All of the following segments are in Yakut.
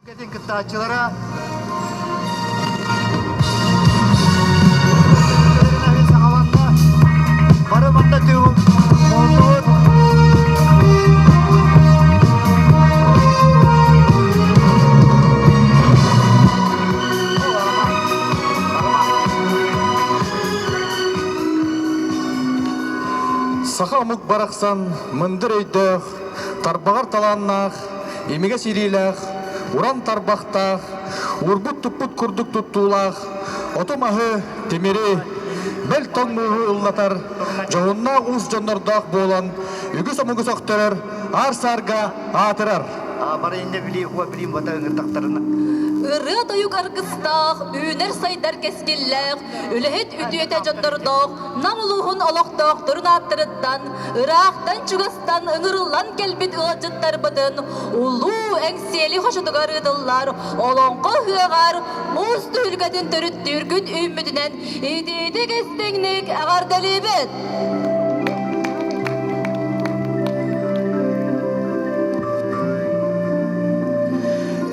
Кыттааччылара Бары манна түһүн Саха омук барахсан мындыр өйдөөх, тарбаҕар талааннаах, имигэс илиилээх, уран тарбахтаах, уурбут-туппут курдук туттуулаах, оту-маһы, тимири, бэл тоҥ мууһу ыллатар дьоһуннаах уус дьоннордоох буолан, үгүс омугу сөхтөрөр, аар-саарга аатырар. Бары иннэ билии уа билиим бата ыҥырдахтарына. Ырыа-тойук аргыстаах, үүнэр-сайдар кэскиллээх, үлэһит үтүөтэ дьоннордоох Нам улууһун олохтоохторун ааттарыттан ыраахтан-чугастан ыҥырыллан кэлбит ыалдьыттарбытын Улуу Эҥсиэли хочотугар ыытыллар Олоҥхо ыһыаҕар муус түһүлгэтин төрүттүүргүт үүммүтүнэн итиитик истиҥник эҕэрдэлиибит!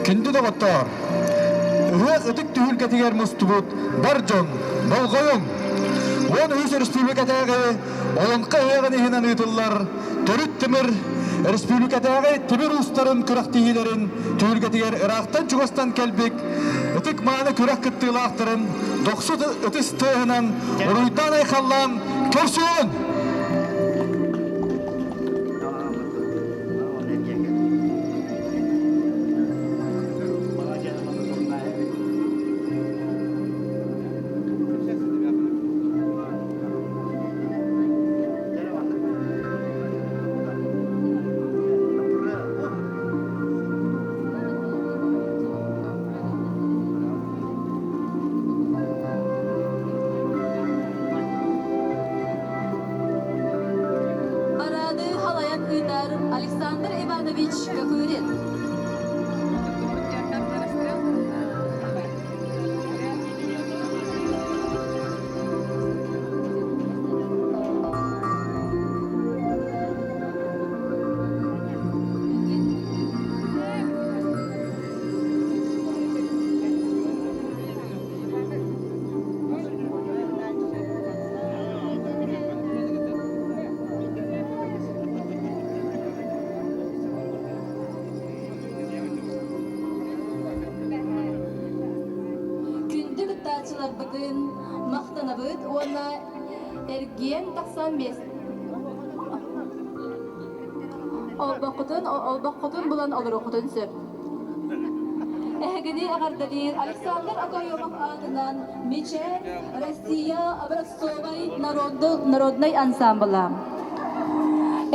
Күндү доҕоттоор, ыһыах ытык түһүлгэтигэр мустубут бар дьон, болҕойуҥ! 13 өрөспүүбүлүкэтээҕи Олоҥхо ыһыаҕын иһинэн ыытыллар Төрүт тимир республикатааҕы тимир уустарын күрэхтэһиилэрин түһүлгэтигэр ыраахтан-чугастан кэлбит ытык-мааны күрэх кыттыылаахтарын дохсун ытыс тыаһынан уруйдаан-айхаллаан көрсүөҕүҥ! Парады халайан ыытар Александр Иванович Копырин. Күндү кыттааччыларбытын махтанабыт уонна эргийэн тахсан олбоххутун олбоххутун булан олоруоххутун сөп. Эһигини эҕэрдэлиир Александр Окоемов аатынан Мичээр Россия образцовай народнай ансамбла.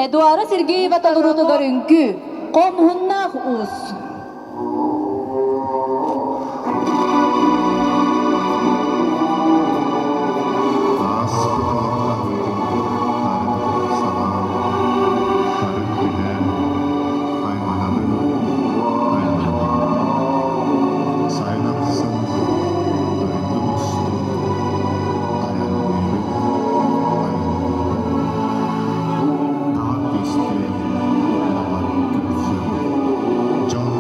Эдуара Сергеева толоруутугар үҥкүү Хомуһуннаах уус. Ааспыт олох аһыытын арыт салаан, арыт түһээн, айманабын, айманабын. Сайын ахсын дойдум устун айанныыбын, айанныыбын. Наһаа көстүө, наһаа көрсөбүн. Дьон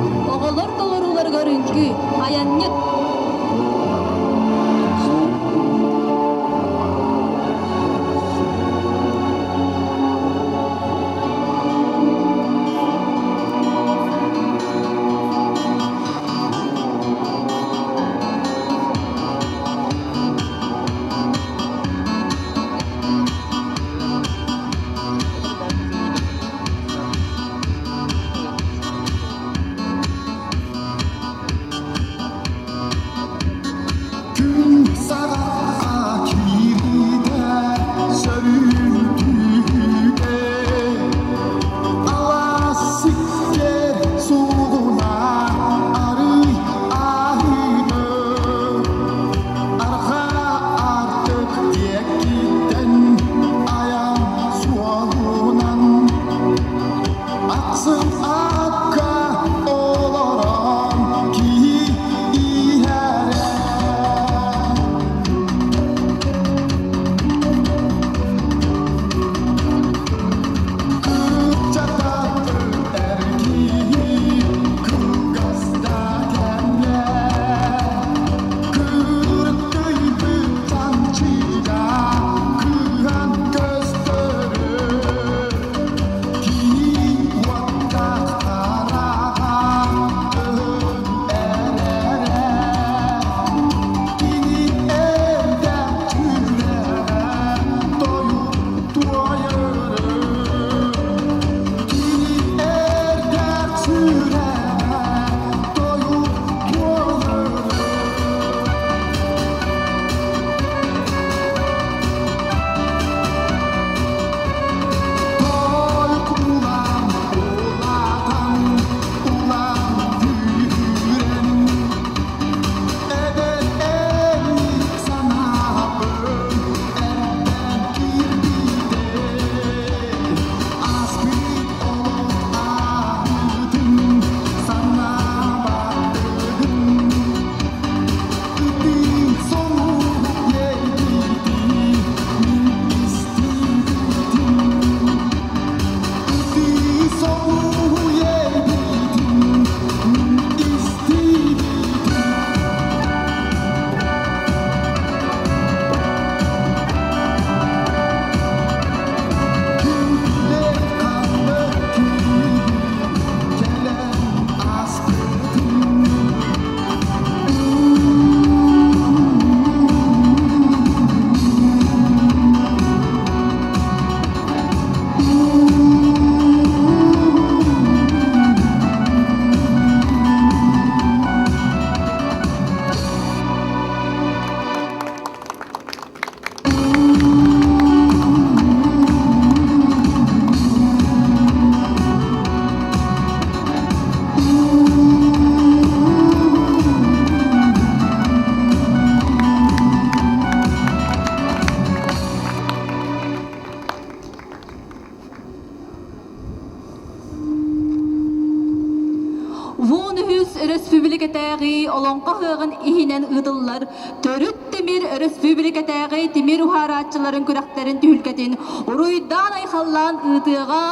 Өрөспүүбүлүкэтээҕи Олоҥхо ыһыаҕын иһинэн ыытыллар Төрүт тимир өрөспүүбүлүкэтээҕи тимир уһаарааччыларын күрэхтэрин түһүлгэтин уруйдаан-айхаллаан ыытыаҕа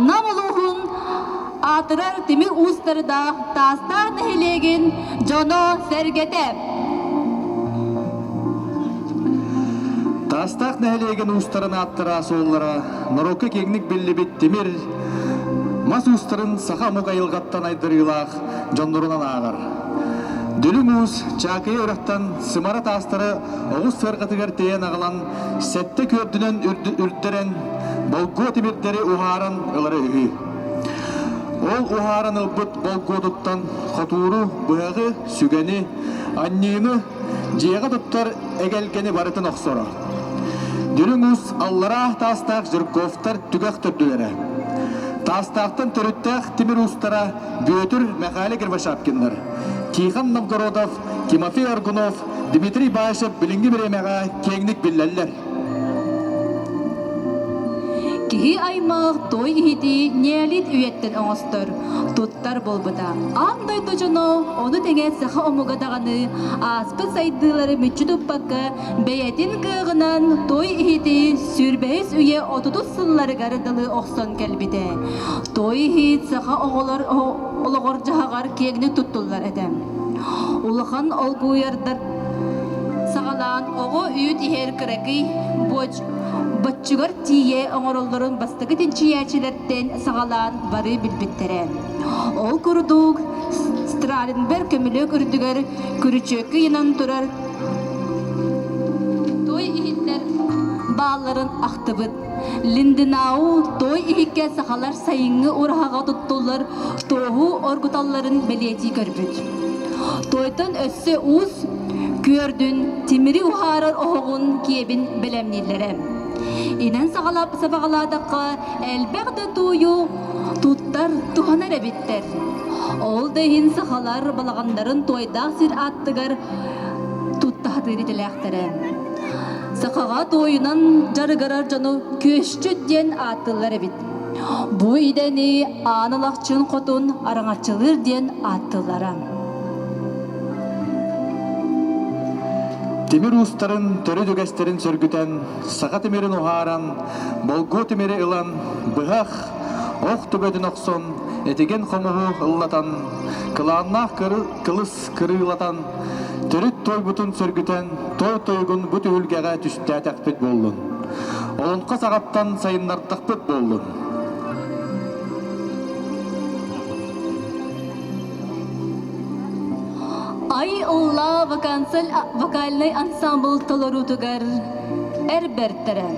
Нам улууһун аатырар тимир уустардаах Таастаах нэһилиэгин дьоно-сэргэтэ. Таастаах нэһилиэгин уустарын ааттара суоллара норуокка киэҥник биллибит тимир мас уустарын саха омук айылҕаттан айдарыылаах дьоннорунан ааҕар. Дүлүҥ уус Чаакыйа үрэхтэн сымара таастары оҕус сыарҕатыгар тиэйэн аҕалан сэттэ күөрдүнэн үрдэрэн болгуо тимирдэри уһааран ылара үһү. Ол уһааран ылбыт болгуотуттан хотууру, быһаҕы, сүгэни, анньыыны, дьиэҕэ туттар эгэлгэни барытын охсоро. Дүлүҥ уус аллараа таастаах Жирковтар түгэх төрдүлэрэ. Таастаахтан төрүттээх тимир уустара Бүөтүр Мэхээлэ Кривошапкиннар, Тихон Новгородов, Тимофей Аргунов, Дмитрий Баишев билиҥҥи бириэмэҕэ киэҥник биллэллэр. Киһи аймах той иһити неолит үйэттэн оҥостор, туттар буолбута. Аан дойду дьоно ону тэҥэ саха омуга даҕаны ааспыт сайдыылары мүччү туппакка бэйэтин кыаҕынан той иһити сүүрбэһис үйэ отутус сылларыгар дылы охсон кэлбитэ. Той иһит саха оҕолор олоҕор-дьаһаҕар киэҥник туттуллар этэ. Улахан олгуйардар саҕалаан оҕо үүт иһэр кыракый боччугар тиийэ оҥороллорун бастакы чинчийээччилэртэн саҕалаан бары билбиттэрэ. Ол курдук Страленберг көмүлүөк үрдүгэр күрүчүөккэ ыйанан турар той иһиттэр баалларын ахтыбыт. Линденау той иһиккэ сахалар сайыҥҥы ураһаҕа туттуллар туоһу оргуталларын бэлиэтии көрбүт. Тойтон өссө уус күөрдүн, тимири уһаарар оһоҕун киэбин бэлэмнииллэрэ. Инэн сабаҕалаатахха, элбэх да туойу туттар, туһанар эбиттэр. Ол да иһин сахалар балаҕаннарын туойдаах сир аттыгар тутта сатыыр идэлээхтэрэ. Сахаҕа туойунан дьарыгырар дьону күөсчүт диэн ааттыыллар эбит. Бу идэни Аан Алахчын хотун араҥаччылыыр диэн ааттыыллара. Тимир уустарын төрүт үгэстэрин сөргүтэн, саха тимирин уһааран, болгуо тимири ылан, быһах, ох төбөтүн охсон, этигэн хомуһу ыллатан, кылааннаах кылыс кырыылатан, төрүт туойбутун сөргүтэн, той тойугун бу түһүлгэҕэ түстээтэхпит буоллун. Олоҥхо саҕаттан сайыннардахпыт буоллун. Ай ыллаа вокальнай ансамбл толоруутугар эр бэртэрэ.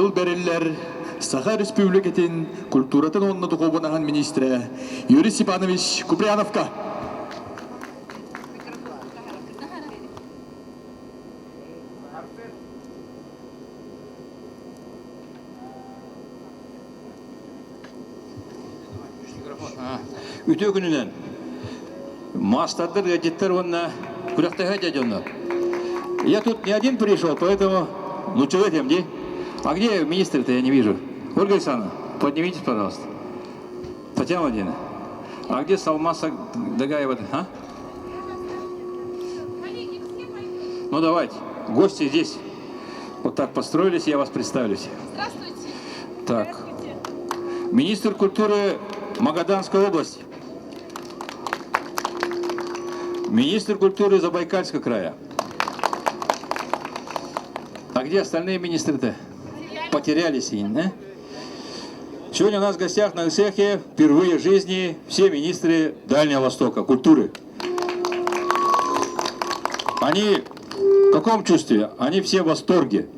Тыл бэриллэр Саха Республикатын культуратын уонна духуобунаһын министрэ Юрий Степанович Куприяновка. Үтүө күнүнэн маастардар, ыалдьыттар уонна күрэхтэһэ дьоннор. Я тут не один пришел, поэтому лучше выпьем, где? А где министр-то, я не вижу. Ольга Александровна, поднимитесь, пожалуйста. Татьяна Владимировна, а где Салмаса Дагаева? А? Ну давайте, гости здесь вот так построились, я вас представлю всех. Здравствуйте. Так. Здравствуйте. Министр культуры Магаданской области. Министр культуры Забайкальского края. А где остальные министры-то? Потерялись, да? Сегодня у нас в гостях на Исехе впервые в жизни все министры Дальнего Востока, культуры. Они в каком чувстве? Они все в восторге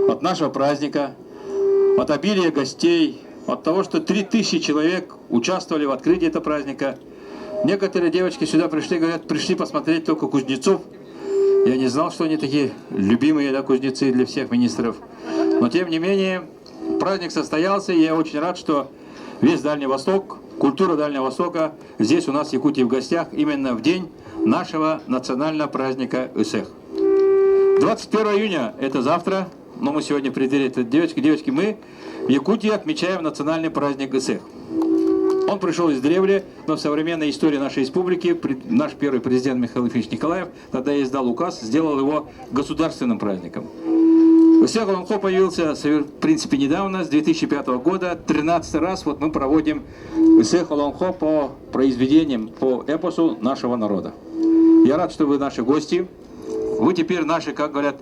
от нашего праздника, от обилия гостей, от того, что 3000 человек участвовали в открытии этого праздника. Некоторые девочки сюда пришли, говорят, пришли посмотреть только кузнецов. Я не знал, что они такие любимые, да, кузнецы для всех министров. Но тем не менее, праздник состоялся, и я очень рад, что весь Дальний Восток, культура Дальнего Востока здесь у нас в Якутии в гостях именно в день нашего национального праздника Ысех. 21 июня – это завтра, но мы сегодня предварили это. Девочки, девочки, мы в Якутии отмечаем национальный праздник Ысех. Он пришел из древля, но в современной истории нашей республики наш первый президент Михаил Ефимович Николаев тогда издал указ, сделал его государственным праздником. Ыһыах Олоҥхо появился, в принципе, недавно, с 2005 года. 13 раз вот мы проводим Ыһыах Олоҥхо по произведениям, по эпосу нашего народа. Я рад, что вы наши гости. Вы теперь наши, как говорят,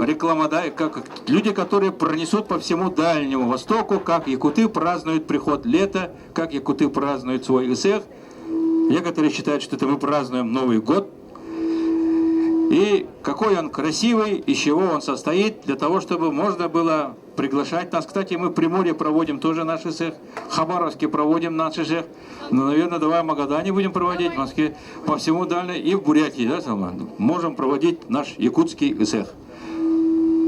рекламодай, как люди, которые пронесут по всему Дальнему Востоку, как якуты празднуют приход лета, как якуты празднуют свой Ыһыах. Некоторые считают, что это мы празднуем Новый год. И какой он красивый, из чего он состоит, для того, чтобы можно было приглашать нас. Кстати, мы в Приморье проводим тоже наш Ыһыах, в Хабаровске проводим наш Ыһыах. Ну, наверное, давай в Магадане будем проводить, в Москве, по всему Дальнему и в Бурятии, да, Салман? Можем проводить наш якутский Ыһыах.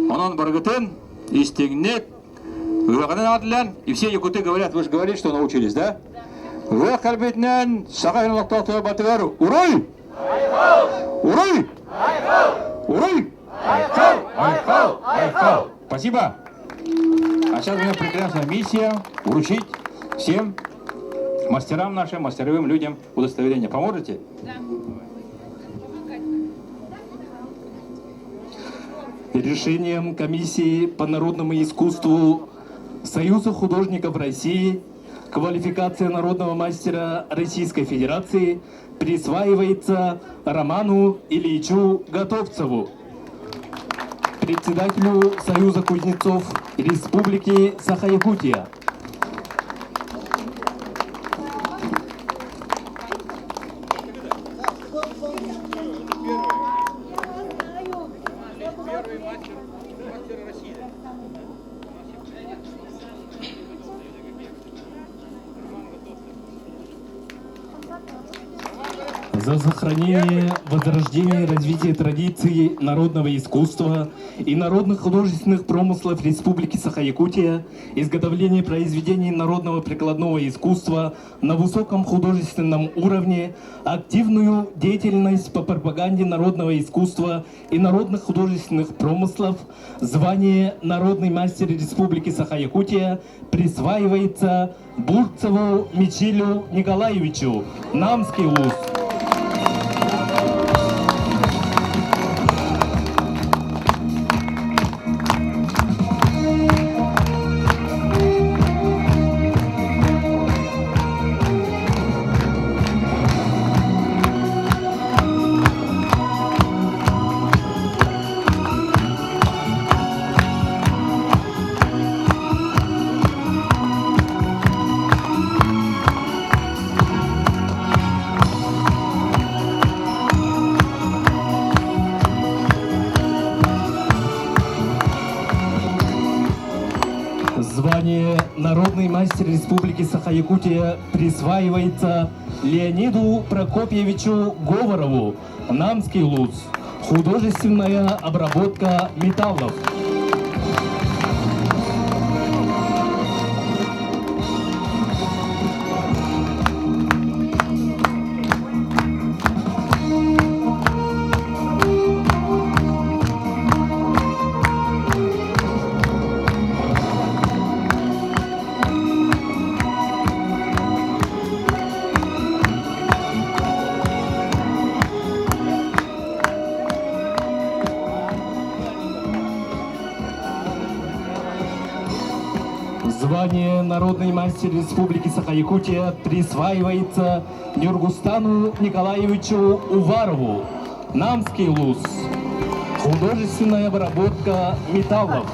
Онон барыгытын, истиҥник, ыһыаҕынан, и все якуты говорят, вы же говорили, что научились, да? Ыһыах кэлбитинэн, Саха батыгар, уруй! Уруй! Уруй! Айхал! Айхал! Спасибо! А сейчас у меня прекрасная миссия вручить всем мастерам нашим, мастеровым людям удостоверение. Поможете? Да. Решением комиссии по народному искусству Союза художников России квалификация народного мастера Российской Федерации присваивается Роману Ильичу Готовцеву, председателю Союза кузнецов Республики Саха-Якутия. За сохранение, возрождение и развитие традиций народного искусства и народных художественных промыслов Республики Саха-Якутия, изготовление произведений народного прикладного искусства на высоком художественном уровне, активную деятельность по пропаганде народного искусства и народных художественных промыслов, звание «Народный мастер Республики Саха-Якутия» присваивается Бурцеву Мичилю Николаевичу, Намский улуус. Звание «Народный мастер Республики Саха-Якутия» присваивается Леониду Прокопьевичу Говорову, Намский ЛУЗ. Художественная обработка металлов. Звание «Народный мастер Республики Саха-Якутия» присваивается Нюргустану Николаевичу Уварову. Намский луз. Художественная обработка металлов.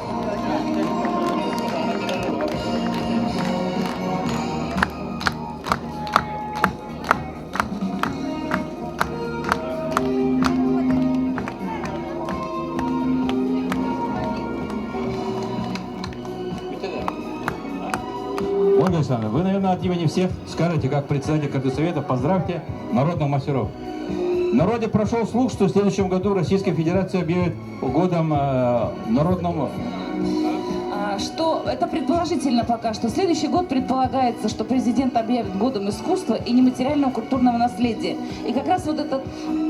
Ольга Александровна, вы, наверное, от имени всех скажете, как председатель Совета, поздравьте народных мастеров. В народе прошел слух, что в следующем году Российская Федерация объявит годом э, народному а, что это предположительно пока что. Следующий год предполагается, что президент объявит годом искусства и нематериального культурного наследия. И как раз вот этот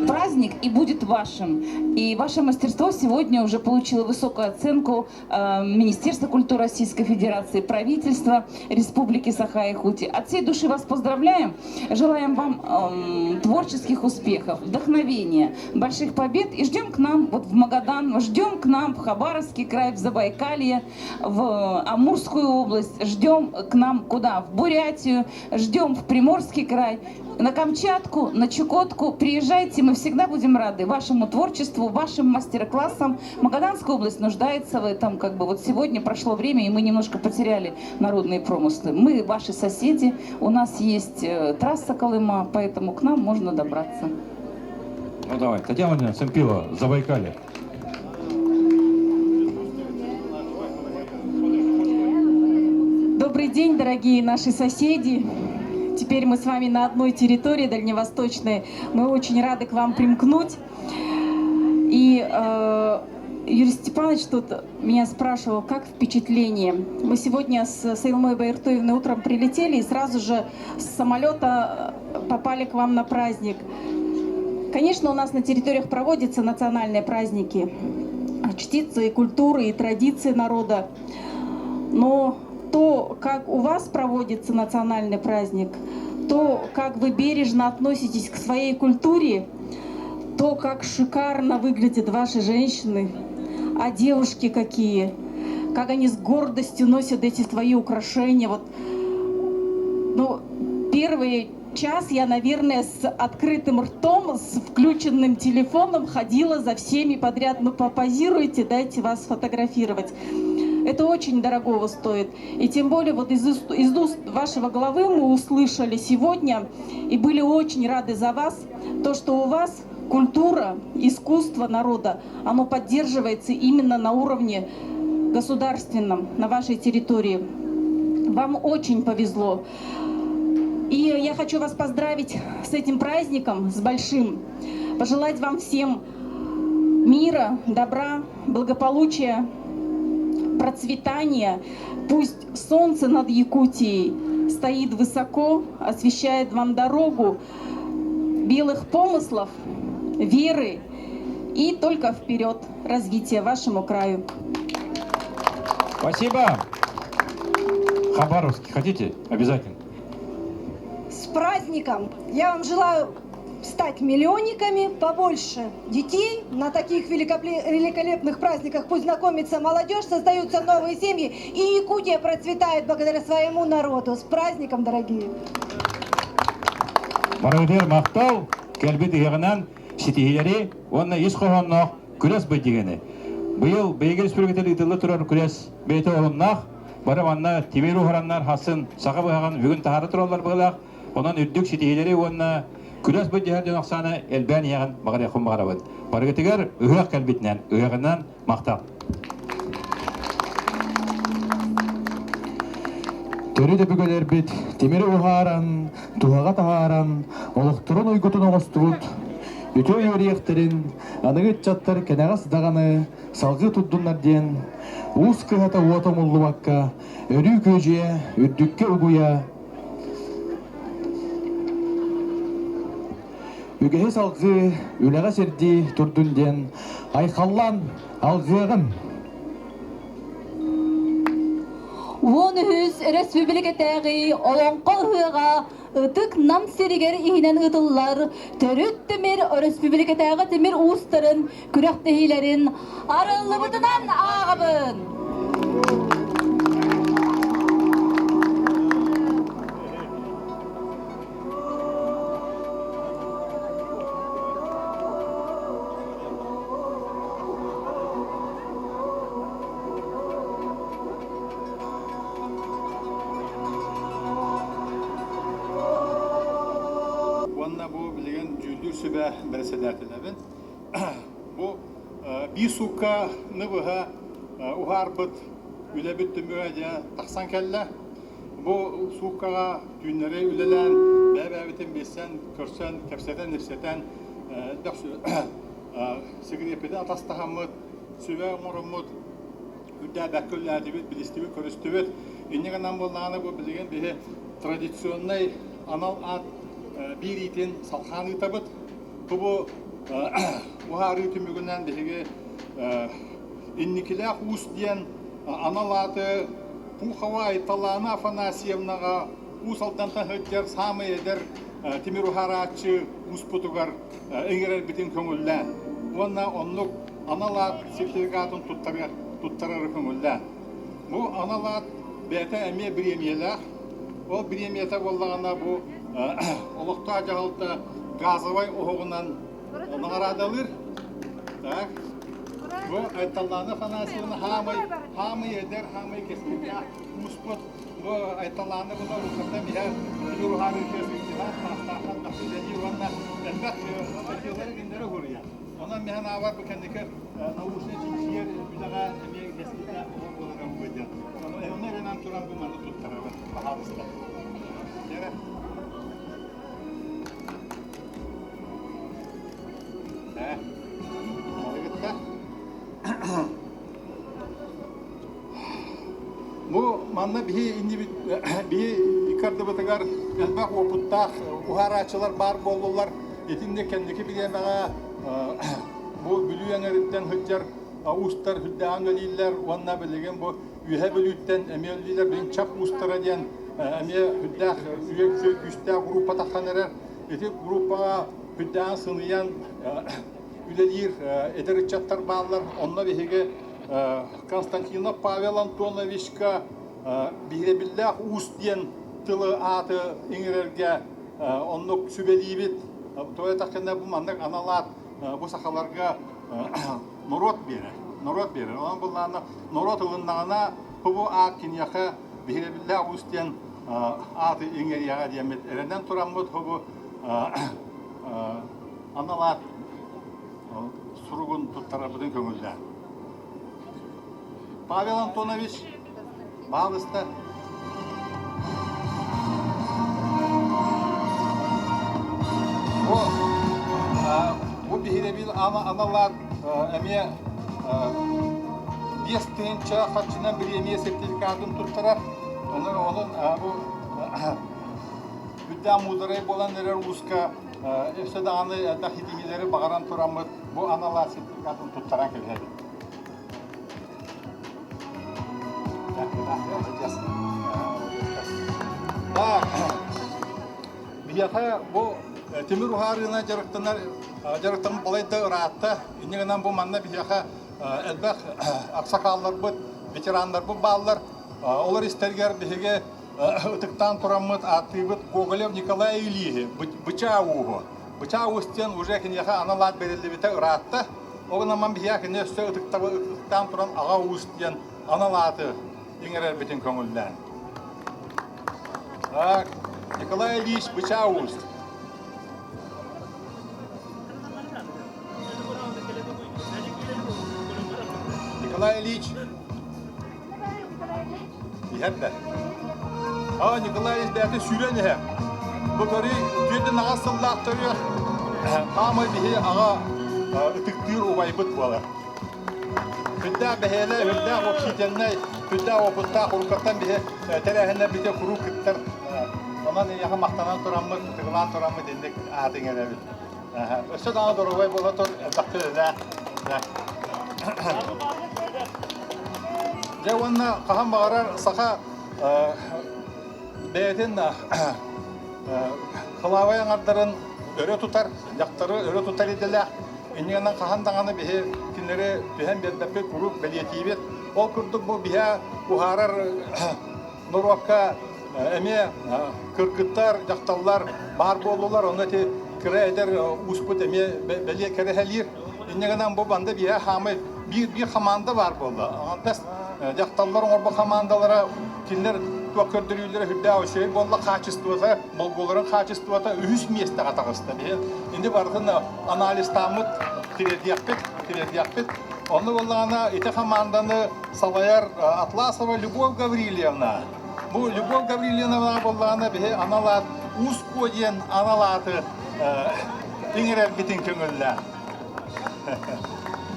праздник и будет вашим. И ваше мастерство сегодня уже получило высокую оценку э, Министерства культуры Российской Федерации, правительства Республики Саха-Якутия. От всей души вас поздравляем. Желаем вам э, творческих успехов, вдохновения, больших побед. И ждем к нам вот в Магадан, ждем к нам в Хабаровский край, в Забайкалье, в Амурскую область, ждем к нам куда? В Бурятию, ждем в Приморский край, на Камчатку, на Чукотку. Приезжайте, мы всегда будем рады вашему творчеству, вашим мастер-классам. Магаданская область нуждается в этом. Как бы вот сегодня прошло время, и мы немножко потеряли народные промыслы. Мы ваши соседи, у нас есть э, трасса Колыма, поэтому к нам можно добраться. Ну давай, Татьяна Владимировна Цымпилова, Забайкалье. Добрый день, дорогие наши соседи. Теперь мы с вами на одной территории дальневосточной. Мы очень рады к вам примкнуть. И э, Юрий Степанович тут меня спрашивал, как впечатление. Мы сегодня с Сайлмой Байртуевной утром прилетели и сразу же с самолета попали к вам на праздник. Конечно, у нас на территориях проводятся национальные праздники, чтится и культуры, и традиции народа. Но то, как у вас проводится национальный праздник, то, как вы бережно относитесь к своей культуре, то, как шикарно выглядят ваши женщины, а девушки какие, как они с гордостью носят эти свои украшения. Вот, ну, первый час я, наверное, с открытым ртом, с включенным телефоном ходила за всеми подряд. Ну, попозируйте, дайте вас сфотографировать. Это очень дорогого стоит. И тем более вот из уст, из уст вашего главы мы услышали сегодня и были очень рады за вас, то, что у вас культура, искусство народа, оно поддерживается именно на уровне государственном, на вашей территории. Вам очень повезло. И я хочу вас поздравить с этим праздником, с большим. Пожелать вам всем мира, добра, благополучия, процветания. Пусть солнце над Якутией стоит высоко, освещает вам дорогу белых помыслов, веры и только вперед развития вашему краю. Спасибо. Хабаровский хотите? Обязательно. С праздником! Я вам желаю стать миллионниками, побольше детей на таких великолепных праздниках. Пусть знакомится молодежь, создаются новые семьи, и Якутия процветает благодаря своему народу. С праздником, дорогие! Барыгытыгар махтал, кэлбит ыһыаҕынан ситиһиилэри уонна ис хоһоонноох күрэс быдьыгыны. Быйыл биһиги республикатыгар ыытылла турар күрэс бэйэтэ оруннаах, бары манна тимир уһараннар хасын саха быһаҕын бүгүн таһаара тураллар быһыылаах. Онон үрдүк ситиһиилэри уонна күрэс быдьыһар дьон ахсаана элбээн иһэҕин баҕарыахпын баҕарабын. Барыгытыгар ыһыах кэлбитинэн, ыһыаҕынан махтал. Төрүт өбүгэлэрбит тимири уһааран, туһаҕа таһааран, олохторун уйгутун оҥостубут үтүө үөрүйэхтэрин аныгы ыччаттар кэнэҕэс даҕаны салгыы турдуннар диэн уус кыһата уота умуллубакка өрүү күөдьүйэ, үрдүккэ угуйа, үгэһи салгыы, үлэҕэ сирдии турдун диэн айхаллаан алгыаҕын! 13 өрөспүүбүлүкэтээҕи Олоҥхо ыһыаҕа Ытык Нам сиригэр иһинэн ыытыллар Төрүт тимир өрөспүүбүлүкэтээҕи тимир уустарын күрэхтэһиилэрин арыллыбытынан ааҕабын! Уонна бу билигин дьүүллүүр сүбэ бэрэссэдээтэлэбин. Бу биир суукканы быһа уһаарбыт үлэбит түмүгэ дьэ тахсан кэллэ. Бу сууккаҕа түүннэри үлэлээн, бэйэ-бэйэбитин билсэн, көрсөн, кэпсэтэн-ипсэтэн, элбэх сигириэппитин атастаһаммыт, сүбэ оҥороммут, үрдээбэккэ үлэлээтибит, билистибит, көрүстүбүт. Инньэ гынан буоллаҕына бу билигин биһи традиционнай анал аат биэриитин салхаан ыытабыт. Бу уһаарыы түмүгүнэн биһиги инникилээх уус диэн анал ааты Пухова Айталаана Афанасьевнаҕа Уус Алдантан сылдьар саамай эдэр тимир уһаарааччы ууспутугар ыҥырарбытын көҥүллээн уонна оннук анал аат сертификатын туттарары көҥүллээн. Бу анал аат бэйэтэ эмиэ бириэмийэлээх. Ол бириэмийэтэ буоллаҕына бу олохтоох дьаһалта газовай оһоҕунан наҕараадалыыр. Так. Бу Айталлаана Афанасьевна хаамай, хаамай эдэр, хаамай кэскиллээх ууспут. Бу Айталлаана була уруккаттан биһэ тимир уһаарыы тыасыттыһа, таастаахтан тахсы үлэлиир уонна элбэх статьялары кинилэри уһуруйар. Онон миһэн аабар бу кэнники научнай чинчийэр үлэҕэ эмиэ кэскиллээх оҕо буолара буолуо диэн. Онно эрэнэн туран бу маны туттарабын. Баһаалыста. Дьэрэ. Бу манна биһи иннибит биһи иккардыбытыгар элбэх уопуттаах уһаарааччылар баар буоллулар. Итинник кэнники бириэмэҕэ бу Бүлүү эҥэриттэн сылдьар уустар үрдээҕин үлэлииллэр уонна билигин бу Үөһээ Бүлүүттэн эмиэ үлэлииллэр. Билигин Чап уустара диэн эмиэ үрдээх үйэ күүстээх группа тахсан эрэр. Ити группаҕа үрдээҕин сыныйан үлэлиир эдэр ыччаттар бааллар. Онно биһиги Константинов Павел Антоновичка биһирэбиллээх уус диэн тылы ааты иҥэрэргэ оннук сүбэлиибит. Тоҕо эттэххинэ бу маннык анал аат бу сахаларга норуот биэрэр. Норуот биэрэр. Онон былаана норуот ылыннаҕына бу аат киниэхэ биһирэбиллээх уус диэн ааты иҥэриэҕэ диэммит эрэнэн тураммыт бу анал аат суругун туттарарбытын көҥүллээн. Павел Антонович, баалыста. Бу, бу биһирэбил анал аат эмиэ 5000 харчынан бириэмийэ сертификатын туттарар. Онон онон бу үрдээх муударай буолан эрэр ууска өссө даҕаны элбэх ситиһиилэри баҕаран тураммыт бу анал аат сертификатын туттаран кэбиһэбит. Так, биһиэхэ бу тимир уһаарыынан дьарыктанар дьарыктаммыт балайда ыраатта. Инньэ гынан бу манна биһиэхэ элбэх аксакаалларбыт, ветераннарбыт бааллар. Олор истэригэр биһиги ытыктаан тураммыт ааттыыбыт Гоголев Николай Ильичи, Бычаа ууһу. Бычаа уус диэн уже киниэхэ анал аат бэриллибитэ ыраатта. Ол гынан биһиэхэ кини өссө ытыктаан туран аҕа уус диэн анал ааты иҥэрэрбитин көҥүллээн. Так, Николай Ильич Бычаа уус. Николай Ильич. Иһэр да. А Николай Ильич бэйэтэ сүүрэн иһэр. Бу көрүй түөртэн аҕыс сыллаах төрүөх хаамай биһи аҕа ытыктыыр убайбыт буолар. Үрдээх бэһиэлэ, үрдээх общительнай, үрдээх опыттаах уруккаттан биһи тэрээһиннэр бите куруук кыттар. Онон эйиэхэ махтанан тураммыт, ытыгылаан тураммыт инник аатын иҥэрэбит. Өссө даҕаны доруобай буола тур, элбэхтэ үлэлээ. Дьэ уонна хаһан баҕарар саха бэйэтин кылаабай аҥардарын өрө тутар, дьахтары өрө тутар идэлээх. Инньэ хаһан даҕаны биһи кинилэри түһэн биэрбэппит, куруук бэлиэтиибит. Ол курдук бу биһэ уһаарар норуокка эмиэ кыргыттар, дьахталлар баар буоллулар. Онно ити кыра эдэр ууспут эмиэ бэлиэ кэрэһэлиир. Инньэ гынан бу банда биһэ хаамай биир-биир хамаанда баар буолла. Аҥардас дьахталлар оҥорбут хамаандалара кинилэр туох көрдөрүүлэрэ үрдээх үчүгэй буолла, хаачыстыбата, болгуоларын хаачыстыбата үһүс миэстэҕэ таҕыста. Биһи инди барытын анализтааммыт тириэрдиэхпит, тириэрдиэхпит. Онно буоллаҕына ити хамаанданы салайар Атласова Любовь Гаврильевна. Бу Любовь Гаврильевна буоллаҕына биһи анал аат Уус Куо диэн анал ааты иҥэрэрбитин көҥүллээх.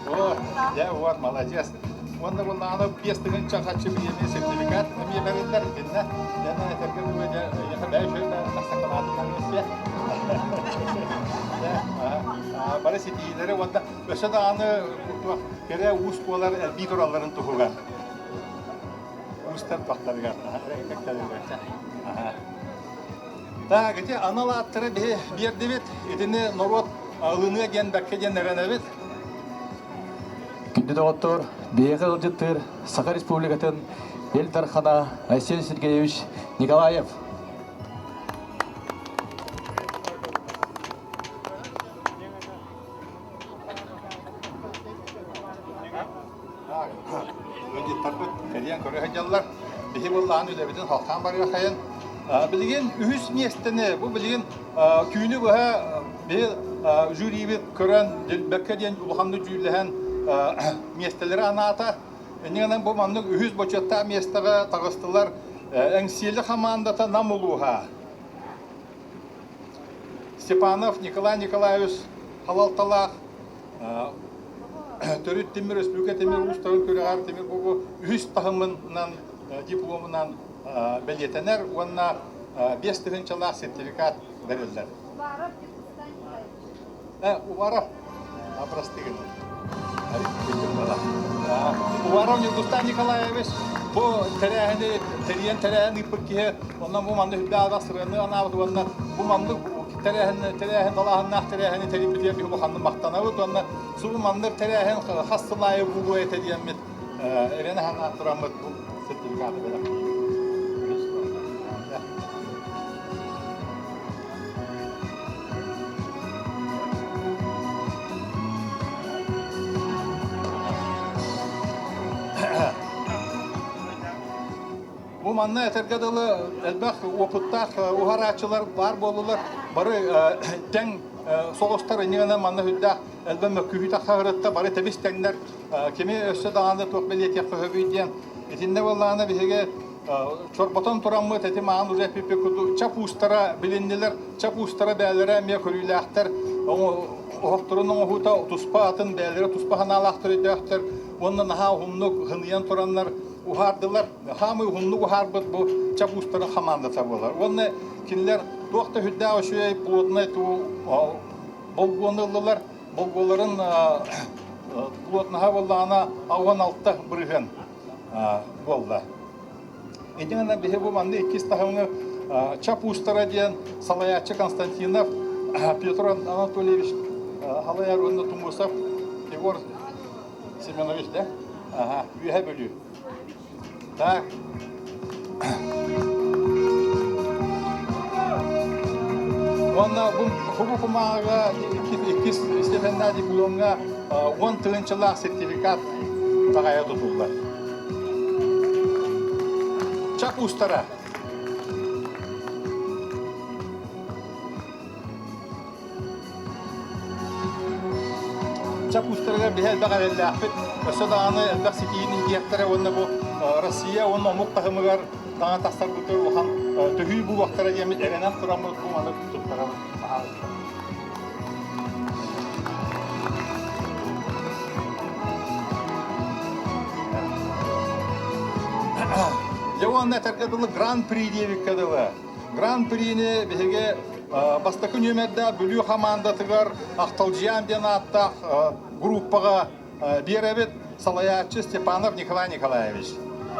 О, дьэ, вот, молодец. Уонна буоллаҕына 5000 харчы бириэмийэ сертификат эмиэ бэриллэр итиннэ. Дьэ, этэргэ дылы, дьэ, эйиэхэ бэйэ үчүгэй сакалаатын арыйыа. Дьэ, бары ситиһиилэри уонна өссө даҕаны кэрэ уус буолар элбии туралларын туһугар. Уустар туохтарыгар, Так, ити анал ааттары биһи биэрдибит. Итини норуот ылыныа диэн бэккэ диэн эрэнэбит. Күндү доҕоттор, биһиэхэ ыалдьыттыыр Саха Республикатын Ил Дархана Айсен Сергеевич Николаев. Ыалдьыттарбыт кэлиэн көрө сылдьаллар. Биһи быллаан үлэбитин халхаан барыахайын. Билигин үһүс миэстэни бу билигин түүнү быһа биһи жюрибит көрөн бэккэ диэн улаханнык дьүүллэһэн миэстэлэри анаата. Иннинэн бу маннык үһүс бочуоттаах миэстэҕэ таҕыстылар Эҥсиэли хамаандата Нам улууһа. Степанов Николай Николаевич халалталаах төрүт тимир өспүүкэ тимир уустарын күрэҕэр тимир бу үһүс таһымынан дипломунан бэлиэтэнэр уонна 5 тыһыынчалаах сертификат бэриллэр. Уваров, прости Уваров Ньургустан Николаевич бу тэрээһини тэрийэн тэрээһин ыыппыт киһи онон бу маннык үрдээх сырыаны анаабыт уонна бу маннык тэрээһин тэрээһин далааһыннаах тэрээһини тэрийбитигэр биһи улаханнык махтанабыт уонна субу маннык тэрээһин хас сыл аайы буолуо этэ диэммит эрэнэ санаан тураммыт бу сертификаты бэлэхтиибит. Бу манна этэргэ дылы элбэх уопуттаах уһарааччылар баар буоллулар. Бары тэҥ соҕустар иннинэ манна үрдээх элбэх мөккүһүү тахсарытта бары тэбис тэҥнэр кими өссө даҕаны туох бэлиэтиэххэ сөбүй диэн итиннэ буоллаҕына биһиги чорботон тураммыт эти маан уже эппиппит курдук чап уустара билиннилэр чап уустара бээлэрэ эмиэ көрүүлээхтэр оһохторун оҥоһуута туспа атын бээлэрэ туспа санаалаахтар өйдөөхтөр уонна наһаа уһуннук хыныйан тураннар уһаардылар хаамый уһуннук уһаарбыт бу чап уустарын хамаандата буолар уонна кинилэр туох да үрдээх үчүгэй плотнай туу болгуону ыллылар болгуоларын плотнаһа буоллаҕына 16% буолла. Итинэн биһи бу манна иккис таһымҥа Чап уустара диэн салайааччы Константинов Петр Анатольевич Халаяр уонна Тумусов Егор Семенович да? Ага, Үөһэ Бүлүү. Так. Уонна бу бу кумааҕыга иккис степеннээх дипломҥа 10 тыһыынчалаах сертификат таҕайа тутуллар. Чап уустара. Ыччат уустарыгар биһи элбэх эрэллээхпит. Өссө даҕаны элбэх ситиһиини иһиэхтэрэ уонна бу Россия уонна омук таһымыгар таҥа тахсарбытыгар улахан төһүү булуохтара диэммит эрэнэн тураммыт бу маны туттарабыт. Дьэ уонна этэргэ дылы Гран-при диэбиккэ дылы. Гран-прини биһиги бастакы нүөмэрдээх Бүлүү хамаандатыгар Ахталдьыйаан диэн ааттаах группаҕа биэрэбит. Салайааччы Степанов Николай Николаевич.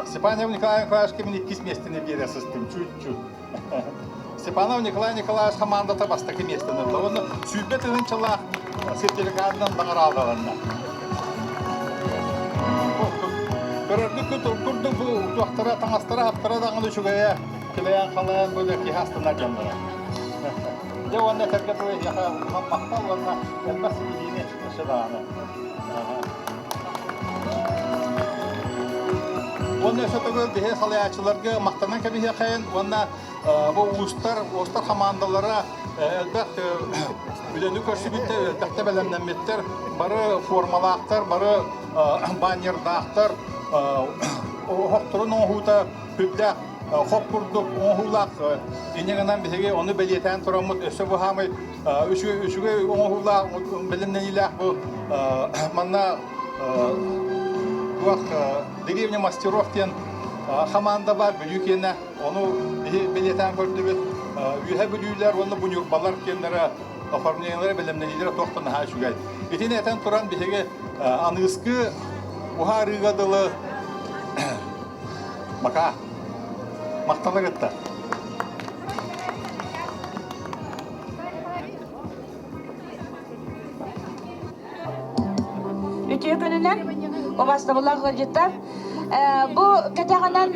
Степанов Николай Николаевичка мин иккис миэстэни биэрэ сыстым, чуть-чуть. Степанов Николай Николаевич хамаандата бастакы миэстэни ылла. Уонна сүүрбэ тыһыынчалаах сертификатынан наҕараадаланна. Көрөргүт курдук бу туохтара, таҥастара, хаптара даҕаны үчүгэйэ, килэйэн халайан бу киһи астынар дьонноро. Дьэ уонна этэргэ дылы эһиэхэ улахан махтал уонна элбэх ситиһиини өссө даҕаны. Уонна өссө төгүл биһи салайааччыларга махтанан кэбиһиэхэйин уонна бу уустар, уустар хамаандалара элбэх үлэни көрсүбүттэр, элбэхтэ бэлэмнэммиттэр, бары формалаахтар, бары баннердаахтар, оһохторун оҥоһуута үрдээх хоп курдук оҥоһуулаах инньэ гынан биһиги ону бэлиэтээн тураммыт өссө бу хаамай үчүгэй оҥоһуулаах бэлэмнэниилээх бу манна туох деревня мастеров диэн хамаанда бар Бүлүү киэнэ ону биһи бэлиэтээн көрдүбүт үөһэ бүлүүлэр уонна буньурбалар киэннэрэ оформлениелара бэлэмнэниилэрэ туох да наһаа үчүгэй итини этэн туран биһиги аныгыскы уһаарыыга дылы Бака. Махтала кытта. Үтүө күнүнэн, убастабыллаах ыалдьыттар. Бу кэтэҕинэн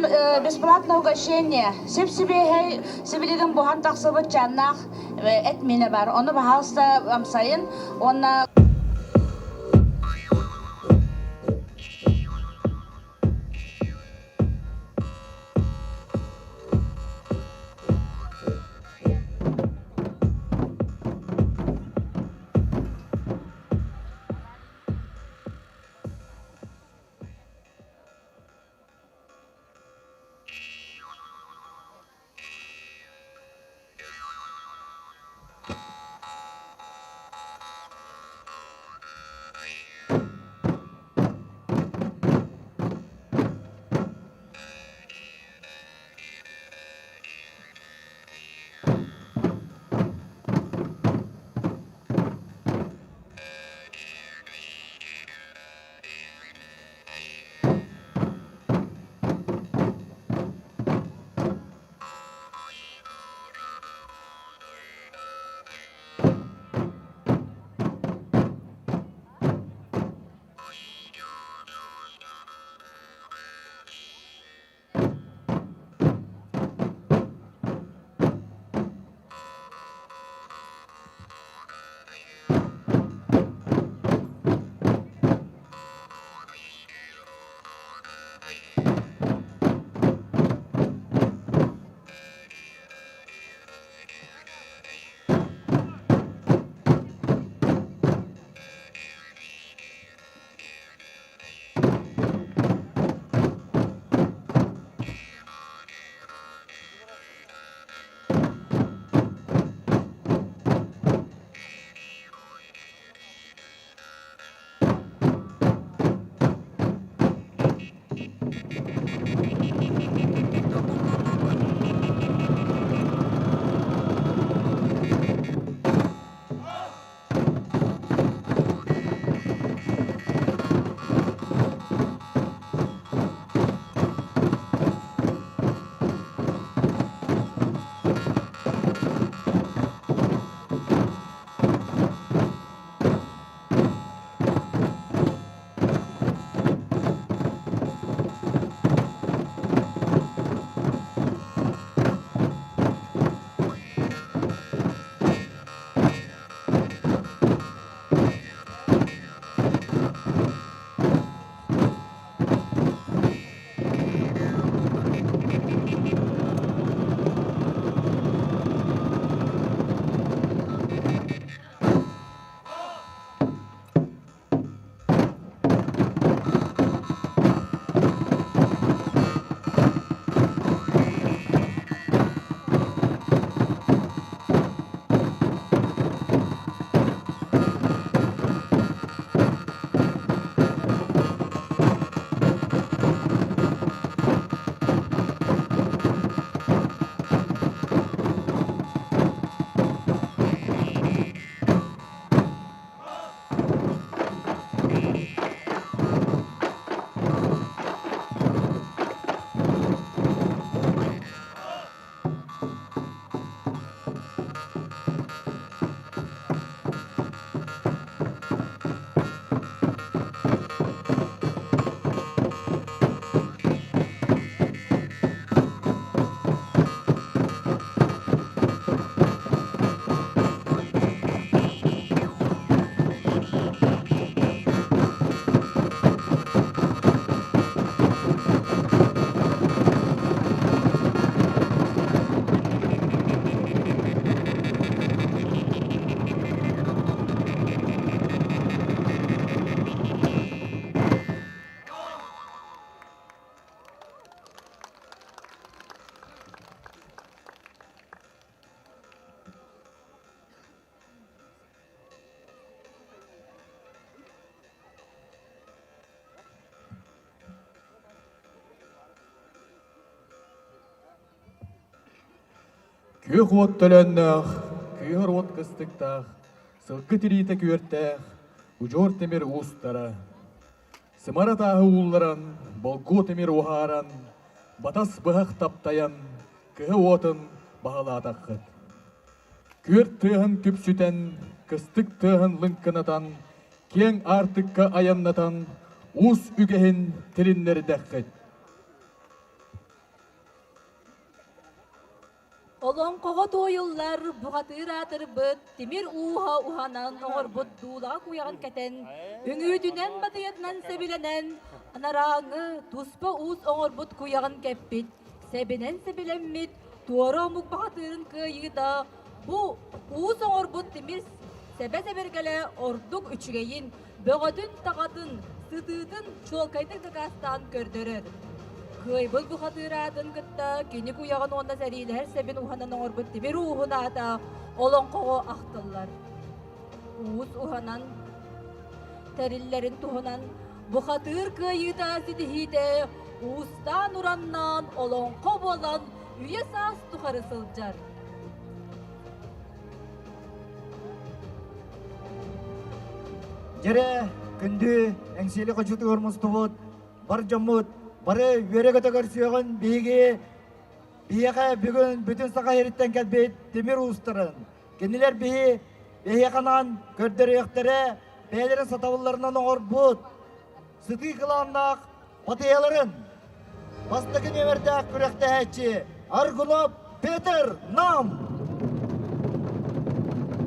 бесплатное угощение. Сип-сибиэһэй сибилигин буһан тахсыбыт чаннаах эт миинэ бар. Ону баһаалыста амсайын уонна Күөх уот төлөннөөх, кыыһар уот кыстыктаах, сылгы тириитэ күөртээх, удьуор тимир уустара. Сымара тааһы уулларан, болгуо тимир уһааран, батас быһах таптайан, кыһы уотун баһылаатаххыт. Күөрт тыаһын күпсүтэн, кыстык тыаһын лыҥкынатан, киэҥ аартыкка айаннатан, уус үгэһин тилиннэрдэххит. Олоҥхоҕо туойуллар бухатыыр аатырбыт тимир ууһа уһанан оҥорбут дуулаҕа куйаҕын кэтэн, үҥүүтүнэн батыйатынан сэбилэнэн, анарааҥҥы туспа уус оҥорбут куйаҕын кэппит, сэбинэн сэбилэммит туора омук бухатыырын кыайыыта бу уус оҥорбут тимир сэбэ-сэбиргэлэ ордук үчүгэйин, бөҕөтүн-таҕатын, сытыытын чуолкайдык дакаастаан көрдөрөр. Кыайбыт бухатыыр аатын кытта кини куйаҕын уонна сэриилэһэр сэбин уһанан оҥорбут тимир ууһун аата олоҥхоҕо ахтыллар. Уус уһанан тэриллэрин туһунан бухатыыр кыайыыта ситиһиитэ уустаан-ураннаан олоҥхо буолан үйэ-саас тухары сылдьар. Дьэрэ, күндү Эҥсиэли хочотугар мустубут бар дьоммут бары үөрэ-көтө көрсүөҕүн биһиги биһиэхэ бүгүн бүтүн Саха сириттэн кэлбит тимир уустарын кинилэр биһи биһиэхэ анаан көрдөрүөхтэрэ бэйэлэрин сатабылларынан оҥорбут сытыы кылааннаах батыйаларын бастакы нүөмэрдээх күрэхтэһээччи Аргунов Петр Нам!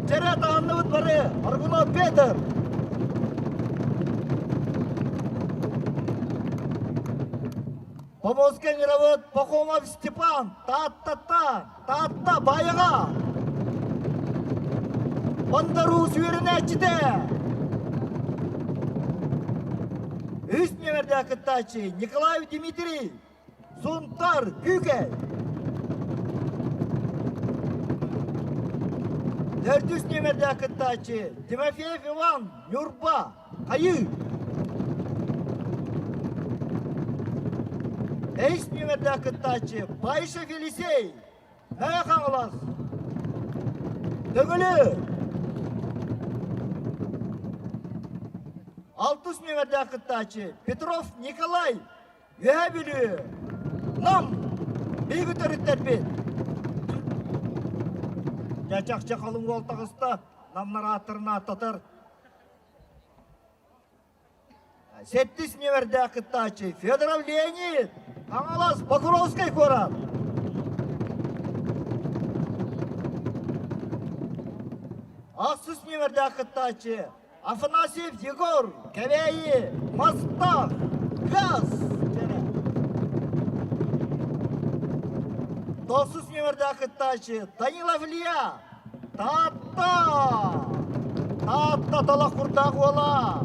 Дьэрэ таһынныбыт бары Аргунов Петр! Помоска ыҥырабыт Пахомов Степан, Тааттаттан, Таатта Баайаҕа! Мандарус үөрэнээччитэ! Үс нүөмэрдээх кыттааччы Николаев Дмитрий, Сунтар Күүкэй! Төрдүс нүөмэрдээх кыттааччы Тимофеев Иван, Ньурба, Хайыы! Бэһис нүөмэрдээх кыттааччы Баишев Елисей, Мэҥэ Хаҥалас, Төҥүлү! Алтыс нүөмэрдээх кыттааччы Петров Николай, Үөһээ Бүлүү, Нам, биһиги төрүттэрбит. Дьэ чахчы халыҥ уол таҕыста, намнар ааттарын ааттатар. Сэттис нүөмэрдээх кыттааччы Федоров Леонид, Хаҥалас, Покровскай куорат. Ахсыс нүөмэрдээх кыттааччы Афанасьев Егор, Кэбээйи, Мастаах, Газ. Тохсус нүөмэрдээх кыттааччы Данилов Илья, Таатта! Таатта талах курдаах уола!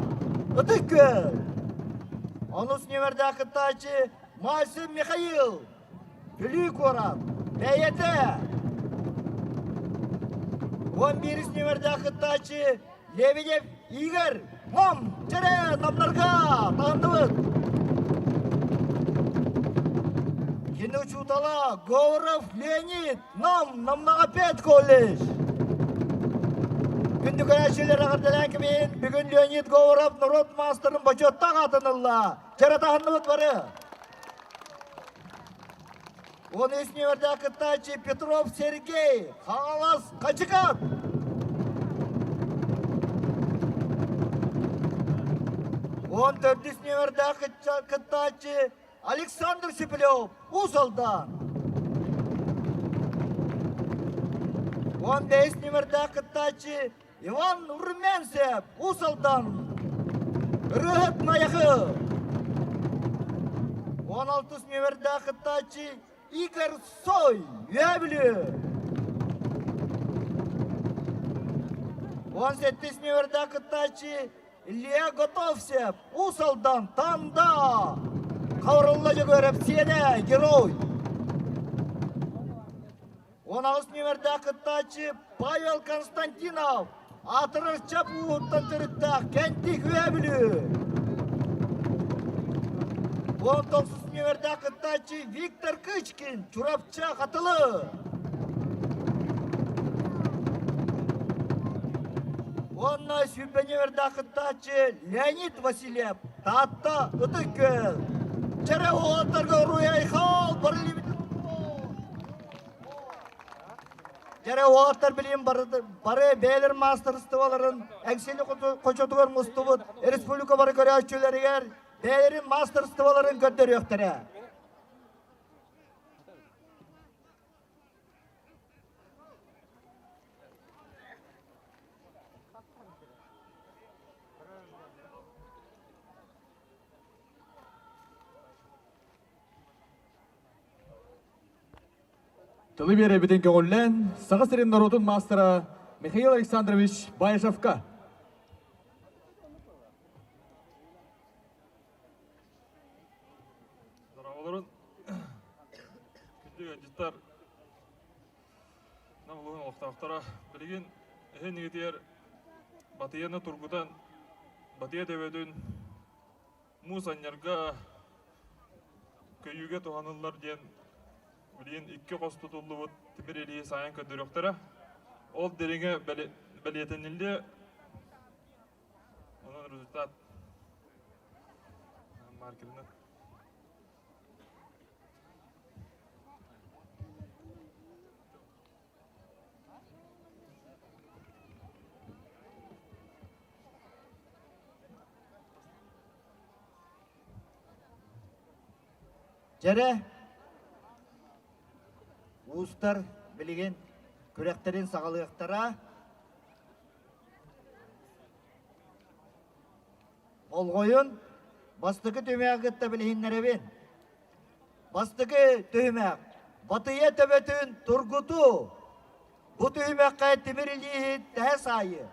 Ытык Күөл! Онус нүөмэрдээх кыттааччы Мальцев Михаил, Бүлүү куорат, бэйэтэ! 11 нүөмэрдээх кыттааччы Лебедев Игорь, Мом, Чэрэ, Намнарга таһындыбыт! Кини учуутала Говоров Леонид, Нам, Намнаҕа педколледж. Күндү көрөөччүлэр эҕэрдэлээн кэбиһин, бүгүн Леонид Говоров норуот маастарын бочуоттаах аатын ылла. Чэрэ таһынныбыт бары. 13 нүөмэрдээх кыттааччы Петров Сергей, Хаҥалас Хачыкат. 14 нүөмэрдээх кыттааччы Александр Шепелев, Уус Алдан. 15 нүөмэрдээх кыттааччы Иван Румянцев, Уус Алдан. Ырыаһыт Найахы. 16 нүөмэрдээх кыттааччы Игорь Сой, Үөһээ Бүлүү. 18 нүөмэрдээх кыттааччы Илья Готовцев, Уус Алдан, Танда! Хабырылла Дьөгүөрэп сиэнэ, герой! 18 нүөмэрдээх кыттааччы Павел Константинов, аатырар Чап ууһуттан төрүттээх Кэнтик Үөһээ Бүлүү! 19 нүөмэрдээх кыттааччы Виктор Кычкин, Чурапчы, Хатылы! Уонна сүүрбэни өрдөөх кыттааччы Леонид Васильев, Таатта, Ытык Күөл. Чэрэ уолаттарга уруй-айхал, барылыбыт Дьэрэ уолаттар билим бары бэйэлэр маастарыстыбаларын Эҥсиэли хочотугар мустубут республика бары көрөөччүлэригэр бэйэлэрин маастарыстыбаларын көрдөрүөхтэрэ. Тылы биэрэбитин көҕүллээн, Саха сирин норуотун маастара Михаил Александрович Баишевка. Здорово, Күндү ыалдьыттар, Нам улууһун олохтоохторо, билигин эһин игитигэр Батыйаны тургутан, Батыйа төбөтүн муус анньарга көйүүгэ туһаныллар диэн билигин икки хос тутуллубут тимир илии сайан көрдөрүөхтэрэ. Ол дириҥэ бэлиэтэниллиэ. Онон результат маркерынан. Дьэрэ, уустар билигин күрэхтэрин саҕалыахтара. Болҕойун, бастакы түмэҕи кытта билиһиннэрэбин. Бастакы түһүмэх Батыйа төбөтүн тургутуу. Бу түһүмэххэ тимир илииһит тэһэ саайы.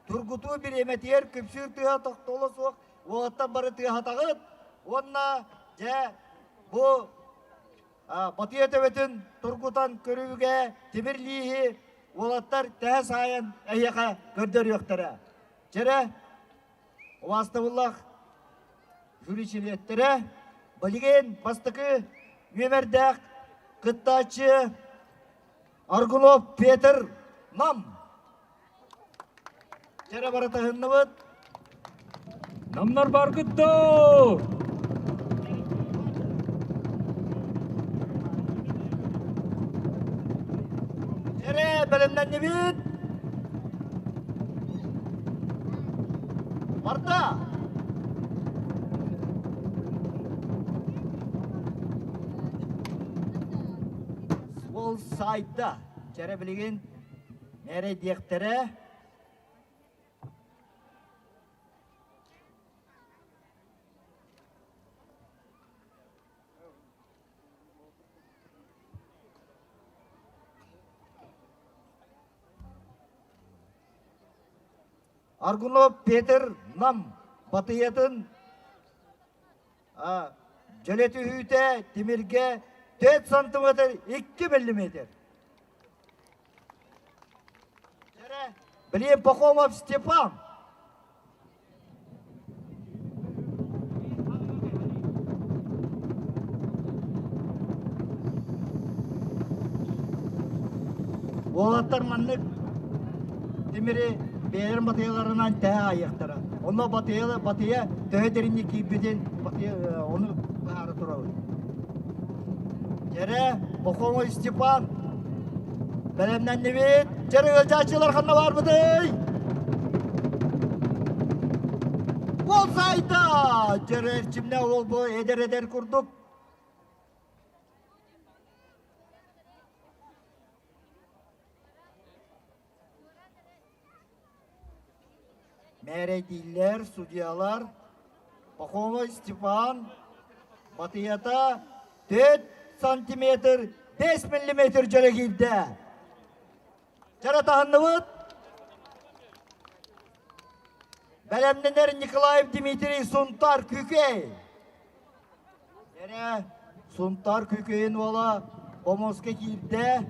Тургутуу бириэмэтигэр күпсүүр тыаһа тохтоло суох уолаттан бары тыаһатаҕыт уонна дьэ бу Батыйа төбөтүн тургутан көрүүгэ тимир лииһи уолаттар тэһэ саайан эһиэхэ көрдөрүөхтэрэ. Чэрэ, убаастабыллаах жюри чилиэттэрэ, билигин бастакы нүөмэрдээх кыттааччы Аргунов Петр Нам. Чэрэ бары таһынныбыт. Намнар баргыт доо! Чэрэ бэлэмнэннибит. Барда! Суол сайда. Чэрэ билигин Мээрэйдиэхтэрэ. Аргунов Петр Нам батыйатын дьөлө түһүүтэ тимиргэ 4 сантиметр 2 миллиметр. Блин, Пахомов Степан. Уолаттар маннык тимири бэйэлэрин батыйаларынан тэһэ аайыахтара. Онно батыйа, батыйа төһө дириҥник киирбитин батыйа, ону быһаара турабыт. Дьэрэ, Пахомов Степан, бэлэмнэннибит. Дьэрэ ыалдьааччылар ханна баарбытый? Ол сайда! Дьэрэ эрчимнэ ол бу эдэр-эдэр курдук. Мээрэйдииллэр, судьялар Пахомов Степан батыйата 4 сантиметр 5 миллиметр дьөлө киирдэ. Дьара таһынныбыт. Бэлэмнэнэр Николаев Дмитрий Сунтар Күүкэй. Эрэ Сунтаар Күүкэйин уола Помоска киирдэ.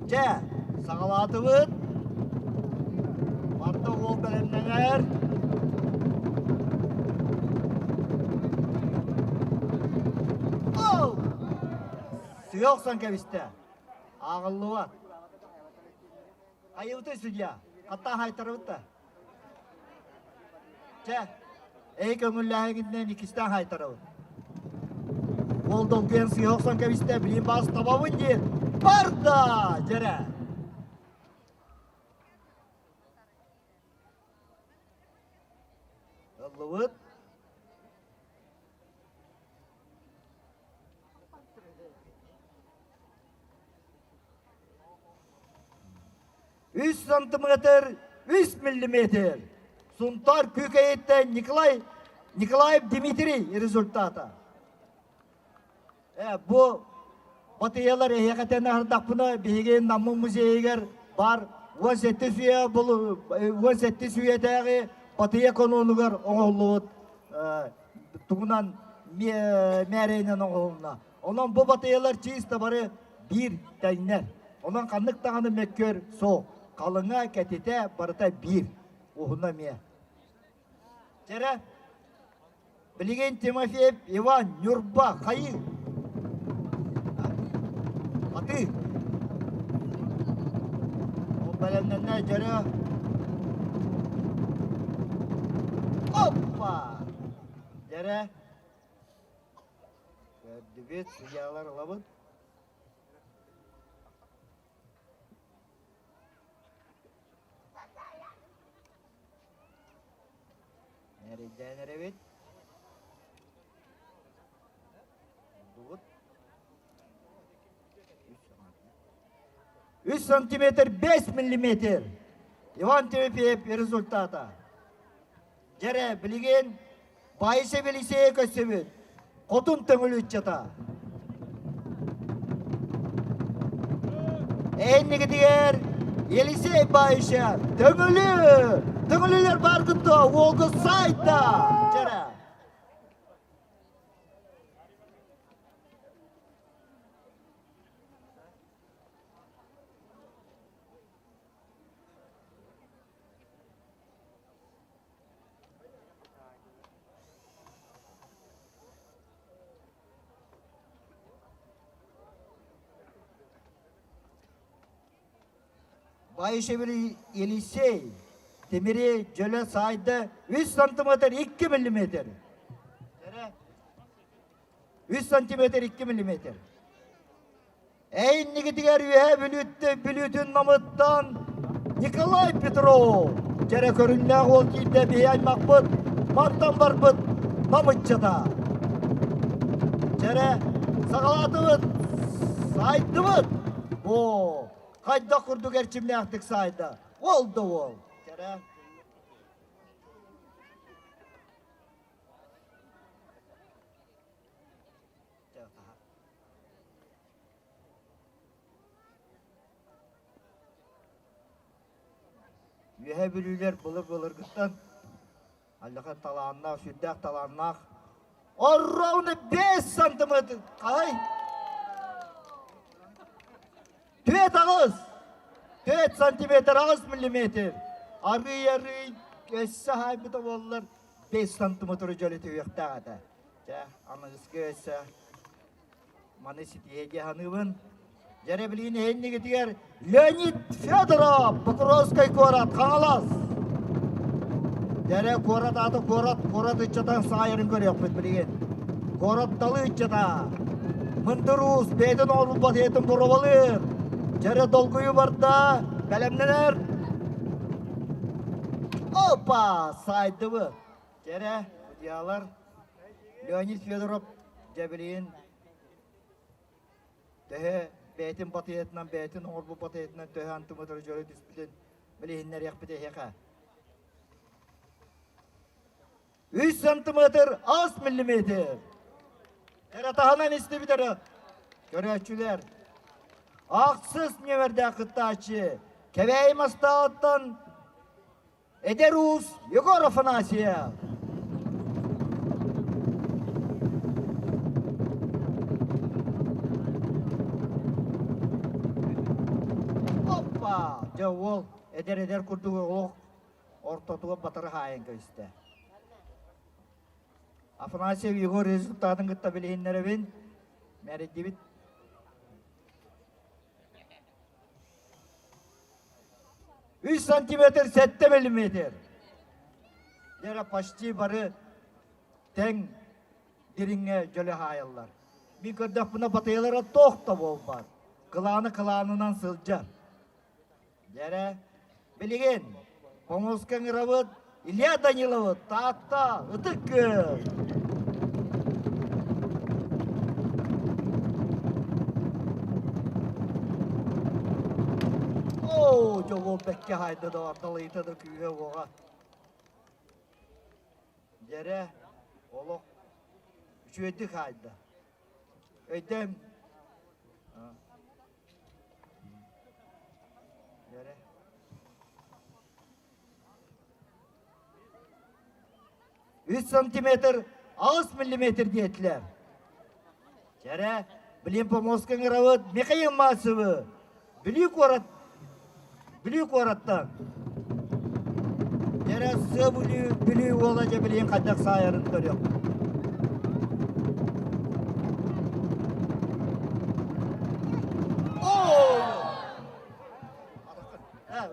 Дьэ, саҕалаатыбыт. Барда уол бэлэмнэнэр. Ол! Сыа охсон кэбистэ. Ааҕыллыбат. Айыбыты судья. Хатта хайтарыбыт да. Чэ, эй көҥүллээһиҥҥитинэн иккистээн хайтарабыт. Уол долгуйан сыыһа охсон кэбистэ, билин баас табабын диэн. Барда! Дьэрэ! Ыллыбыт. Үс сантиметр, үс миллиметр. Сунтаар Күүкэйиттэн Николай Николаев Дмитрий результата. Э, бу батыйалар эһиэхэ тэн аһардахпына биһиги Наммын музейыгар бар 17 үйэ 17 үйэтээҕи батыйа кононугар оҥоһуллубут тугунан мээрэйинэн оҥоһулунна. Онон бу батыйалар чисто бары биир тэҥнэр. Онон ханнык даҕаны мөккүөр суох. Халыҥа, кэтитэ барыта биир. Уһуна эмиэ. Чэрэ, билигин Тимофеев Иван Ньурба хайыы? Атыы. Ол бэлэмнэннэ дьөрө. Оппа! Дьэрэ. Көрдүбүт, судьялар ылабыт. Эрэйдээн эрэбит. Булдубут. 3 сантиметр 5 миллиметр. Иван Тимофеев результата. Дьэрэ, билигин Баайса Елисея көссөбүт. Хотун төҥүл ыччата. Эннигитигэр Елисей Баайша төҥүлү! Төҥүлүлэр бааргыт дуо? Уолгу сайда! Дьэрэ. Баишевили Елисей тимири дьөлө саайда 3 сантиметр 2 миллиметр. 3 сантиметр 2 миллиметр. Эйиннигитигэр үөһэ Бүлүүттэн Бүлүүтүн намыттан Николай Петров дьэрэ көрүҥнээх уол киирдэ биһи аймахпыт мантан барбыт намыччата. Дьэрэ саҕалаатыбыт, сайдыбыт. Бу хайдах курдук эрчимнээхтик сайда. Уол да уол. Дьэрэ Үөһээ Бүлүүлэр былыр-былыргыттан аллахан талааннаах, сүрдээх талааннаах ровно 5 сантиметр қалай? Түөт аҕыс! Түөт сантиметр аҕыс миллиметр. Арый-арый өссө хаайбыта буоллар 5 сантиметры дьөлүтүөхтээх этэ. Чэ, аныгыскы өссө маны ситиһэ дии саныыбын. Дьэрэ билигин эһиннигитигэр Леонид Федоров, Покровскай куорат, Хаҥалас. Дьэрэ куорат аата куорат, куорат ыччатан саайарын көрүөхпүт билигин. Куорат далы ыччата. Мындыр уус бэйэтин оҥорбут батыйатын боруобалыыр. Дьэрэ долгуйу барда, бэлэмнэнэр. Опа, сайдыбыт. Дьэрэ, судьялар Леонид Федоров дьэбилиин төһө бэйэтин батыйатынан бэйэтин оҥорбут батыйатынан төһө антымытыры дьөрө түспүтүн билиһиннэриэхпит эһиэхэ. Үс сантиметр аз миллиметр. Эрэ таһынан истибит эрэ көрөөччүлэр. Ахсыс нүөмэрдээх кыттааччы Кэбээйи Мастааттан Эдэр уус Егор Афанасьев. Оппа! Дьэ уол эдэр-эдэр курдук олох ортотугар батары хаайан кэбистэ. Афанасьев Егор результатын кытта билиһиннэрэбин. Мэрийдибит. 3 сантиметр 7 миллиметр. Дьэ почти бары тэҥ дириҥҥэ дьөлө хаайаллар. Мин көрдөхпүнэ батыйалара туох да буолбат. Кылааны кылаанынан сылдьар. Дьэрэ, билигин Хомуска ыҥырабыт Илья Даниловы Таатта Ытык Күөл. Оо, дьолуон бэккэ хаайда да далыйта да күүһэ уоҕа. Дьэрэ, олох үчүгэйдик хаайда. Өйдөм. Дьэрэ. Үс сантиметр, 6 миллиметр диэтилэр. Дьэрэ, билин помоска ыҥырабыт Михаил Мальцевы Бүлүү куорат Бүлүү куораттан. Дьэрэ сыа Бүлүү, Бүлүү уола дьэ билин хайдах саайарын көрүөх.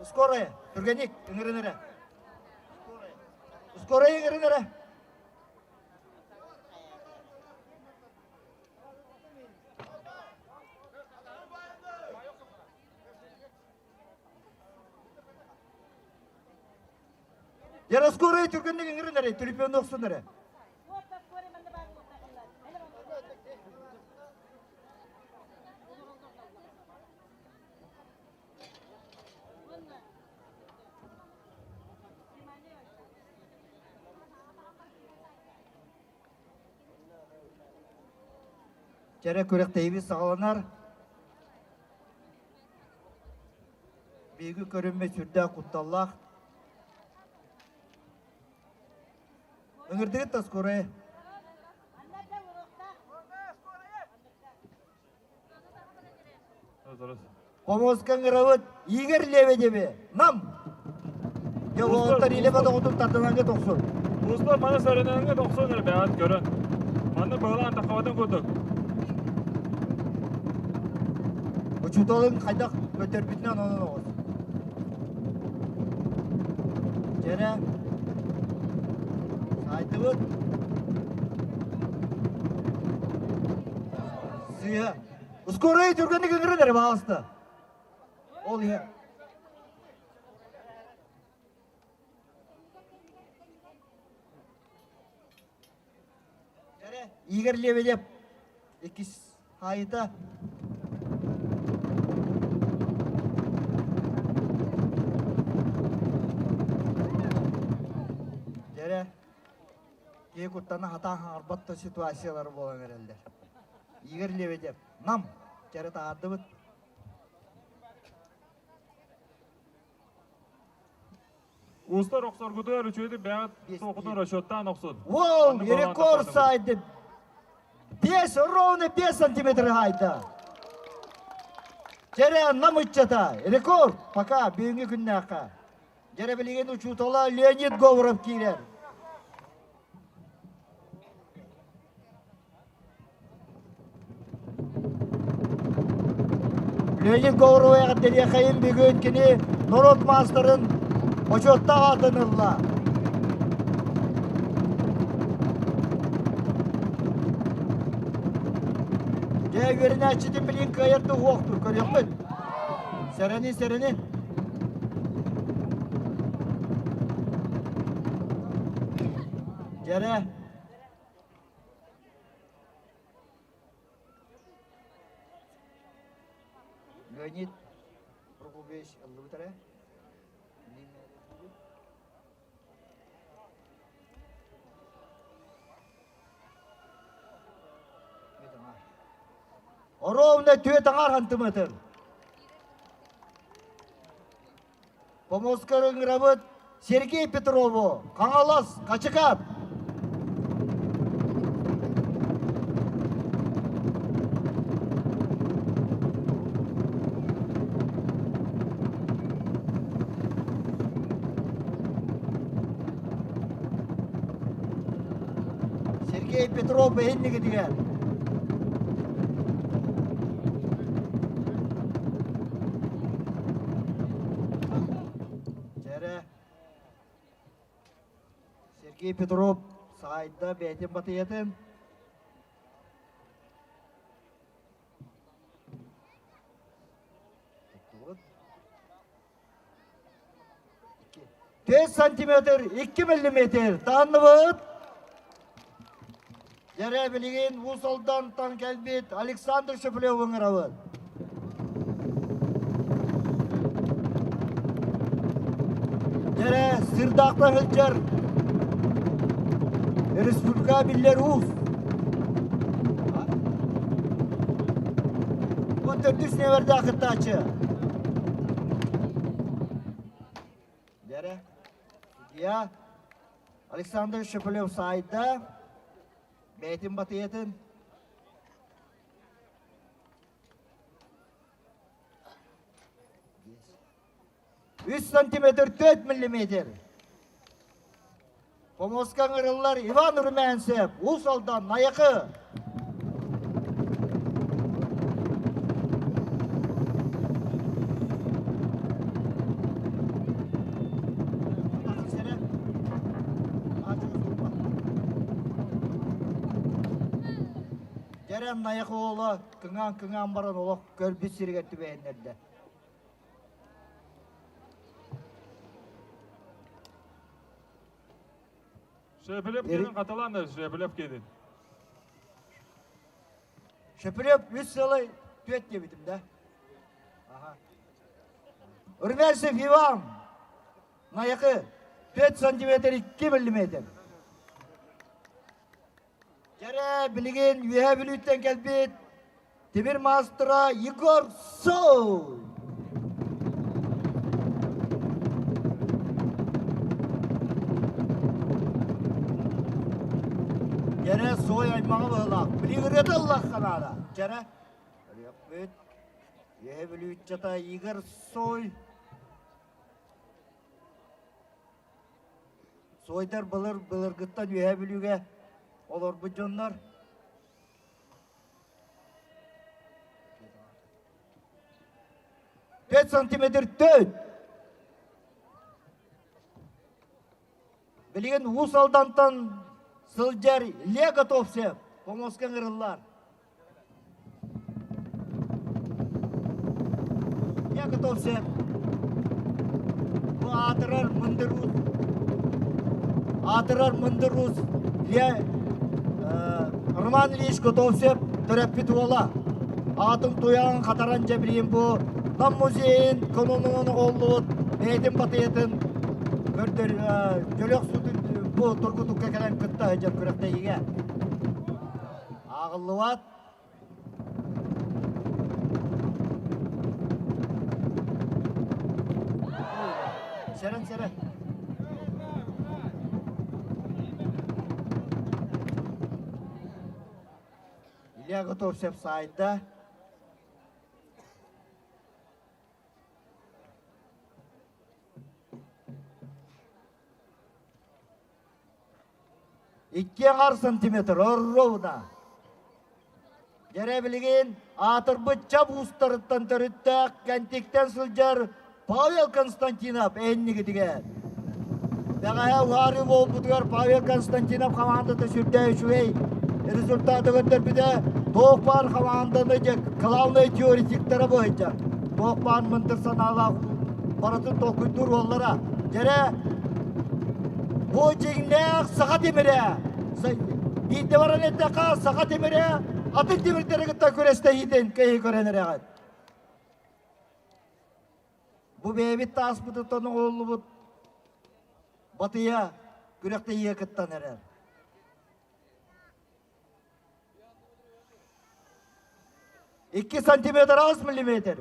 Скорая, түргэнник, ыҥырын эрэ. Скорая ыҥырын эрэ. Яра скорая түргэнник ыҥырын эрэ, түлүпүөн охсун эрэ. Кэрэ күрэхтэһиибит саҕаланар. Биһиги көрүммүт сүрдээх кутталлаах. Ыҥырдыгыт да скорая. Хомуска ыҥырабыт Игорь Лебедеви Нам! Дьэ уолаттар илэ бодоҕутун тардынанга тохсун. Уустар маны сөрөнөҥҥө тохсун эрэ бэҕэт көрөн. Манны быһылаан таххабатын курдук. Учууталыҥ хайдах көтөрбүтүнэн онон оҕус. Дьэрэ, саайдыбыт. Сыыһа. Скорая түргэнник ыҥырын эрэ баҕаста. Ол иһэ. Игорь Лебедев иккис хаайыта. Дьэрэ, киһи куттана хатаан хаҥарбат да ситуациялар буолан эрэллэр. Игорь Лебедев, Нам, кэрэ таһаардыбыт. Уустар охсоргутугар үчүгэйдик бэйэҕит суохутун расчеттаан охсун. Воу, рекорд сайды. 5, ровно 5 сантиметр хайда. Дьэрэ нам ыччата, рекорд пока бүгүҥҥү күннээххэ. Дьэрэ билигин учуутала Леонид Говоров киирэр. Леонид Говоровы эҕэрдэлиэхэйин бүгүн кини норуот маастарын бочуоттаах аатын ылла. Дьэ, үөрэнээччитин билигин кыайар да уһуохтур, көрүөхпүт. Сэрэни, сэрэни. Дьэрэ, Леонид Прокопьевич ыллыбыт эрэ. Ровно түөрт аҥаар сантиметр. Помоскар ыҥырабыт Сергей Петрову, Хаҥалас, Хачыкаат. Сергей Петров бэһиннигитигэр. Дьэрэ Сергей Петров саайда бэйэтин батыйатын. Тес сантиметр, 2 миллиметр. Таанныбыт. Дьэрэ билигин Уус Алдантан кэлбит Александр Шеплев ыҥырабыт. Дьэрэ сырдаахта сылдьар республика биллэр уус. Бу төрдүс нүөмэрдээх кыттааччы. Дьэрэ, судья Александр Шепелев саайда бэйэтин батыйатын Үс сантиметр 4 миллиметр. Помоска ыҥырыллар Иван Румянцев, Уус Алдан, Найахы. Дьэрэн Найахы уола кыҥаан-кыҥаан баран олох көрбүт сиригэр түбэһиннэрдэ. Шепелев кэлин хатылаан Шепелев кэлин. Шепелев үс сылай түөт диэбитим да. Ага. Румянцев Иван Найахы 5 сантиметр 2 миллиметр. Дьэрэ билигин Үөһээ Бүлүүттэн кэлбит тимир маастара Егор Соу. Дьэрэ сой аймаҕа быһылаах. Билигин ырыата ыллахха наада. Дьэрэ ырыаппыт Үөһээ Бүлүүччата Игорь Сой Суойдар былыр былыргыттан Үөһээ Бүлүүгэ олорбут дьоннор. Пять сантиметр төт. Билигин Уус Алдантан сылдьар Илья Готовцев помоска ыҥырыллар. Я готовься. Бу аатырар мындыр уус. Аатырар мындыр уус Илья Роман Ильич Готовцев төрөппүт уола. Аатын туйаҕын хатаран дьэбириин бу Нам музейын кононунан оҕоллубут бэйэтин батыйатын көрдөр дьөлөх суутун бу тургутукка кэлэн кытта сылдьар күрэхтэһиигэ. Ааҕыллыбат. Сэрэн сэрэн. Илья Готовцев саайда. Икки аҥар сантиметр ровно. Дьэрэ билигин аатырбыт чап уустарыттан төрүттээх Кэнтиктэн сылдьар Павел Константинов эннигитигэр. Бэҕэһээ уһаарыы буолбутугар Павел Константинов хамаандата сүрдээх үчүгэй результаты көрдөрбүтэ. Туох баар хамаанданы дьэ главнай теоретиктара быһыйдьар. Туох баар мындыр санаалаах барытын толкуйдуур уоллара. Дьэрэ Бу дьиҥнээх саха тимирэ. Биирдэ баран эттэххэ, саха тимирэ атын тимирдэри кытта күрэстэһиитин киһи көрөн эрэҕит. Бу бэйэбит тааспытыттан оҥоһуллубут батыйа күрэхтэһиигэ кыттан эрэр. 2 сантиметр 6 миллиметр.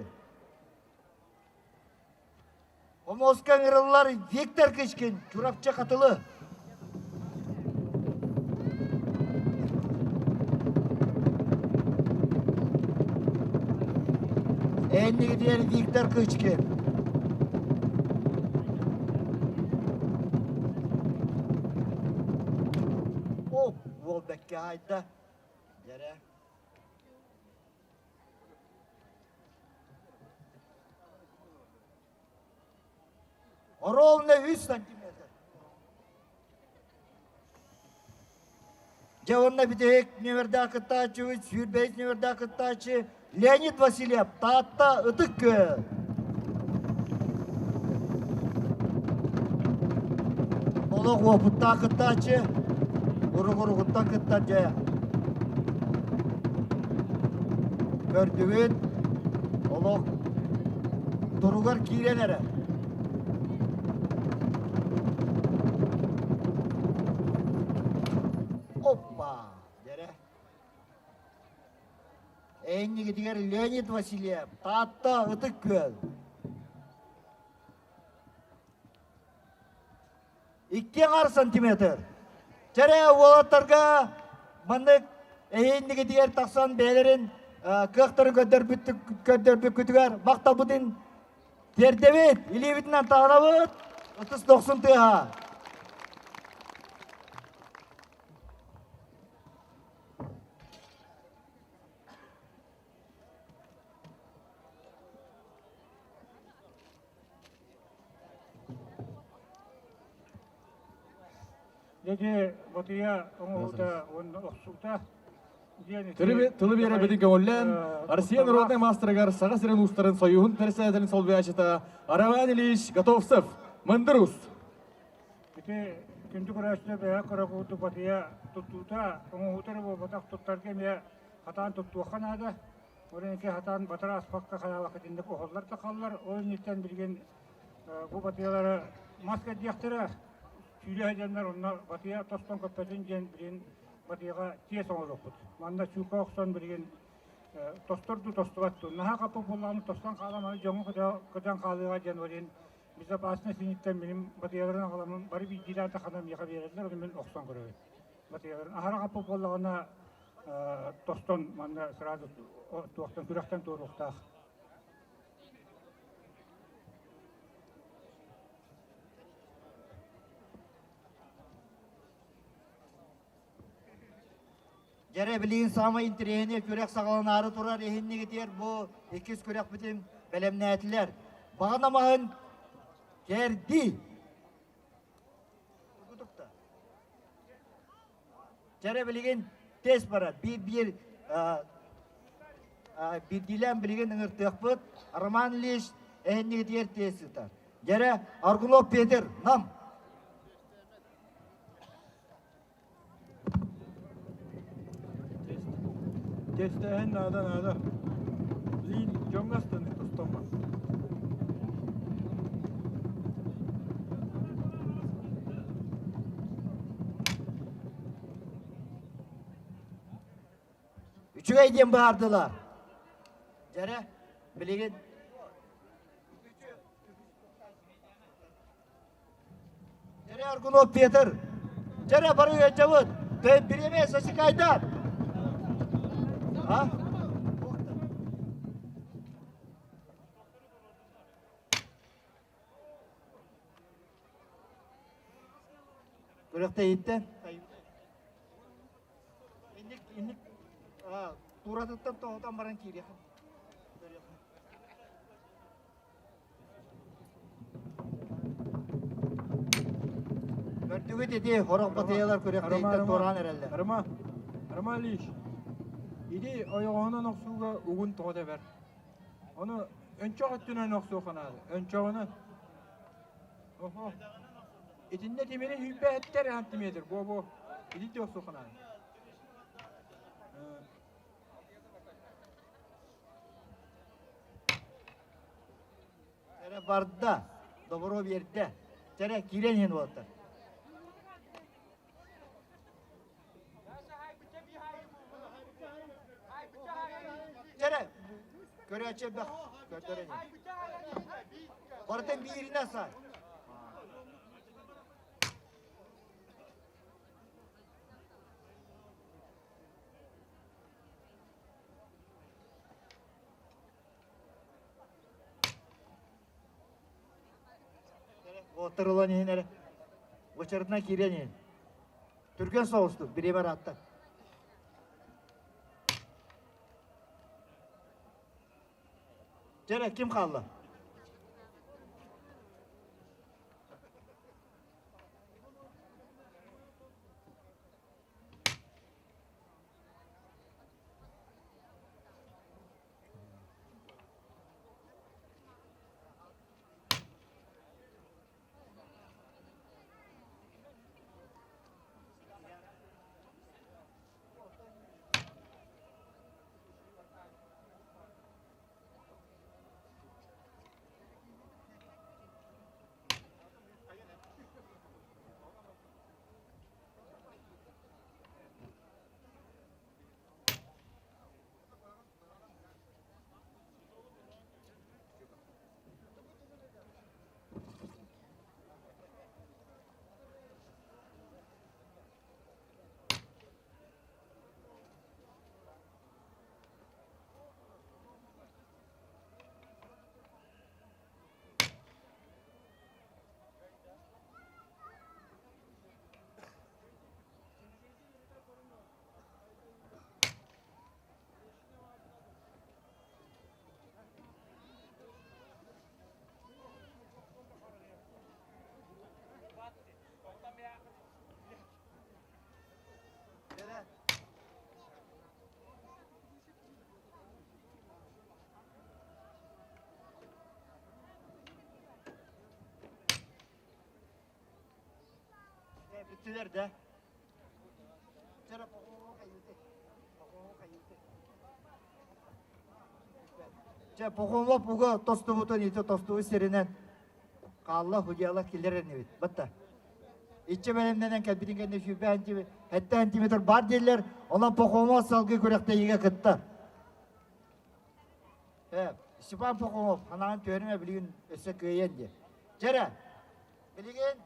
Омоска ыҥырыллар Виктор Кычкин, Чурапчы Хатылы. Эннигитигэр Виктор Кычкин. Оп, уол бэккэ аайда. Дьэрэ. Ровно 3 сантиметр. Дьэ уонна бүтэһик нүөмэрдээх кыттааччыбыт, сүүрбэһис нүөмэрдээх кыттааччы Леонид Васильев, Таатта Ытык Күөл. Олох уопуттаах кыттааччы, урук-уругуттан кыттар дьэ. Көрдүгүт, олох туругар киирэн эрэ. Оппа! Дэрэ. Эйнигитигэр Леонид Васильев, Таатта Ытык Күөл. Икки аҥар сантиметр. Чэрэ уолаттарга маннык эһииннигитигэр тахсан бэйэлэрин кыахтарын көрдөрбүккүтүгэр махталбытын Тиэрдэбит, илиибитинэн таһынабыт, ытыс дохсун тыаһа. Дьэ, Батыйа оҥоһуута уонна охсуута Тылы биэрэбитин көҥүллээн, Россия народнай маастарыгар Саха сирин уустарын союһун председателин солбуйааччыта Араван Ильич Готовцев, Мындыр Уус. Ити күндү көрөөччүлэр бэйэ көрө курдук Батыйа туттуута, оҥоһуута эрэ буолбатах, туттарга эмиэ хатаан туттуохха наада. Ол иһин хатаан батара аспакка хайаабакка итинник оһоллор да хааллар. Ол инниттэн билигин бу батыйалары мас кэрдиэхтэрэ, сүүлэ сылдьаннар онно батыйа тостон көппөтүн диэн билигин Батыйаҕа тиэс оҥоруохпут. Манна чуукка охсон билигин тостор дуу, тостубат дуу. Наһаа хаппыт буоллаҕына тостон хаалан аны дьоҥҥо көтөн хаалыаҕа диэн ол иһин безопасность инниттэн миним батыйаларын аҕаламмын бары биирдиилээн тахана миэхэ биэрэллэр, ону мин охсон көрөбүн. Батыйаларын аһара хаппыт буоллаҕына тостон манна сразу туохтан күрэхтэн туоруохтаах. Дьэрэ билигин саамай интэриэһинэй күрэх саҕаланаары турар иһиннигитигэр бу иккис күрэхпитин бэлэмнээтилэр. Баҕана маһын кэрдии. Дьэрэ билигин тест барар. Биир-биир биирдиилээн билигин ыҥыртыахпыт. Роман Ильич эһиннигитигэр тест ыытар. Дьэрэ Аргунов Петр, Нам. Тестээһин наада наада. Лиин дьоҥҥо астыннык тустаммат. Үчүгэй диэн баардылар. Дьэрэ, билигин Дьэрэ Аргунов Петр. Дьэрэ бары ыалдьабыт. Бириэмэ сосикайдар. А? Күрэхтэһииттэн инник инник туратыттан тоһутан баран киириэх. Көрдүгүт ити хорох батыйалар күрэхтэһииттэн туораан эрэллэр. Рома, Рома Ильич, иди ойоҕоһунан охсууга угун тоҕо тэбэр. Ону өнчөх өттүнэн охсуохха наада. Өнчөҕүнэн. Оһо. Итиннэ тимири сүүрбэ эттэр сантиметр. Бу-бу. Ити охсуохха наада. Эрэ барда, добро биэрдэ. Чэрэ, киирэн иһин уолаттар. Чэрэ, көрөөччү элбэх көрдөрөн иһин. Барытын бииринэ сай. Уоттар ылан иһин эрэ. Уочаратынан киирэн иһин. Түргэн соҕустук, бириэмэ ыраатта. Дьэ эрэ, ким хаалла? Бүттүлэр да. Чэ, Похомов уга тостубутун ити тостубут сиринэн хаалла худьяла киллэрэр инибит. Батта. Иччэ бэлэмнэнэн кэлбитин кэннэ сүүрбэ сэттэ сантиметр баар дииллэр, онон Похомов салгыы күрэхтэһиигэ кыттар. Э, Степан Похомов, ханаан түһэримэ билигин өссө кыайан диэ. Дьэрэ, билигин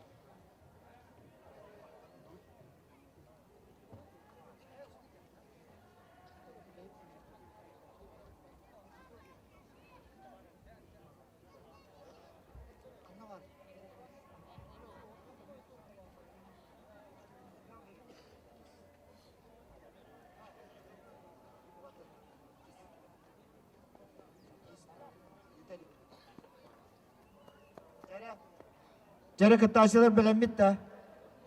Дьэрэ кыттааччылар бэлэммит да.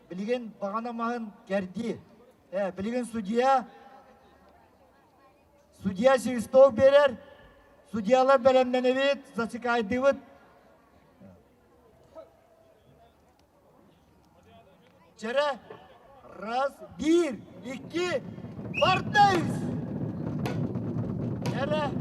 Билигин баҕана маһын кэрдии. Э, билигин судья судья свисток биэрэр. Судьялар бэлэмнэнэбит, засекайдыыбыт. Чэрэ, раз, биир, икки, бардайс! Чэрэ.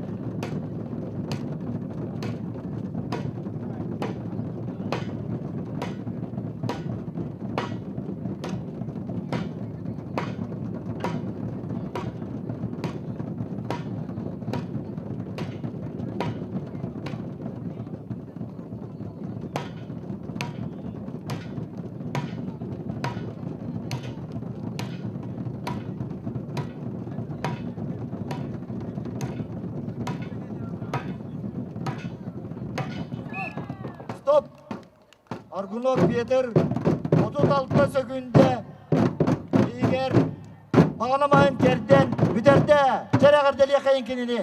Стоп! Аргунов Петр 36 сөкүндэ иһигэр баҕанамайын кэрдэн бүтэрдэ. Чэрэҕэрдэлиэхэйин кинини.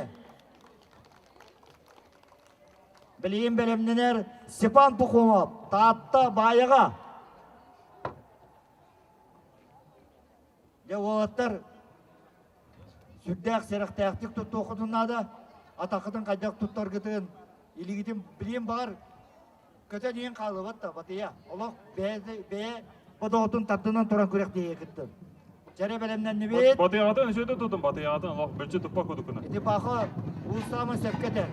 Билигин бэлэмнэнэр Степан Пухумов, Таатта Баайаҕа. Дьэ уолаттар сүрдээх сэрэхтээхтик туттуоххутун наада. Атаххытын хайдах туттаргытын, илигитин билиэн баҕар көтөн иһин хаалыбат да батыйа. Олох бэйэ бэйэ бодоҕутун тардынан туран күрэхтэһиэ кыттын. Дьэрэ бэлэмнэннибит. Батыйаҕытын үсүөтэ тутун, батыйаҕытын олох мүлчү туппа кудукуна. Ити Пахо уустаама сөпкө этэр.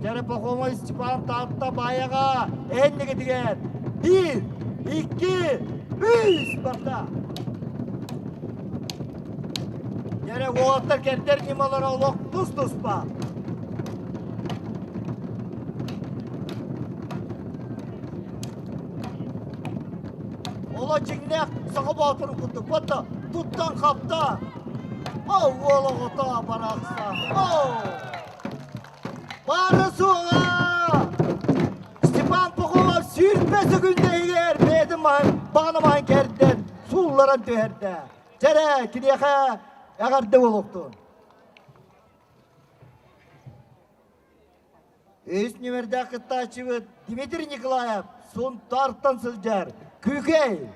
Дьэрэ Пахомой Степан Таатта Баайаҕа эннигитигэр биир, икки, үс барда. Дьэрэ уолаттар кэрдэр ньымалара олох тус-туспа. Ола дьиҥнээх саха боотурун курдук батта туттан хапта. О, уол оҕото барахсан. О! Бары суоҕа! Степан Пухулов сүүрбэ сөкүндэ иһигэр бэйэтин маһын баҕана маһын кэрдэн суулларан түһэрдэ. Чэрэ, киниэхэ эҕэрдэ буолуохтун. Үс нүмердээх кыттааччыбыт Дмитрий Николаев Сунтаартан сылдьар Күүкэй.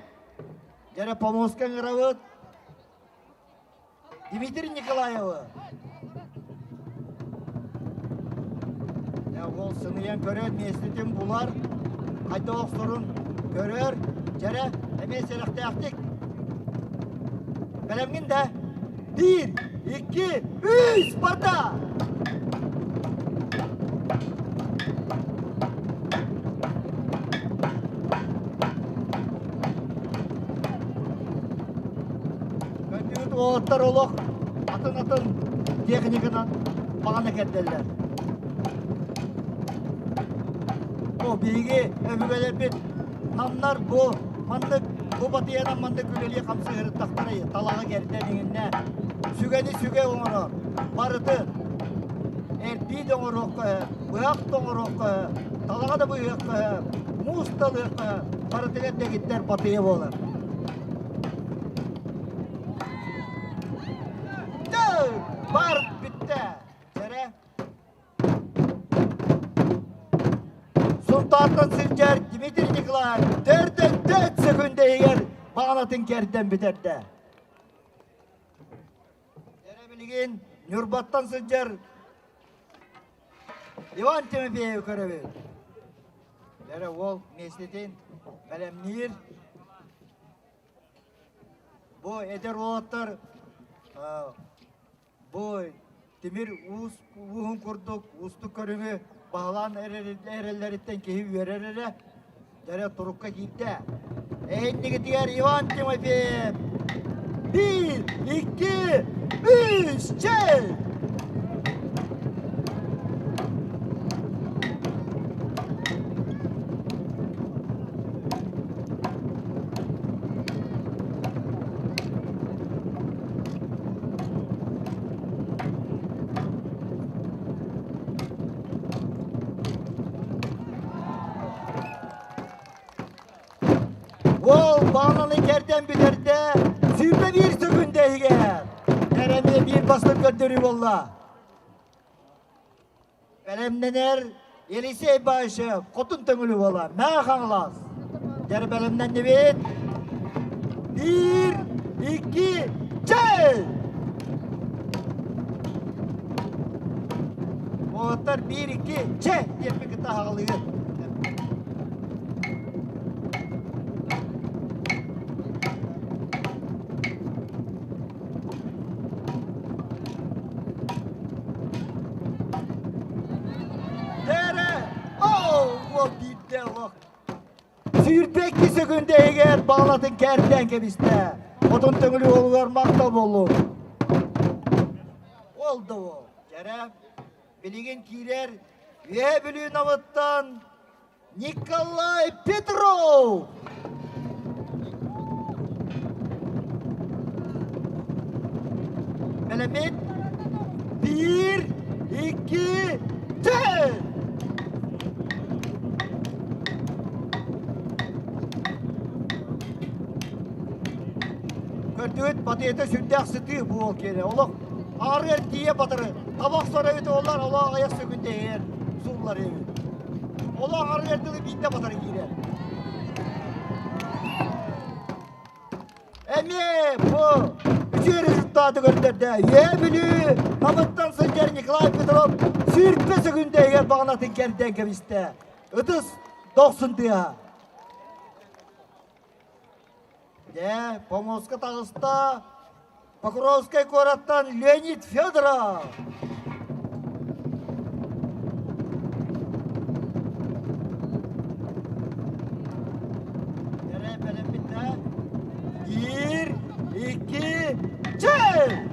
Дьэрэ помоска ыҥырабыт Дмитрий Николаевы. Ол сыныйан көрөр, миэстэтин булар, хайдах охсорун көрөр. Дьэрэ, эмиэ сэрэхтээхтик. Бэлэмҥин да? Биир, икки, үс, барда! Көтүүт уолаттар олох атын-атын техниканан баҕана кэрдэллэр. Бу биһиги өбүгэлэрбит намнар бу маннык бу батыйанан маннык үлэлии хамсыырыттахтарай талаҕы кэрдэн иҥиннэ сүгэни сүгэ оҥорор барытын эрбии да оҥоруохха быһах да оҥоруохха талаҕа да быһыахха муус да ылыахха барытыгар дэгиттэр батыйа буолар Бар бүттэ. Сэрэ. Сунтаартан сылдьар Дмитрий Николаев төрдөн төрт секунда иһигэр баҕанатын кэрдэн бүтэрдэ. Эрэ билигин Ньурбаттан сылдьар Иван Тимофеев көрөбүт. Эрэ уол миэстэтин бэлэмниир. Бу эдэр уолаттар бу тимир уус ууһун курдук уустук көрүҥү баһылаан эрэллэриттэн киһи үөрэр эрэ. Дьэрэ турукка киирдэ. Эйнигитигэр Иван Тимофеев. Биир, икки, үс, чэй! Уол баананы кэрдэн бүтэрдэ, 21 секунда иһигэр. Эрэмиэ биир бастыҥ көрдөрүү буолла. Бэлэмнэнэр Елисей Баишев хотун төҥүлү буола Мээ Хаҥалас. Дьэр бэлэмнэннибит. Биир, икки, чэй! Уолаттар биир, икки, чэ! диэппит кытта аҕалыыгыт. Дэрэ! Оо, уол биирдэ олох. Сүүрбэкки сөкүндэ иһигэр баалатын кэрдэн кэбистэ. Отун төҥүлү уолугар махтал буоллун. Ол да уол. Дьэрэ, билигин киирэр Үөһээ Бүлүү Намыттан Николай Петров! Бэлэммит биир, икки, түөрт! Көрдүгүт, батыйата сүрдээх сытыы бу уол киэнэ. Олох аарыар тиийэ батары. Табах сор эбит олар, олох аҕыйах сөкүндэ иһэр, суллар эбит. Олох арыйар дылы биирдэ батары киирэр. Эмиэ бу үчүгэй результаты көрдөрдө. Үөһээ Бүлүү Намыттан сылдьар Николай Петров сүүрбэ сөкүндэ иһигэр баҕанатын кэрдэн кэбистэ. Ытыс дохсун тыаһа. Дьэ, помоска таҕыста Покровскай куораттан Леонид Федоров. Биир, икки, чэй!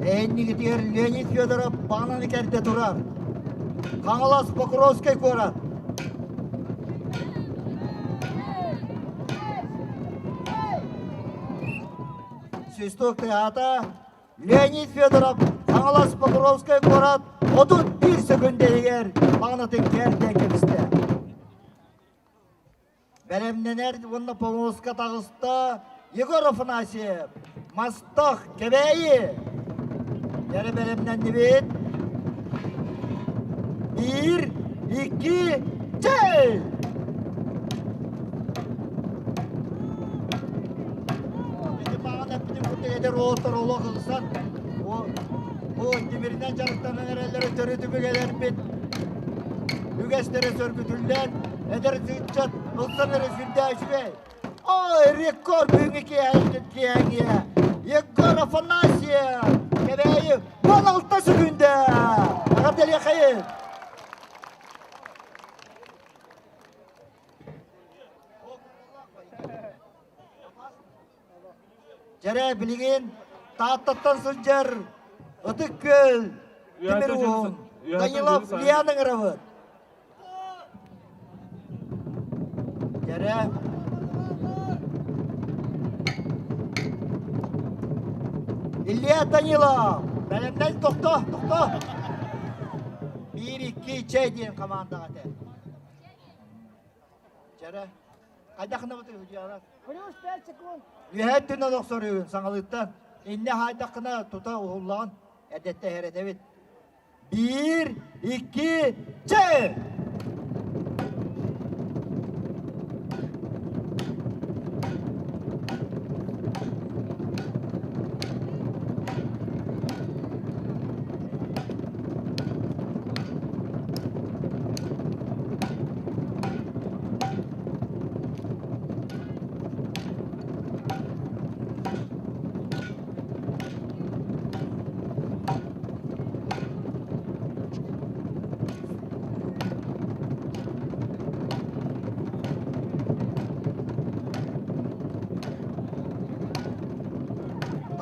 Эннигитигэр Леонид Федоров баананы кэрдэ турар. Хаҥалас Покровскай куорат. Свисток тыаһаата. Леонид Федоров Хаҥалас Покровскай куорат 31 сөкүндэ иһигэр маҕанатын кэрдэн кэбистэ. Бэлэмнэнэр уонна помоска таҕыста Егор Афанасьев, Мастах, Кэбээйи. Дьэрэ бэлэмнэннибит. Биир, икки, чэй! Ити баҕан эппитим курдук эдэр уолаттар олох ылсан, бу тимиринэн дьарыктанан эрэллэрэ төрүт үбүгэлэрбит үгэстэрэ сөргүтүллэн, эдэр ыччат ылсан эрэ сүрдээх үчүгэй. Ой, рекорд бүгүҥҥү киэһэҥҥэ Егор Афанасьев Кэбээйи 16 секүндэ! Эҕэрдэлиэхэйин! Дьэрэ билигин Тааттаттан сылдьар Ытык Күөл Тимир Уһун Данилов Ильяны ыҥырабыт. Дьэрэ Илья Данилов бэлэмнэн тохто тохто биир икки чэй диэн командаҕа этэ. Чэрэ, хайдах гынабытый Худьяров? Плюс 5 секунд. Үөһээ өттүнэн охсоруйун саҥалыыттан. Иннэ хаайдаххына тута уһуллаҕын эрдэттэ иһэрэтэбит. Биир, икки, чэ!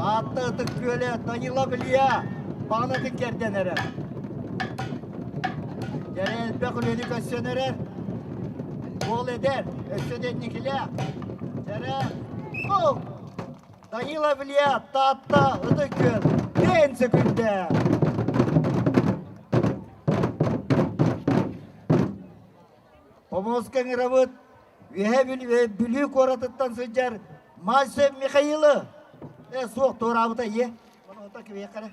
Таатта Ытык Күөлэ Данилов Илья баҕанатын кэрдэн эрэр. Дьэрэ элбэх үлэни көрсөн эрэр. Уол эдэр, өссө да инникилээх. Дьэрэ, ол! Данилов Илья Таатта Ытык Күөл 5 секүндэ. Хомуска ыҥырабыт Үөһээ Бүлүү куоратыттан сылдьар Мальцев Михаилы. Э, суох, туораабыта ийэ. Маныта кибиэххэ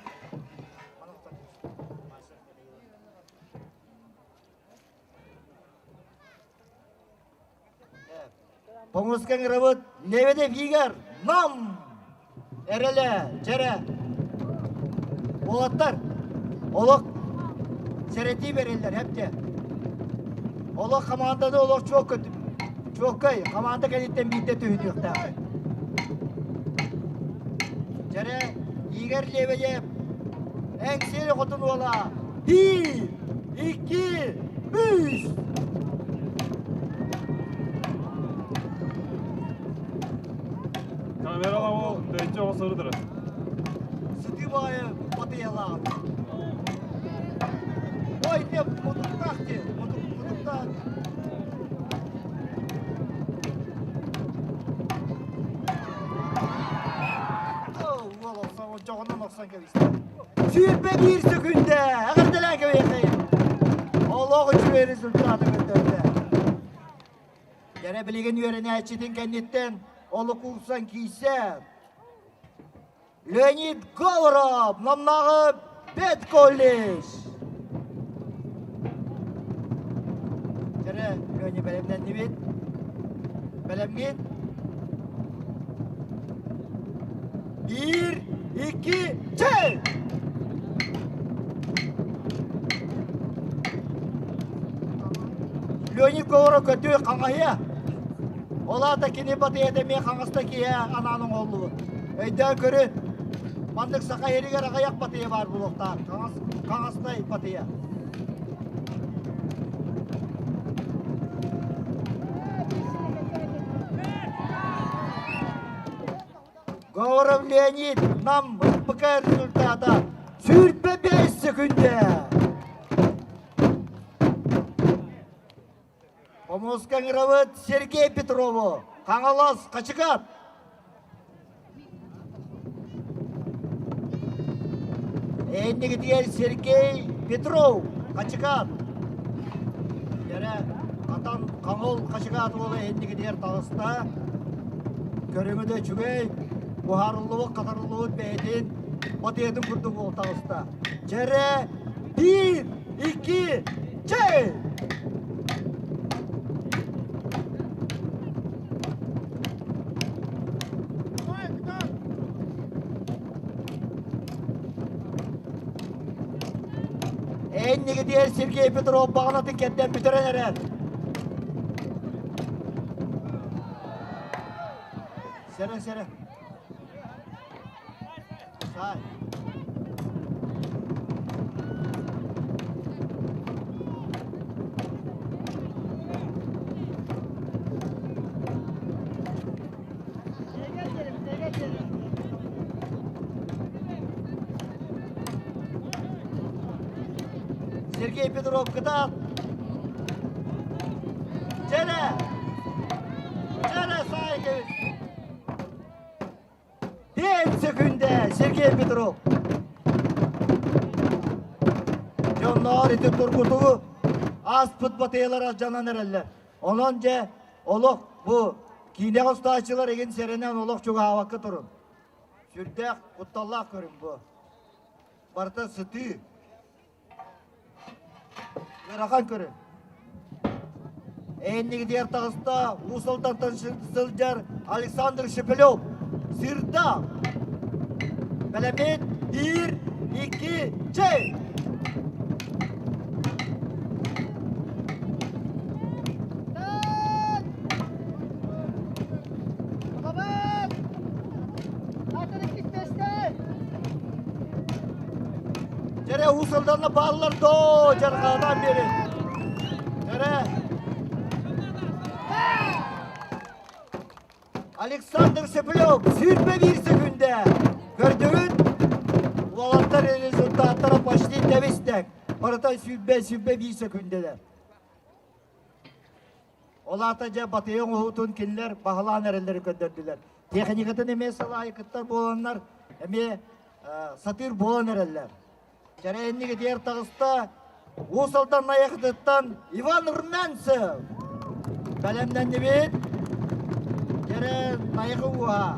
Хомуска ыҥырабыт Лебедев Игорь Нам Эрэлэ, дьэрэ. Уолаттар, олох сэрэтии бэриллэр, эпте. Олох хамаанданы олох чуокка чуоккай хамаанда кэнниттэн биирдэ түһүнүөхтээх. Дьэрэ, Игорь Лебедев, Эҥсиэли хотун уола, биир, икки, үс! Камерала ол бэйчэ оҕо сырыдыра. Сытыы баайы батыйалаах. Ой, не, мутуктаах дии, мутуктаах. Уол охсон, дьоҕунан охсон кэбистэ. 21 секүндэ! Эҕэрдэлээн кэбиһиэххэйин! Олох үчүгэй результаты көрдөрдө. Дьэрэ билигин үөрэнээччитин кэнниттэн олук уурсан киирсэ. Леонид Говоров, Намнааҕы педколледж. Дьэрэ, Леня бэлэмнэннибит. Бэлэмҥин? Биир, икки, чэй! Леонид Говоров көтүө хаҥаһыа. Ол аата кини батыйата эмиэ хаҥаста киһи анаан оҥоһуллубут. Өйдөөн көрүн, маннык саха иһигэр аҕыйах батыйа баар буолуохтаах. Хаҥас, хаҥастай батыйа. Говоров Леонид нам РПК результата 25 секунде. Хомуска ыҥырабыт Сергей Петрову, Хаҥалас, Хачыкат. Эннигитигэр Сергей Петров, Хачыкат. Дьэрэ, Хатан Хаҥыл Хачыкат уола эннигитигэр таҕыста. Көрүҥү да үчүгэй, буһарыллыбыт, хатарыллыбыт бэйэтин батыйатын курдук уол таҕыста. Дьэрэ, биир, икки, чэй! Эннигитигэр Сергей Петров баҕанатын кэрдэн бүтэрэн эрэр. Сэрэ, сэрэ. Сай. Сергей Петров кытаат. Чэрэ! Чэрэ Сайкович! Пять секүндэ Сергей Петров. Дьонноор ити тургутугу ааспыт батыйалар алдьанан эрэллэр. Онон дьэ олох бу киинэҕэ устааччылар игин сэрэнэн олох чугаһаабакка турун. Сүрдээх кутталлаах көрүҥ бу. Барыта сытыы. Ыарахан көрүҥ. Эннигитигэр таҕыста Уус Алдантан сылдьар Александр Шепелев. Сырда. Бэлэммит биир, икки, чэй! Дьэрэ Уус Алданна бааллар доо дьарҕаатаан биэрин. Дьэрэ Александр Шепелев 21 секүндэ. Көрдүгүт? Уолаттар результаттара почти тэбис-тэҥ. Барыта сүүрбэ, 21 сөкүндэлэр. Ол аата дьэ батыйа оҥоһуутун кинилэр баһылаан эрэллэри көрдөрдүлэр. Техникатын эмиэ салаайы кыттар буоланнар, эмиэ сатыыр буолан эрэллэр. Кэрээнник итиэр таҕыста Уус Алдан Найахытыттан Иван Румянцев. Бэлэмнэннибит. Кэрэ Найахы ууһа.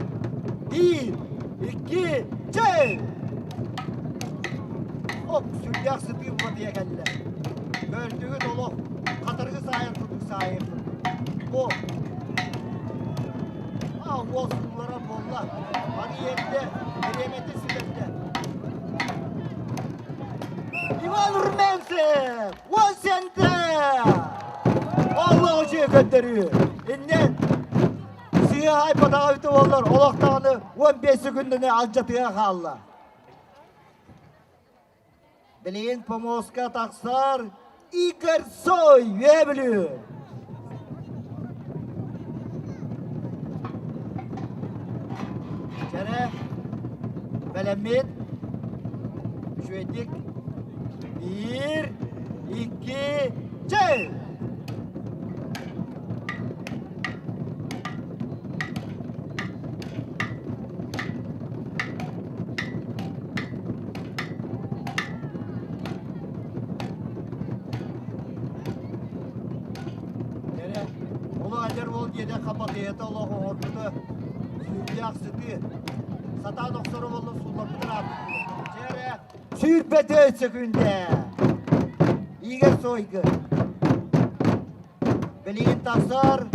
Биир, икки, чэй! Оп, сүрдээх сытыы батыйа кэллэ. Көрдүгүт олох хатырыгы саайар курдук саайар курдук. Бу А, уол сууллара буолла. Аны иэрдэ, бириэмэтин сүтэрдэ. Иван Румянцев! Уон сентэ! Аллах үчүгэй көрдөрүү. Иннен сыа айбатаҕа үтэ буоллар, олох даҕаны 15 секундэни алдьатыга хаалла. Билигин помоска тахсар Игорь Цой, Үөһээ Бүлүү. Чэрэ, бэлэммит, үчүгэйдик. Биир, икки, чэй! Кэрэ, олох эдэр уол диэтэ хапатыйата олох оҥорбута сүүрдээх сытыы. Сатаан охсоро буолла суулларбыт ырааппыт. Чэрэ, сүүрбэтэ сөкүндэ. Игорь Сойгы. Билигин тахсар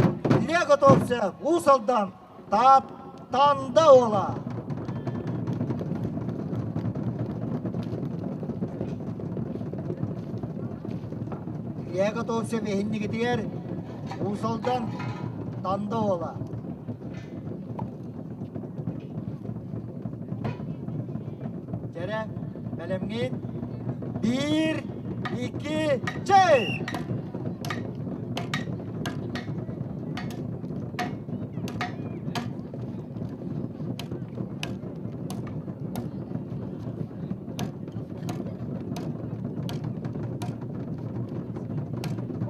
Илья Готовцев, Уус Алдан, Танда уола. Илья Готовцев иһиннигитигэр Уус Алдан, Танда уола. Дьэрэ, бэлэмҥин. Биир, икки, чэй!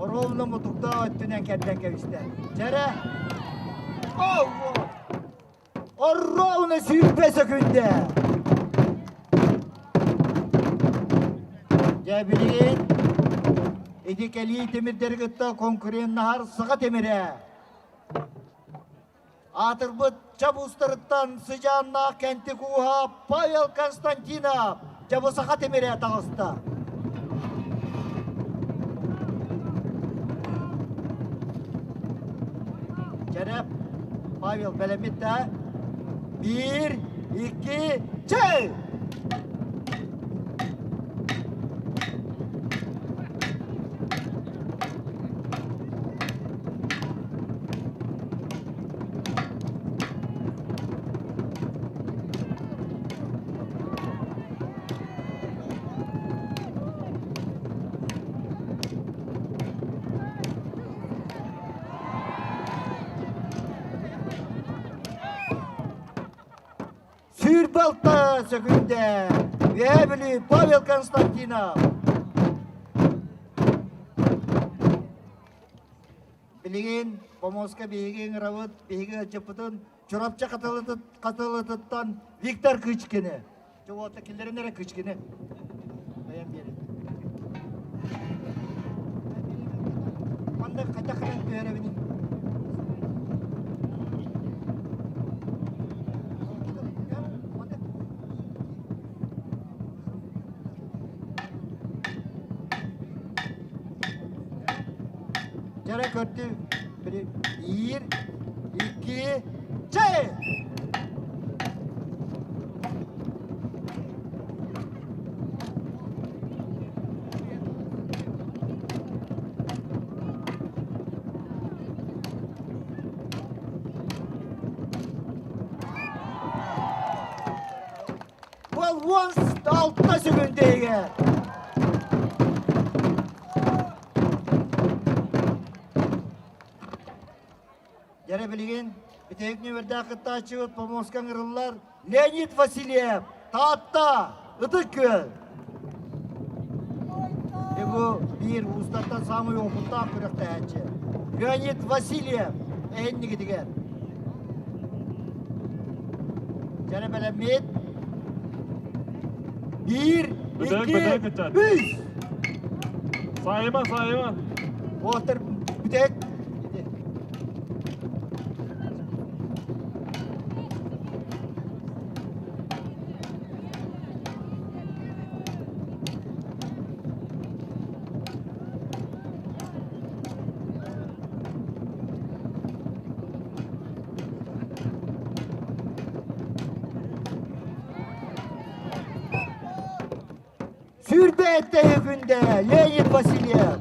Оруобуна мутуктаах өттүнэн кэрдэн кэбистэ. Дьэрэ! Оруобуна 20 сөкүндэ! Дьэ билигин ити кэлии тимирдэри кытта конкуреннаһар саха тимирэ. Аатырбыт чабустарыттан сыдьааннаах кэнтик ууһа Павел Константинов дьабы саха тимирэ таҕыста. Чэрэ, Павел бэлэммит да? Биир, икки, чэй! Сүүрбэ сөкүндэ Үөһээ Бүлүү Павел Константинов. Билигин Помоска биһиги ыҥырабыт, биһиги ыалдьыппытын Чурапчы Хатылытыттан Виктор Кычкины. Чугуота киллэрин эрэ Кычкины. Бэйэм биэрин. Манна хайдах гынан түһэрэбиний? Дьэрэ көрдү. Биир, икки, чэй! Well, once алта секүндэйгэ. Дьэрэ билигин бүтэһик нүөмэрдээх кыттааччыбыт помоска ыҥырыллар. Леонид Васильев, Таатта, Ытык Күөл. Бу биир уустартан самый опыттаах күрэхтэһээччи. Леонид Васильев эһиннигитигэр. Дьэрэ бэлэммит. Биир, икки, үс! Сайыма, сайыма. Уолаттар бүтэк. Сүүрбэ күндэ Леонид Васильев.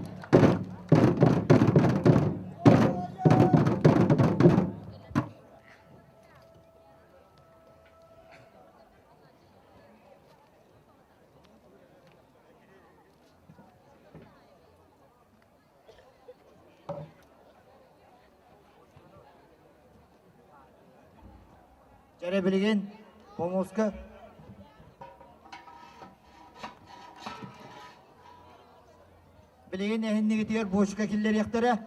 Дьэрэ билигин помоска билигин эһиннигитигэр буочука киллэриэхтэрэ.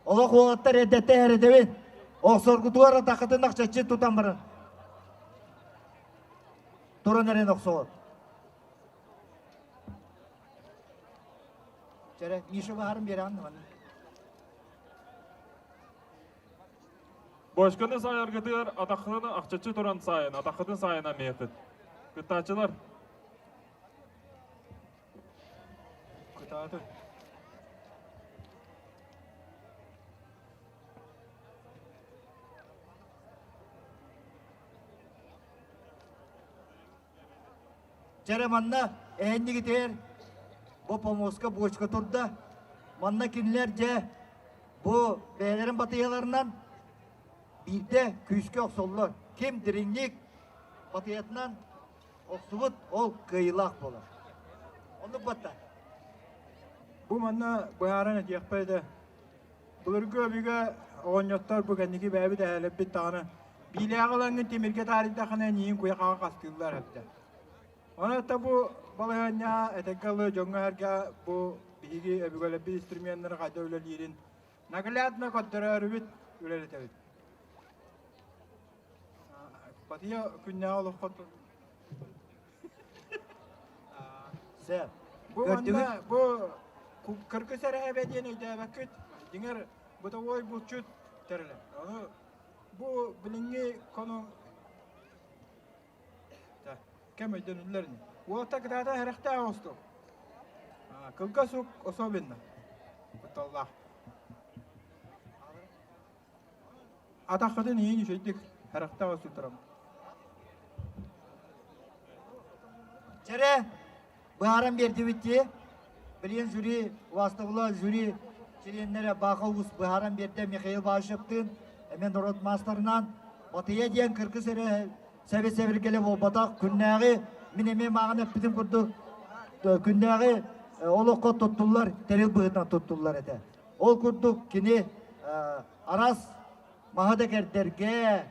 Олох уолаттар эрдэттэн эрэдэбин. Охсоргутугар атаххытын ахчаччы тутан баран. Туран эрэн охсоҕут. Чэрэ, Миша баһарын биэрэҕин да манна. Бочканы саайаргытыгар атаххытын ахчаччы туран саайын, атаххытын саайынан миэтит. Кыттааччылар. Кытааты. Чэрэ манна эһэннигитигэр бу помоска бочка турда. Манна кинилэр дьэ бу бэйэлэрин батыйаларынан биирдэ күүскэ охсоллор. Ким дириҥник батыйатынан охсубут ол кыайыылаах буолар. Оннук батта. Бу манна быһааран этиэхпэ этэ. Былыргы өбүгэ оҕонньоттор бу кэнники бэйэбит эһээлэрбит даҕаны биилээҕи ылаҥҥын тимиргэ таарыйдаххына эйиигин куйахаҕа хастыыллар эбитэ. Онон это бу балаһыанньаҕа этэҥҥэ ылы дьоҥҥо-сэргэ бу биһиги өбүгэлэрбит инструменнара хайдах үлэлиирин наглядно көрдөрөөрүбүт үлэлэтэбит. Батыйа күннээҕи олоххо Сөп. Бу манна бу кыргыс эрэһэбэ диэн өйдөөбөккүт. Дьиҥэр бытовой булчут тэрилэ. Ону бу билиҥҥи кону кэм өйдөнүллэр ини. Уолта кытаата эрэхтээх оҥосту. Кылгас ук особенно. Кутталлаах. Атаххытын иһин үчүгдүк харахтаах устутарам. Чэрэ, быһааран биэрдибит дии. Билигин жюри, убаастабыла жюри чилиэннэрэ Баха Уус быһааран биэрдэ Михаил Башевтыын, эмиэ норуот маастарынан. Батыйа диэн кыргыз эрэ сэби-сэбиргэлэ буолбатах. Күннээҕи, мин эмиэ мааҕын эппитим курдук, күннээҕи олоххо туттуллар, тэрил быһыытынан туттуллар этэ. Ол курдук кини араас маһы да кэрдэргэ,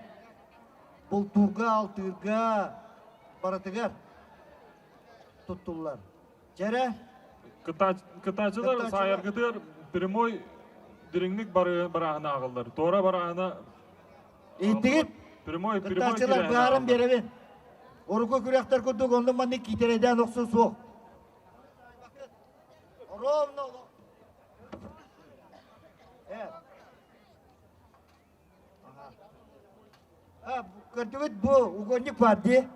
бултуурга, алтыырга барытыгар туттуллар. Дьэрэ Кытааччылар саайаргытыгар прямой дириҥник барааһына ааҕыллар. Туора барааһына Иһиттигит? Прямой, прямой Кыттааччылар быһааран биэрэбин. Урукку күрэхтэр курдук оннук маннык киитэрэйдээн охсуу суох. Ровно Көрдүгүт бу угонник бар дии.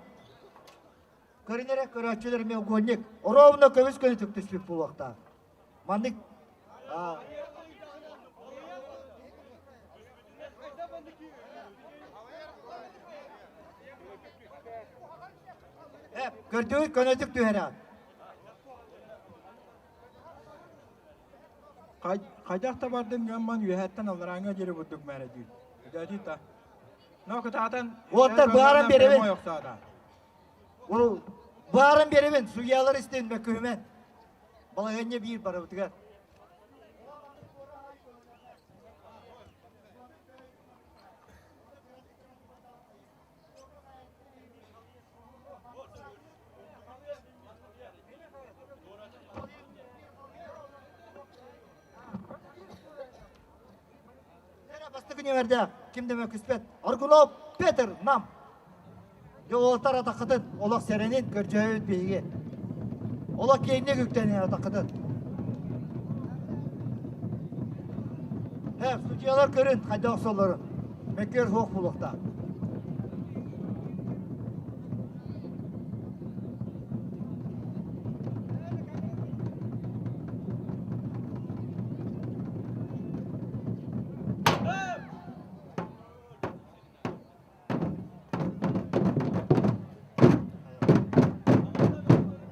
Көрүн эрэ көрөөччүлэр эмиэ угонник. Ровно көмүс көнөтүк түспүт буолуохтаах. Маннык Көрдүгүт көнөтүк түһэрэ. Хайдах да бардын гамман үөһэттэн алларааҥҥа диэри бурдук мээрэдиир. Өдөөтүй та. Но кытаатан Уоттар бааран биэрэбин. Бааран биэрэбин. Судьялар истин мөккүһүмэн. Балаһыанньа биир барыбытыгар. Бастакы нүөмэрдээх ким да мөккүспэт Аргунов Петр Нам. Дьэ уолаттар атаххытын олох сэрэнин көрдьөөбүт биһиги. Олох киэҥник үктэнин атаххытын. Һэ, судьуйалар көрүн хайдах охсоллорун. Мөккүөр суох буолуохтаах.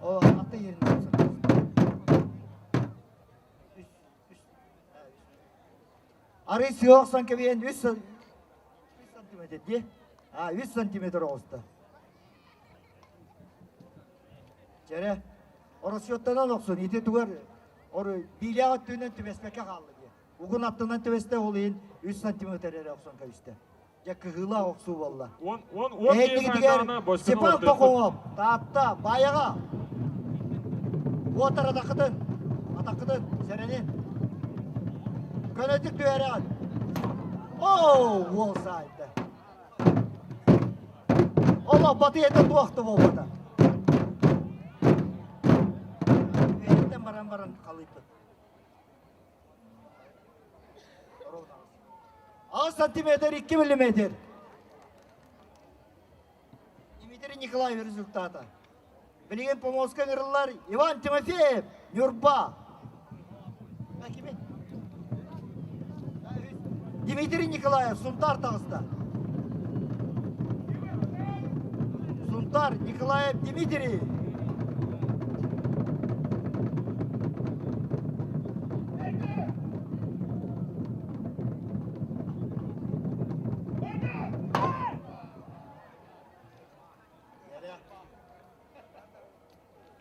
О, аты yerine Арый сыох кэбиэн 3 сантиметр дии. А, 3 сантиметр оҕуста. Чэрэ, оросуоттанан охсун, ити тугар ору биилээх өттүнэн түбэспэккэ хаалла дии. Угун аттынан түбэстэ, ол иһин 3 сантиметр эрэ охсон кэбистэ. Дьэ кыһыылаах охсуу буолла. 10 Степан Пахомов, Таатта, Баайаҕа. Уотар атаххытын, атаххытын, сэрэнин. Көнөтүк түһэрэҕин. Оо, уол саайда. Олох батыйата туох да буолбата. Үөһэттэн баран баран халыйбыт. 6 сантиметр 2 миллиметр. Дмитрий Николаев результата. Билигин помостка ыҥырыллар Иван Тимофеев, Ньурба. Дмитрий Николаев, Сунтар таҕыста. Сунтар Николаев Дмитрий.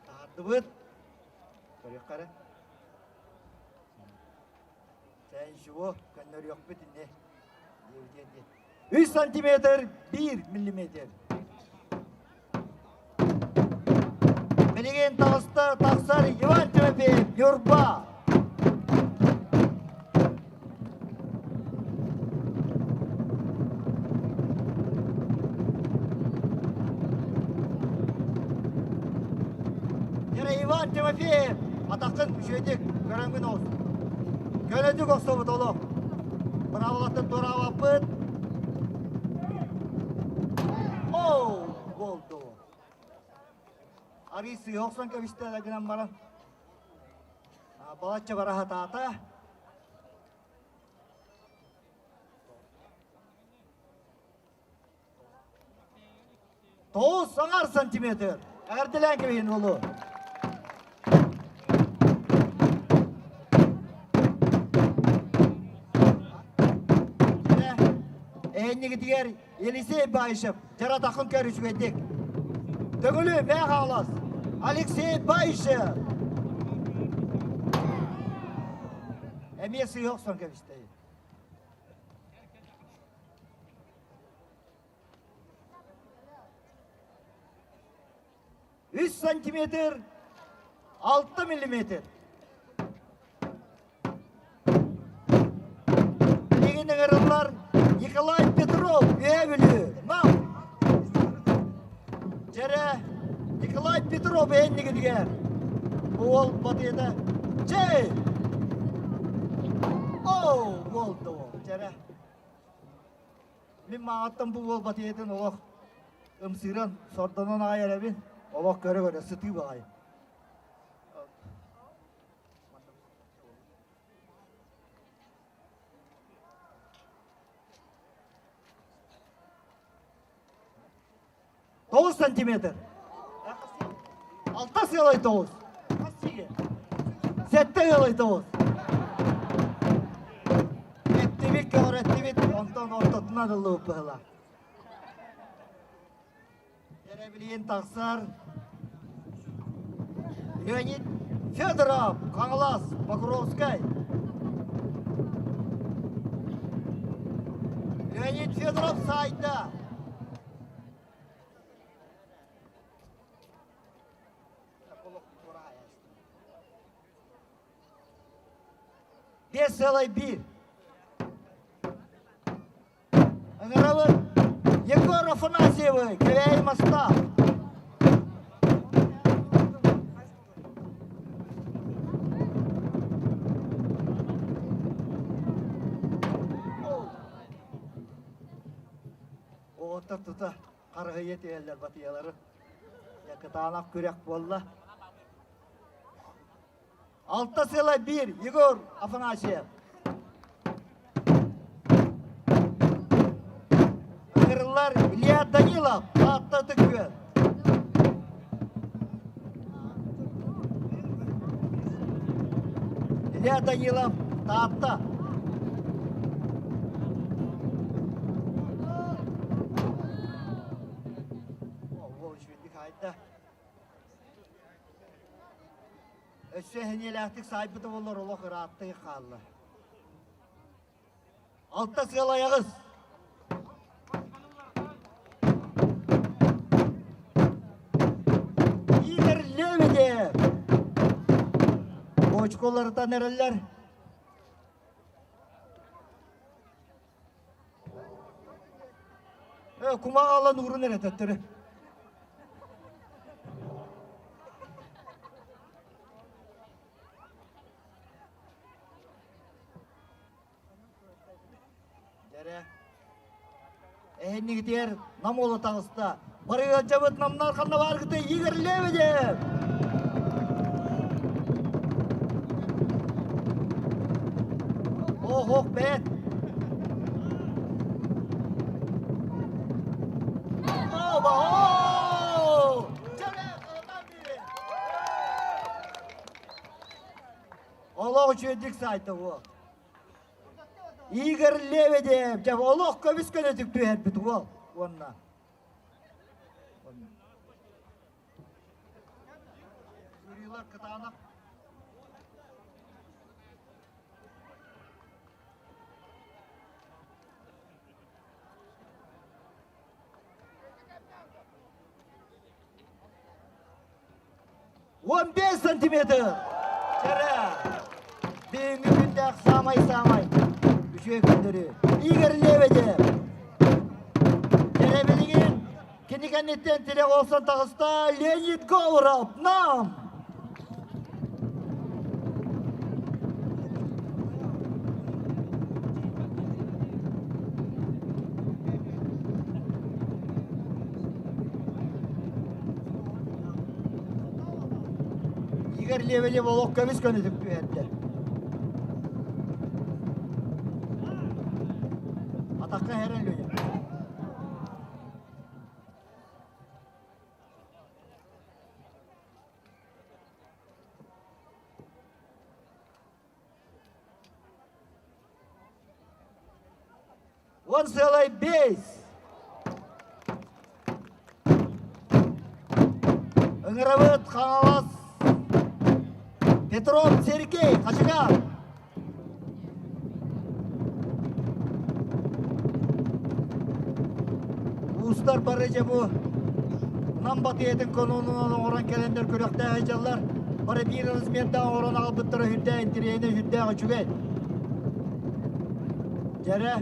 Таһаардыбыт. Көрүөххэ эрэ. Чэ, ничего, көннөрүөхпүт инни. 3 сантиметр 1 миллиметр. Билигин таҕыста тахсар Иван Тимофеев, Ньурба. Иван Тимофеев атаххын үчүгэйдик көрөҥҥүн оҕус. Көнөтүк охсубут олох. Быраабылаттан туораабаппыт. Оу, болду. Арый сыыһа охсон кэбистэ да гынан баран. Балачча бара сатаата. Тоҕус аҥар сантиметр. Эҕэрдэлээн кэбиһин уолу. Эһиннигитигэр Елисей Баишев дьаратахын көр үчүгэйдик. Төҥүлү мээ хаалас. Алексей Баишев. Эмиэ сыыһа охсон кэбистэ. Үс сантиметр, 6 миллиметр. Билигин ыҥырыллар Николай Петров, Үөһээ Бүлүү, Нам. Дьэрэ Николай Петров эннигитигэр. Уол батыйата. Чэй! Оу, болду. Дьэрэ. Мин мааҕыттан бу уол батыйатын олох ымсыыран, сордонон аҕай эрэбин. Олох көрө-көрө сытыы баҕайы. Тоҕус сантиметр. Алта сыалай тоҕус. Сэттэ ыалай тоҕус. Эттибит, көҕүрэттибит, онтон ортотунан ыллыбыт быһыылаах. Эрэбилиин тахсар Леонид Федоров, Хаҥалас, Покровскай. Леонид Федоров сайда. 5,1. Ыҥырабыт Егор Афанасьевы, Кэбээйи Мастаах. Оҕоттор тута харыһыйа түһэллэр батыйалары. Кытаанах күрэх буолла. Алта сыла биир Егор Афанасьев. Ыҥырыллар Илья Данилов, Таатта Ытык-Күөл. Илья Данилов, Таатта. Өссө эһэниэлээхтик саайбыта буоллар олох ырааттыы хаалла. Алта сыал айаҕыс. Игорь Лебедев. Очколарытан эрэллэр. Кумаҕа алан уурун эрэ төттөрү. Дьэрэ. Эһиннигитигэр нам уола таҕыста. Бары ыалдьабыт намнар ханна бааргыты Игорь Лебедев! Ох, ох, бэт! Оба, оо! Олох үчүгэйдик сайта уол. Игорь Лебедев, дьэ олох көмүс көнөтүк түһэрбит уол уонна. Сурилар кытаанах. 15 сантиметр. Чэрэ. Бүгүҥҥү күндээх саамай-саамай үчүгэй күннэри. Игорь Лебедев. Чэрэ билигин кини кэнниттэн тирэх олсон таҕыста Леонид Говоров нам. Игорь Лебедев олох көмүс көнөтүк түһэрдэ. Атахха хэрэн Леня. Он сыалай бейс. Ыҥырабыт Хаҥалас Петров Сергей Хачыгар. Уустар бары дьэ бу Нам батыйатын кононунан оҥорон кэлэннэр күрэхтээх дьаллар бары биир размердаах оҥорон аҕалбыттара үрдээх интэриэһинэй үрдээх үчүгэй. Дьэрэ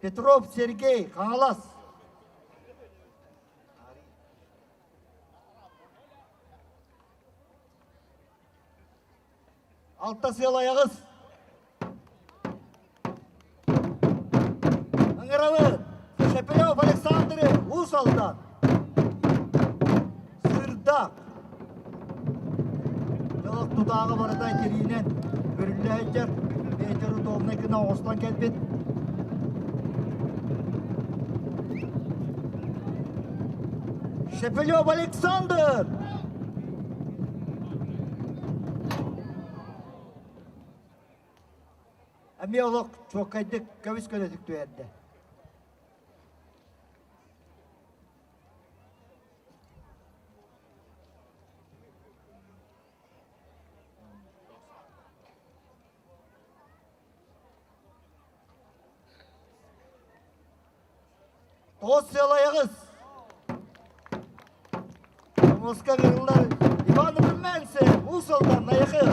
Петров Сергей Хаҥалас Алта сыал айаҕыс. Ыҥырабыт Шепелев Александры Уус Алдан. Сырдак. Дьолох тутааҕа барыта тириинэн бүрүллэ сылдьар. Ветер удобный гына оҥостон кэлбит. Шепелев Александр! Эмиэ олох чуоккайдык көмүс көнөтүк түһэрдэ. Тоҕус сыал айаҕыс. Муска кырыллар Иван Румянцев, Уус Алдан, Найахы.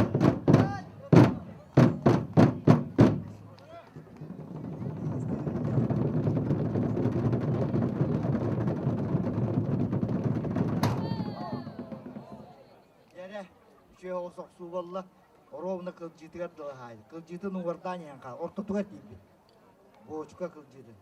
Үчүгэй оҕус охсуу буолла. Оруобуна кылдьыытыгар дылы хаайда. Кылдьыытын уҥуордаан иһэн хаал. Ортотугар тиийбит. Буочука кылдьыытын.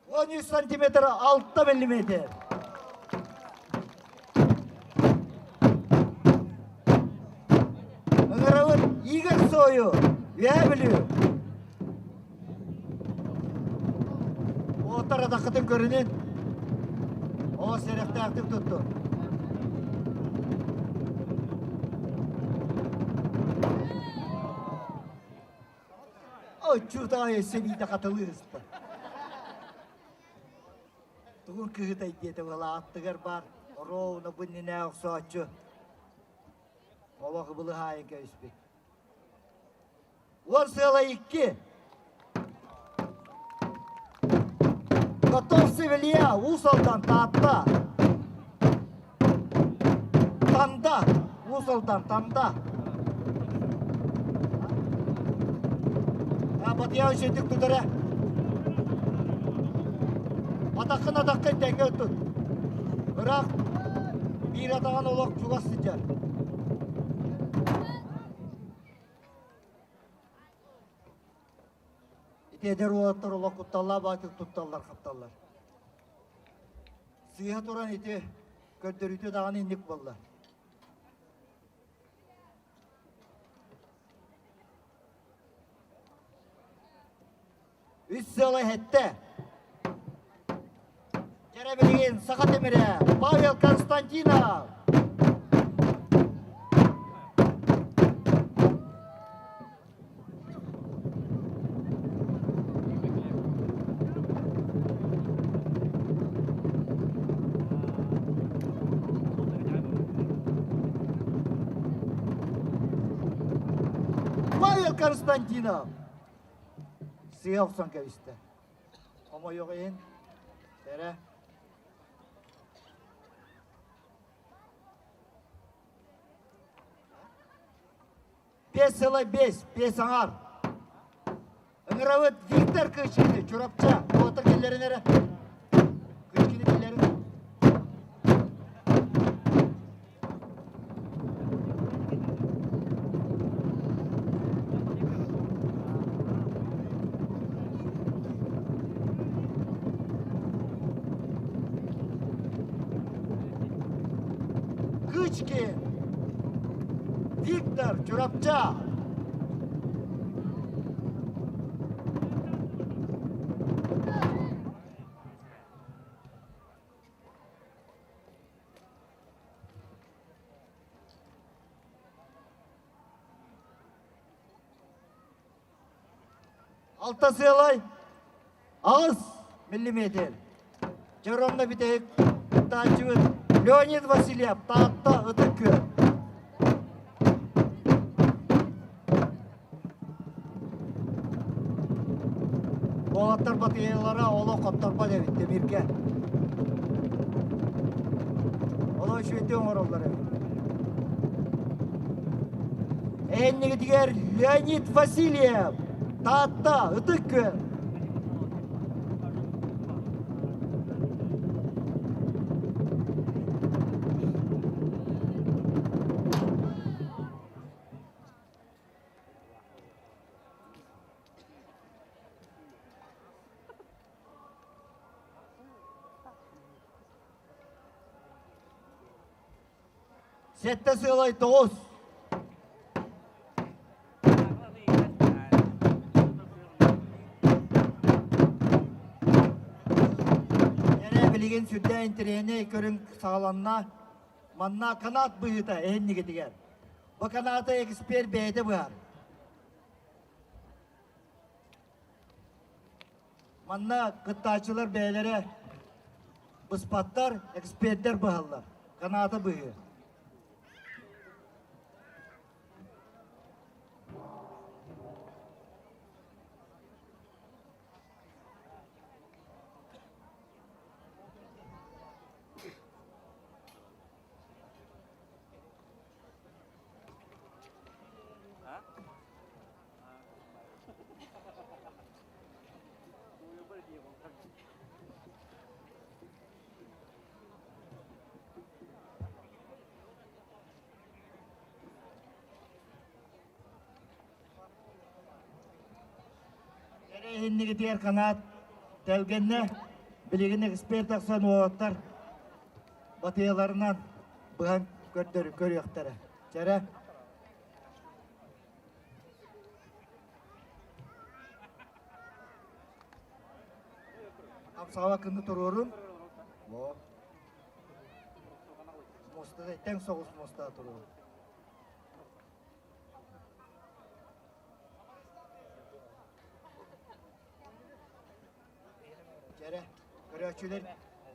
13 сантиметр 6 миллиметр. Ыҥырабыт Игорь Сою, Үөһээ Бүлүү. Уолаттар атаххытын көрүнүн. Олус сэрэхтээхтик туттун. Оччутаайы сэбиитэ хатылыы ыста. Тугун кыһытай диэтэ буола аттыгар баар оруобуна бу иннинэ охсооччу. Олох ыбылыһаайын кэбиспит. Уон сыала икки. Готовцев Илья, Уус Алдан, Таатта. Танда, Уус Алдан, Танда. Батыйа үчүгдүк тутара. Атаххын атаххын тэҥҥэ тут. Ыраах биир атаҕын олох чугас сылдьар. Ити эдэр уолаттар олох кутталлаах баатык тутталлар-хапталлар. Сыыһа туран ити көрдөрүүтэ даҕаны инник буолла. Үс сыала иһэттэ. Дьэрэ билигин Саха тимирэ Павел Константинов. Павел Константинов сыа охсон кэбистэ. Хомойуох иһин, эрэ Бес сыла бес, бес аҥар. Ыҥырабыт Виктор Кычкины, Чурапча, Боотур киллэрин эрэ. Кычкины киллэрин. Кычкин Виктор Чурапча. Алта сыалай аҕыс миллиметр. Дьоромно бүтэһик кыттааччыбыт Леонид Васильев, Таатта Ытык Күөл. Уолаттар батыйалара олох хотторбот эбит тимиргэ. Олох үчүгэйдик оҥороллор эбит. Эннигитигэр Леонид Васильев, Таатта, Ытык Күөл. Сэттэ сыалай тоҕус. Эрэ билигин сүрдээх интэриэһинэй көрүҥ саҕаланна. Манна канат быһыыта эһиннигитигэр. Бу канаты эксперт бэйэтэ быһар. Манна кыттааччылар бэйэлэрэ быспаттар, экспердэр быһаллар. Каната быһыы. Иннигитигэр канаат тэлгэннэ билигин эксперт тахсан уолаттар батыйаларынан быһан көрдөр көрүөхтэрэ. Чэрэ. Хамсаҕа кынны туруорун. Муостада тэҥ соҕус муостаҕа туруорун. Дьэрэ, көрөөччүлэр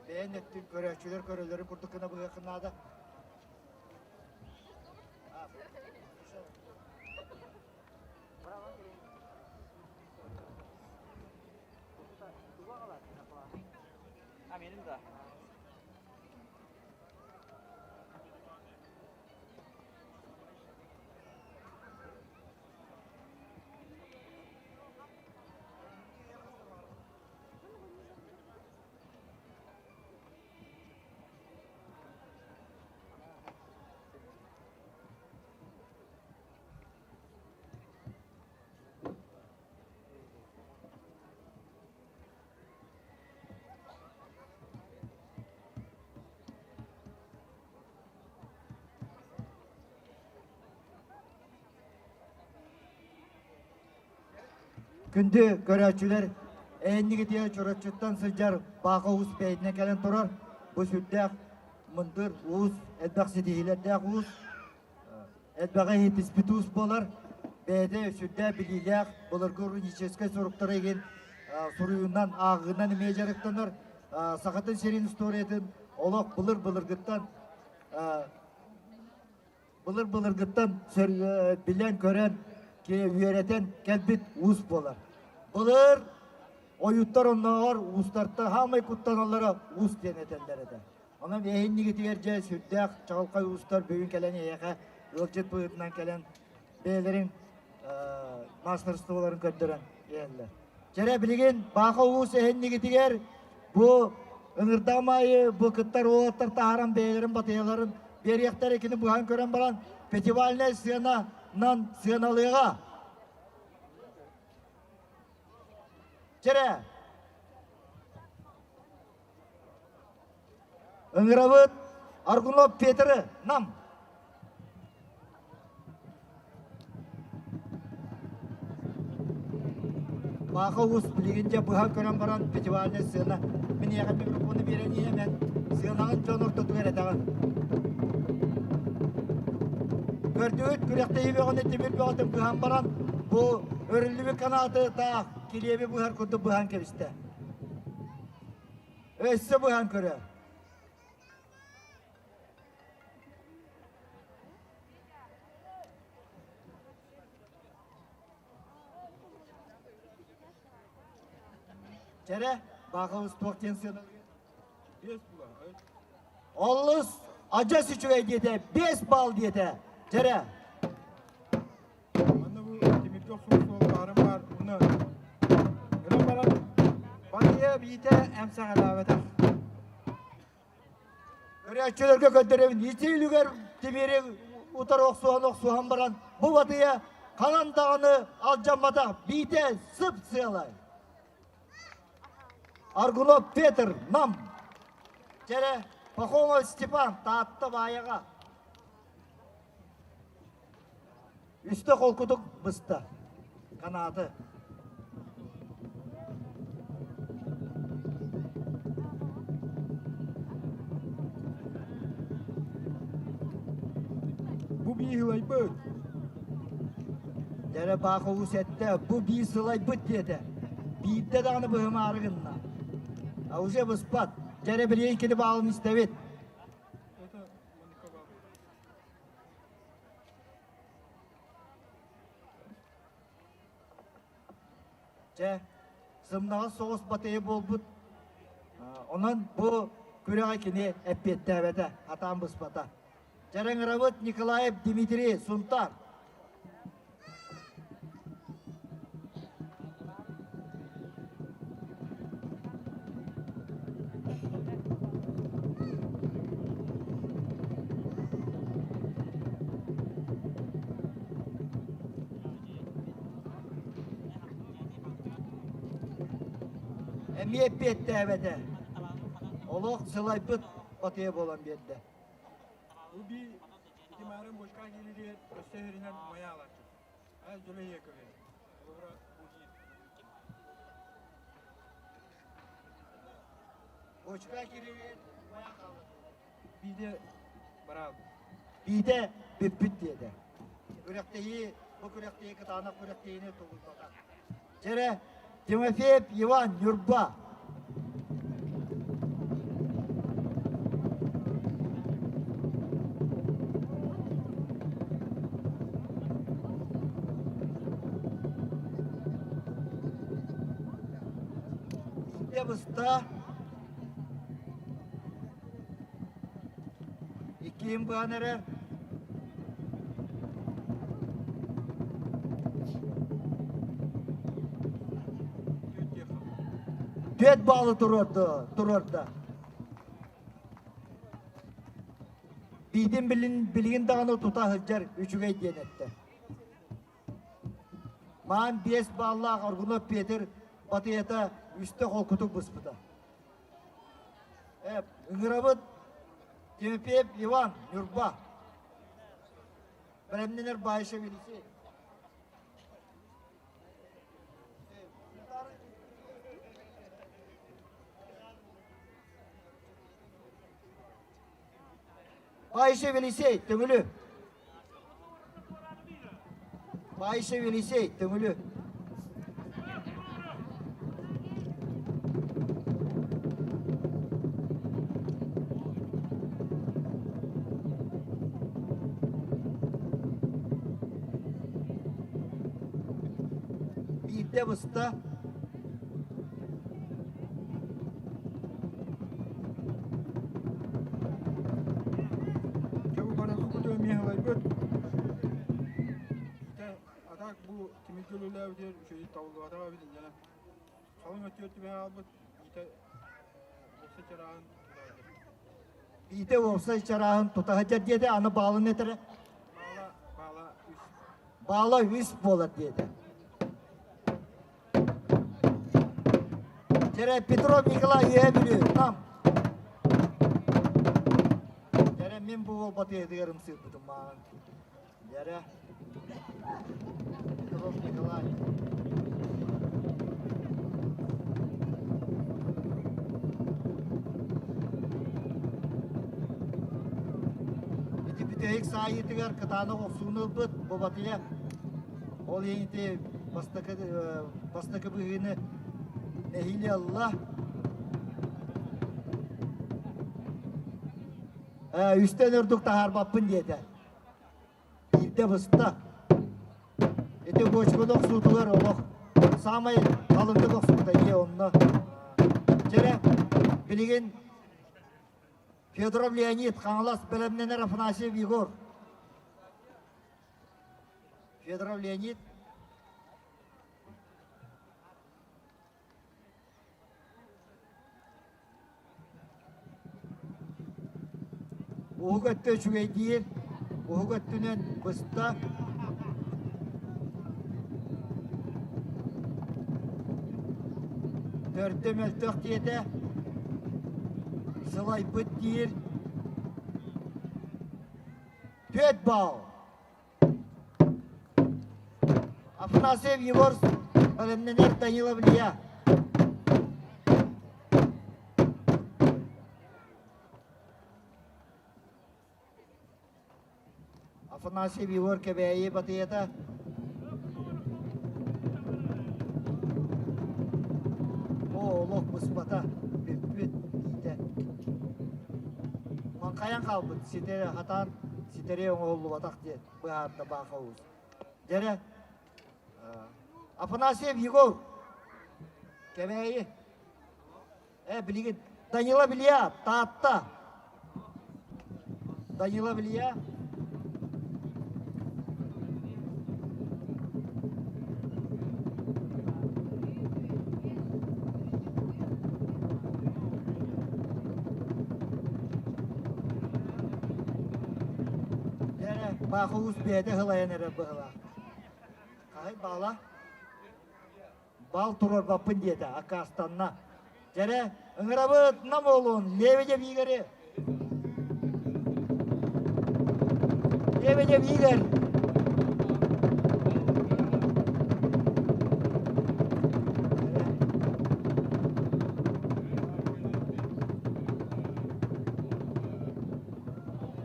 бэйэн өттүн көрөөччүлэр көрөллөрүн курдук гына быһыаххын наада. Күндү көрөөччүлэр, эйэннигитигэр Чурапчыттан сылдьар Бааха Уус бэйэтинэн кэлэн турар. Бу сүрдээх мындыр уус, элбэх ситиһиилэрдээх уус, элбэҕи иһитиспит уус буолар. Бэйэтэ сүрдээх билиилээх, былыргы руническай суруктары игин суруйуунан, ааҕыынан эмиэ дьарыктанар. Сахатын сирин историятын олох былыр-былыргыттан былыр-былыргыттан билэн-көрөн, үөрэтэн кэлбит уус буолар. Былыр ойуттар оннооҕор уустартан хаамай куттаналлара уус диэн этэллэр этэ. Онон эһиннигитигэр дьэ сүрдээх чаҕылхай уустар бүгүн кэлэн эһиэхэ ыалдьыт быһыытынан кэлэн бэйэлэрин маастарыстыбаларын көрдөрөн иһэллэр. Дьэрэ билигин Бааха уус эһиннигитигэр бу ыҥырдаҕым аайы бу кыттар уолаттар таһааран бэйэлэрин батыйаларын биэриэхтэрэ кини быһан көрөн баран фестивальнай сыананан сыаналыаҕа. Дьэрэ Ыҥырабыт Аргунов Петры Нам. Бааха уус билигин дьэ быһа көрөн баран фестивальнай сыана мин эйиэхэ микрофону биэрэн иһэмэн сыанаҕын дьон ортотугар этэҕин. Көрдүгүт күрэхтэһии бөҕөнү тимир бөҕөтүн быһан баран бу өрүллүбүт канааты таах килиэби быһар курдук быһан кэбистэ. Өссө быһан көрө. Чэрэ, баҕабыз туох диэн сыаналыыр? Олус адьас үчүгэй диэтэ, 5 балл диэтэ. Чэрэ. Манна бу тимиргэ охсубут суол баарын баар, уна гынан баран Батыйа биитэ эмсэҕэлээбэтэх. Көрөөччүлэргэ көрдөрөбүн, ити үлүгэр тимири утары охсуһан охсуһан баран, бу батыйа ханан даҕаны алдьамматах, биитэ сып сыалай. Аргунов Петр, Нам. Чэрэ, Пахомов Степан, Таатта Баайаҕа. Үстэ холкутук быста. Канааты. Бу бии сылайбыт. Дэрэ Бааховус эттэ, бу бии сылайбыт диэтэ. Биирдэ даҕаны быһымаары гынна. А уже быспат. Дьэрэ билигин кини баалын истэбит. Дьэ, сымнаҕас соҕус батыйа буолбут. Онон бу күрэҕи кини эппиэттээбэтэ, хатаан быспата. Дьэрэҥырабыт Николаев Дмитрий Сунтаар. Эмиэ эппиэттээбэтэ. Олох сылайбыт батыйа буолан биэрдэ. Бу би ити маарын бочка кииригэр өссө иһэринэн умайа алааччы. Ай дьөлө ийэ көбө. Олобура бу киир. Бочка кииригэр умайа хаалар. Биитэ бараабыт. Биитэ бүппүт диэтэ. Күрэхтэһии, бу күрэхтэһии кытаанах күрэхтэһиини тулуйбата. Дьэрэ, Тимофеев Иван, Ньурба. Биитэ быста. Иккиһин быһан эрэр. Түөрт баалы туруорду, туруорда. Биитин билин, билигин даҕаны тута сылдьар үчүгэй диэн эттэ. Маан биэс бааллаах Аргунов Петр батыйата үстэ холкутук быспыта. Ыҥырабыт Тимофеев Иван, Ньурба. Бэлэмнэнэр Баишев Елисей. Баишев Елисей, Төҥүлү. Баишев Елисей, Төҥүлү. Биирдэ быста. Дьэ бу барахы куту эмиэ ылайбыт. Итэ атак бу тимиргэ үлэлээбитигэр үчүгэй табыллыбатах эбит инньэ. Халыҥ өттүгэр түбэһэ хаалбыт. Биитэ уопсай чарааһын тутаһыдьар. Биитэ уопсай чарааһын тутаһыдьар диэтэ, аны баалын этэрэ. Баала, баала үс. Баала үс буолар диэтэ. Дьэрэ Петров Николай Үөһэ Бүлүү Нам. Дьэрэ мин бу уол батыйатыгар ымсыырбытым мааҕын. Дьэрэ Петров Николай. Ити бүтэһик саайыытыгар кытаанах охсууну ылбыт бу батыйа. Ол иһин ити бастакы бастакы быһыыны нэһиилэ ылла. Үстэн үрдүк таһаарбаппын диэтэ. Биирдэ быста. Ити бочканы охсуутугар олох саамай халыҥнык охсубута ийэ онно. Дьэрэ, билигин Федоров Леонид, Хаҥалас бэлэмнэнэр Афанасьев Егор. Федоров Леонид. Уһук өттө үчүгэйдиир, уһук өттүнэн быста. Төрдө мөлтөх диэтэ, сылайбыт диир. Түөрт баал. Афанасьев Егор бэлэмнэнэр Данилов Илья. Афанасьев Егор Кэбээйи батыйата. О, олох быспата, бүппүт диитэ. Маҥхайан хаалбыт, ситэри хатаан ситэри оҥоһуллубатах диэн быһаарда Бааха Уус. Дьэрэ, Афанасьев Егор, Кэбээйи, билигин Данилов Илья, Таатта. Данилов Илья. Дьэрэ, Баахы Уус бэйэтэ сылайан эрэр быһылаах. Хаһай баала? Баал туруорбаппын диэтэ, аккаастанна. Дьэрэ, ыҥырабыт нам уолун Лебедев Игори. Лебедев Игорь.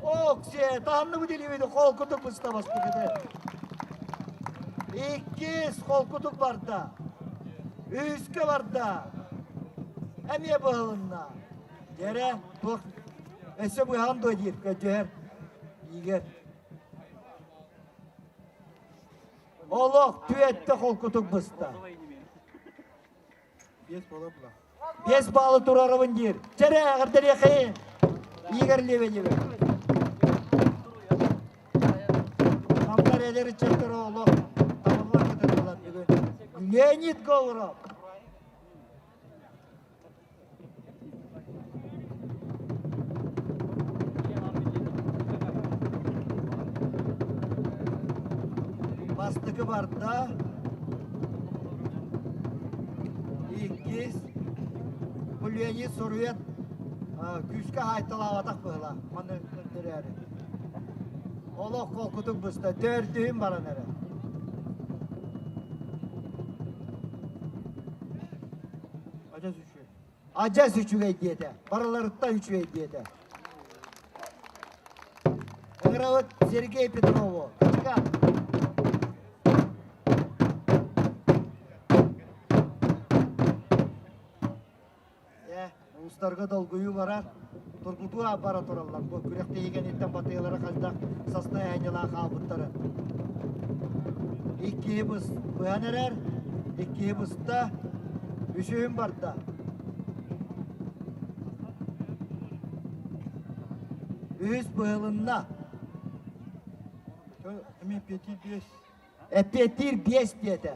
Оксе, таанныбыт илибити холкутук быста баспыт Иккис холкутук барда. Үскэ барда. Эмиэ быһылынна. Дьэрэ, туох өссө быһаҕын дуо диир, көдьүһэр. Игорь. Олох түөттэ холкутук быста. Биэс буола була. Биэс баалы турарабын диир. Чэрэ, эҕэрдэлиэхэй. Игорь Лебедеве. Намнар эдэр ыччаттара олох табыллан кытыннылар бүгүн. Леонид Говоров. Бастакы барда. Иккис. Бу Леонид суруйан күүскэ хаайталаабатах быһыылаах. Маны көрдөрөөрү. Олох холкутук быста. Төрдүһүн баран эрэ. Адьас үчүгэй. Адьас үчүгэй диэтэ. Барыларыттан үчүгэй диэтэ. Ыҥырабыт Сергей Петрову. Качка. Э, уустарга долгуйуу барар, тургутуу бара тураллар. Бу күрэхтэһии кэнниттэн батыйалара хайдах састайаанньалаах хаалбыттара. Иккиһи быһан эрэр, иккиһи быста, үсүһүн барда. Үһүс быһылынна. Эми пяти биэс. Эппиэттиир биэс диэтэ.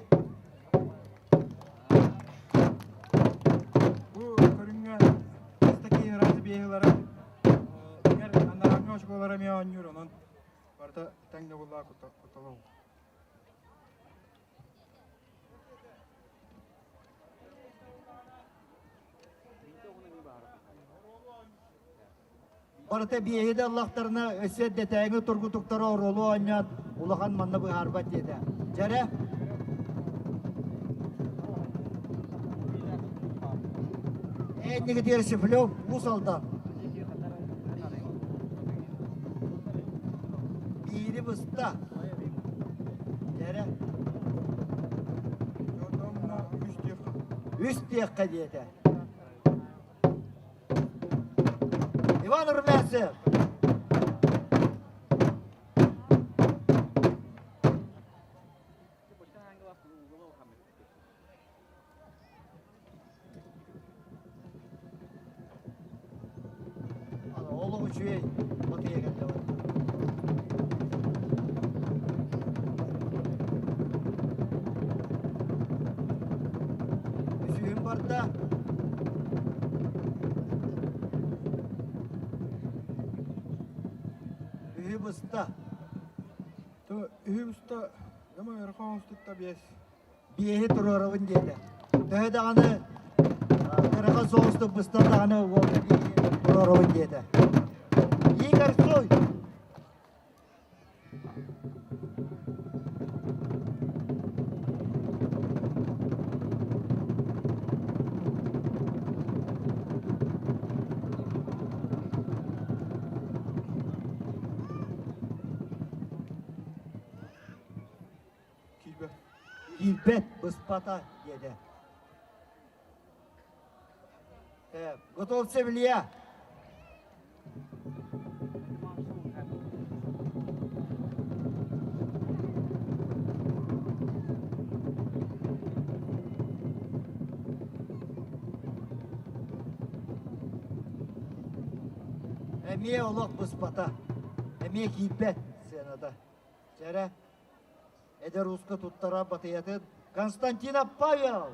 Бу көрүҥҥэ бастакы ырааты биэһилара эгер анарааҥҥы очколара эмиэ оонньуур, онон барыта тэҥ да буллаа кутталау. Барыта биэһи да ыллахтарына өссө эрдэтээҥи тургутуктара оруолу оонньоон улахан манна быһаарбат диэтэ. Дьэрэ Эннигитигэр Шифлев Уус Алдан. Биири быста. Дьэрэ. Үс диэххэ диэтэ. Иван Румянцев! Олох үчүгэй батыйа кэллэ Үсүһүн барда. Үһү быста. Үһү быста, дама өрхөн устутта биэс. Биэһи туруорабын диэтэ. Төһө даҕаны кырахан соҕустук быстар даҕаны уол туруорабын диэтэ. Игорь Цой! Киирбэт. Киирбэт, быспата диэтэ. Э, готовься, Илья. Эмиэ олох быспата, эмиэ киирбэт сценада. Чэрэ, эдэр ууска туттара батыйатын Константинов Павел!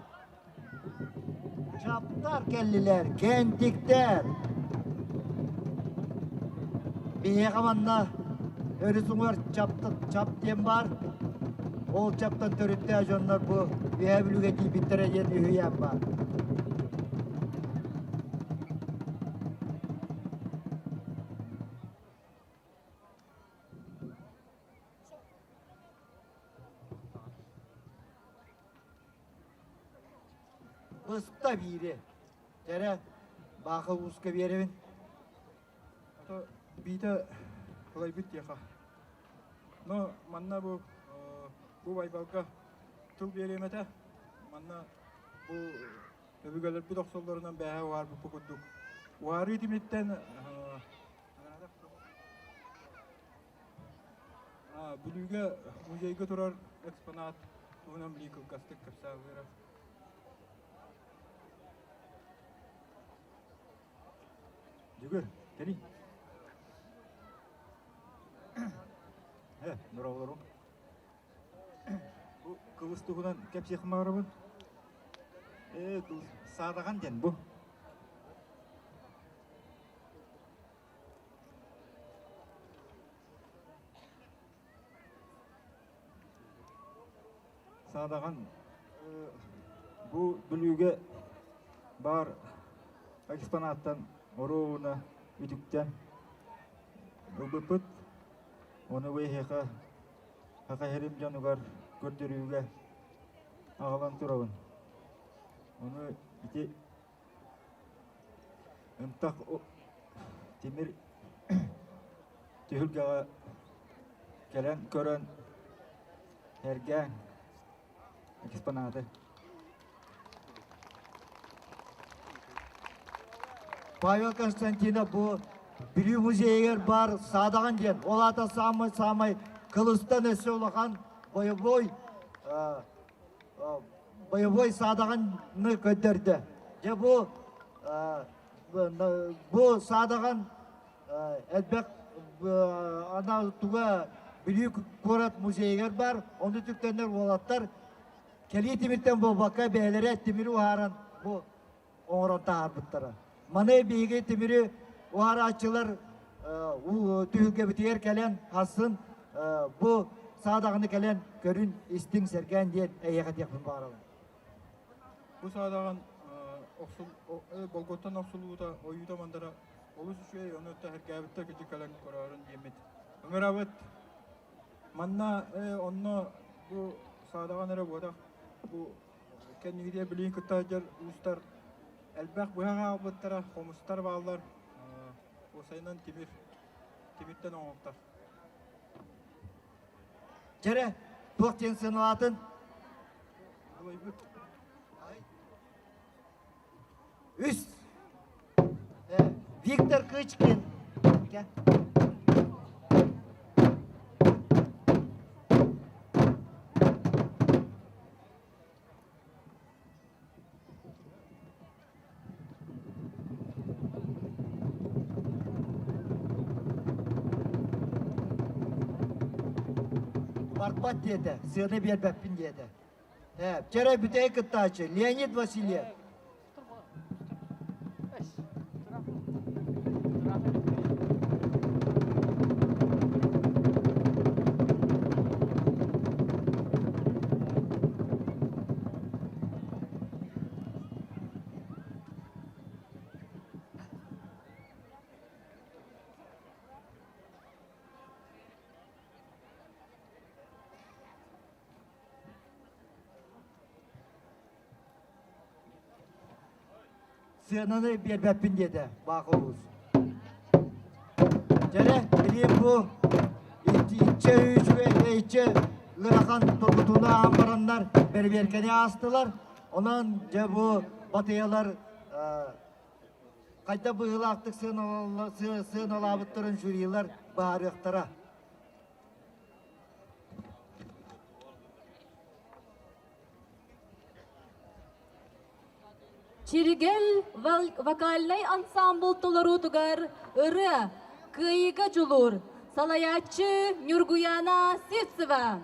Чаптар кэллилэр, кэнтиктэр! Биһиэхэ манна өрүс уҥуор чап диэн баар. Ол чаптан төрүттээх дьоннор бу Үөһээ Бүлүүгэ тиийбиттэрэ диэн үһүйээн баар. Быста биири. Дьэрэ, баахы ууска биэрэбин. Ото биитэ кылайбыт диэхэ. Но манна бу бу Байбалга тыл биэриэм этэ. Манна бу өбүгэлэрбит охсоллорунан бээһэ уһаарбыппыт курдук. Уһаарыы тимиттэн Бүлүүгэ музейга турар экспонат туһунан билии кылгастык кэпсээбыра. Дьүгүр, кэлий. Э, дорооболорум. Бу кылыс туһунан кэпсиэххин баҕарабын. Ээ, кылыс саадаҕан диэн бу. Саадаҕан бу Бүлүүгэ баар экспонаттан оруобуна үтүктэн ылбыппыт. Ону бу эһиэхэ Саха сирин дьонугар көрдөрүүгэ аҕалан турабын. Ону ити Ынтах тимир түһүлгэҕэ кэлэн көрөн сэргээҥ экспонаты. Павел Константинов бу Бүлүү музейыгар баар саадаҕан диэн, ол аата саамай-саамай кылыстан өссө улахан боевой боевой саадаҕаны көрдөрдө. Дьэ бу бу саадаҕан элбэх анал туга Бүлүү куорат музейыгар бар. Ону түктэннэр уолаттар кэлии тимиртэн буолбакка бэйэлэрэ тимири уһааран бу оҥорон таһаарбыттара. Маны биһиги тимири уһаарааччылар түһүлгэбитигэр кэлэн хассын бу саадаҕаны кэлэн көрүн истиҥ сэргээн диэн эйиэхэ диэхпин баҕарабын. Бу саадаҕан болготтон охсулуута ойуута мандара олус үчүгэй, ону тэһэргээбиттэр кыдьык кэлэн көрөөрүн диэммит. Ыҥырабыт. Манна онно бу саадаҕан эрэ буотах бу Кэннигитигэр билигин кытта сылдьар уустар элбэх быһах аҕалбыттара, хомустар бааллар, уосайынан тимир, тимиртэн оҥоһуктар. Дьэрэ, туох диэн сыаналаатын? Булайбыт. Үс. Виктор Кычкин. Барбат диэтэ, сыана биэрбэппин диэтэ. Вчера бүтэй кыттааччы Леонид Васильев. Сыананы биэрбэппин диэтэ Баах Улуус. Дьэрэ, билиэм бу иччэ үчүгэй иччэ ыарахан тургутууну ааһан бараннар бэрэбиэркэни аастылар. Онон дьэ бу батыйалар хайдах быһыылаахтык сыаналаабыттарын жюрилар быһаарыахтара. Чиргэл вокальнай ансаамбыл толоруутугар ырыа «Кыайыыга дьулуур» салайааччы Ньургуяна Сивцева.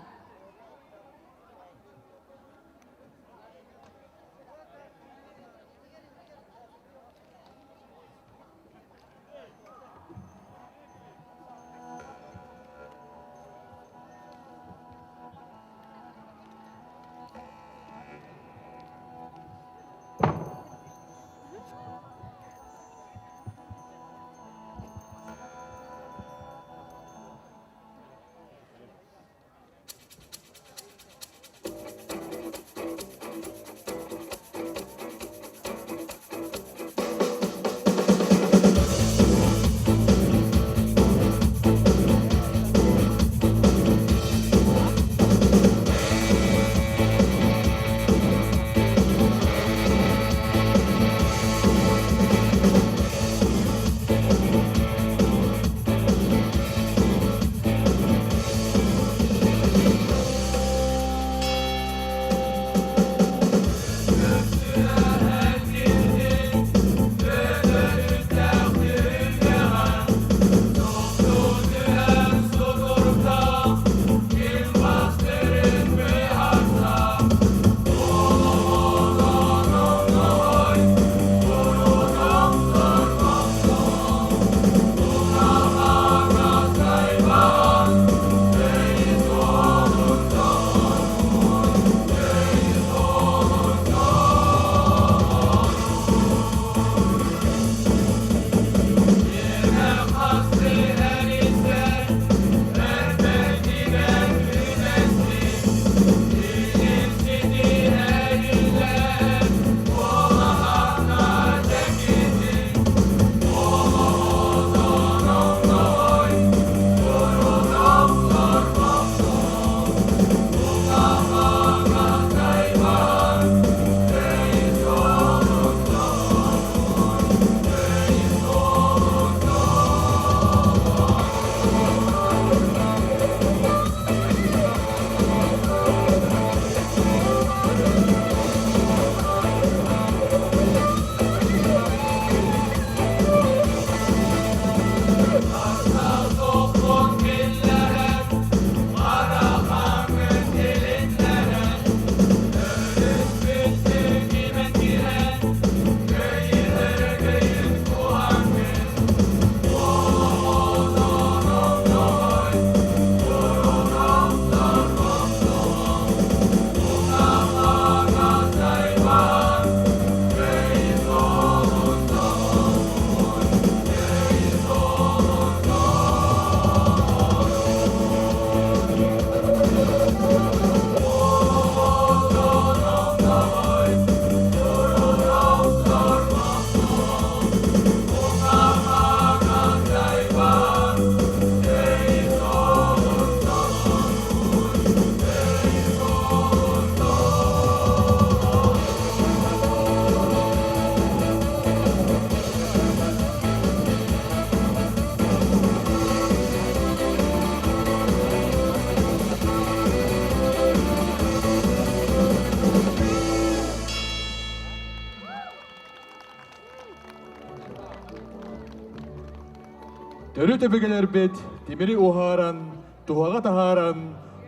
Төрүт өбүгэлэрбит тимири уһааран, туһаҕа таһааран,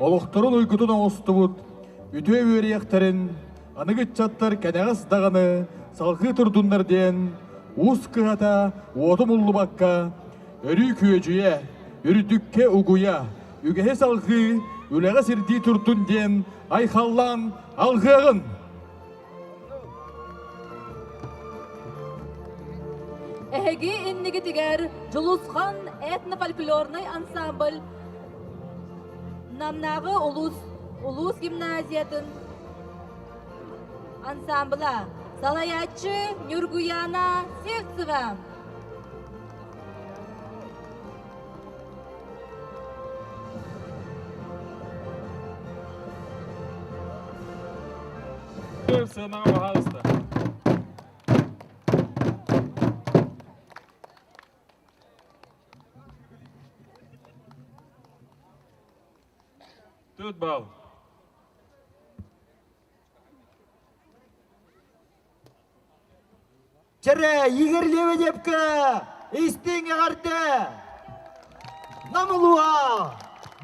олохторун уйгутун оҥостубут үтүө үөрүйэхтэрин аныгы ыччаттар кэнэҕэс даҕаны салҕыы турдуннар диэн уус кыһата уоту муллубакка өрүү күөдьүйэ, үрдүккэ угуйа, үгэһи салҕыы, үлэҕэ сирдии турдун диэн айхаллаан алҕыаҕын! Эһиги иннигитигэр Дьулусхан этнофольклорнай ансамбль Намнааҕы улуус улуус гимназиятын ансамбла салайааччы Ньургуяна Сивцева. Сыанаҕа баһаалыста. Төрт балл. Чэрэ, Игорь Лебедевка истиҥ эҕэрдэ! Нам улууһа!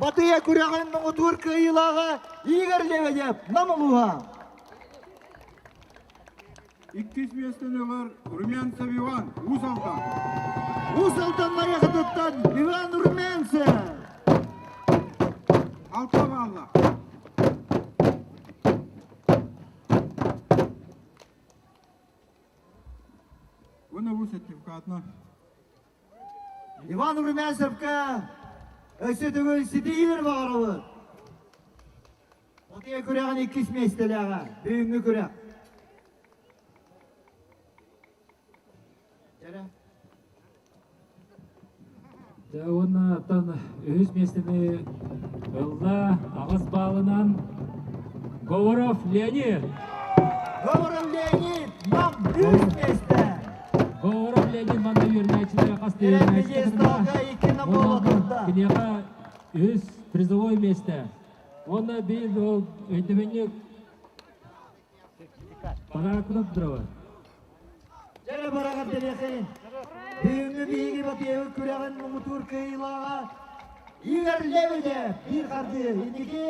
Батыйа күрэҕин муҥутуур кыайыылааҕа Игорь Лебедев, Нам улууһа! Иккис миэстэни ылар Румянцев Иван, Уус Алдан. Уус Алдан Марияхатыттан Иван Румянцев! Алта балла. Уонна бу сертификатынан. Иван Румянцевка өссө төгүл ситиһиилэр баҕарабыт. Отуйа күрэҕин иккис миэстэлээҕэ, бүгүҥҥү күрэх. Дьэ уонна оттон үһүс миэстэни ылла аҕыс баалынан Говоров Леонид. Говоров Леонид, нам үс миэстэ. Говоров Леонид манна үөрэнээччилэр хас да үөрэнээччи Киниэхэ үһүс призовой миэстэ. Уонна биир ол өйдөбүнньүк подарокунан туттарабын. Дьэ бараҕар дэлиэхин. Бүгүҥҥү биһиги Батыйабыт күрэҕин муҥутуур кыайыылааҕа Игорь Лебедев биир хардыы инники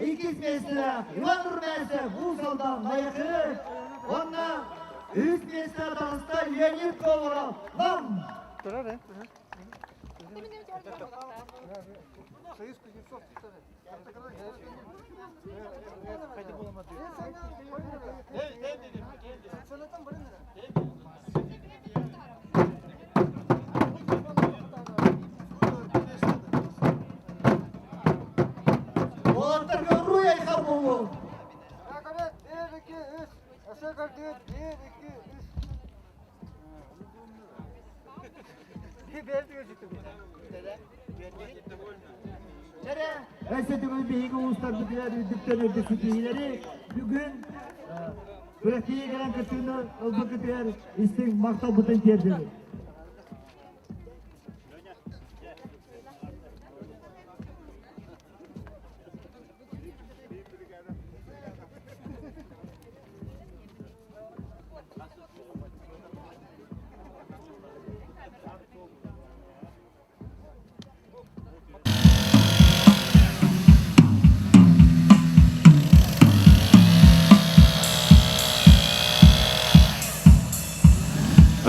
иккис миэстэлээх Иван Румянцев Уус Алдан Найахы уонна үһүс миэстэ таҕыста Леонид Говоров Нам. Уолаттарга уруй айхал буолуо! Өссө төгүл биһиги улуустарбытыгар үрдүктэн үрдүк ситиһиилэри бүгүн күрэхтэһии кэлэн кыттыыны ылбыккытыгар истиҥ махталбытын тиэрдэбит.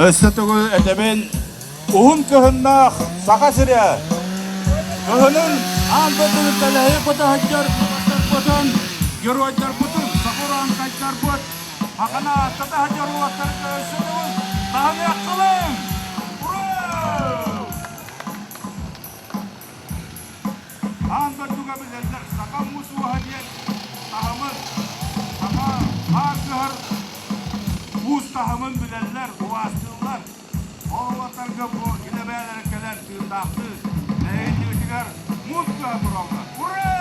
Өссө төгүл этэбин, уһун кыһыннаах Саха сирэ кыһынын аан дойдуну тэлэһийэ көтө сылдьар уолаттарбытын, геройдарбытын, сахураанкайдарбыт Хахана ааттата сылдьар уолаттарга өссө төгүл таһыныаххалыҥ! Ура! Аан дойдуга билэллэр саха муус ууһа диэн таһымын, саха хаар кыһар уус таһымын билэллэр, убаастыыллар. Ол уолаттарга бу илэ бэйэлэрэ кэлэн тыыннаахтыы нэһилиэгитигэр муус кыһа тураллар. Ура!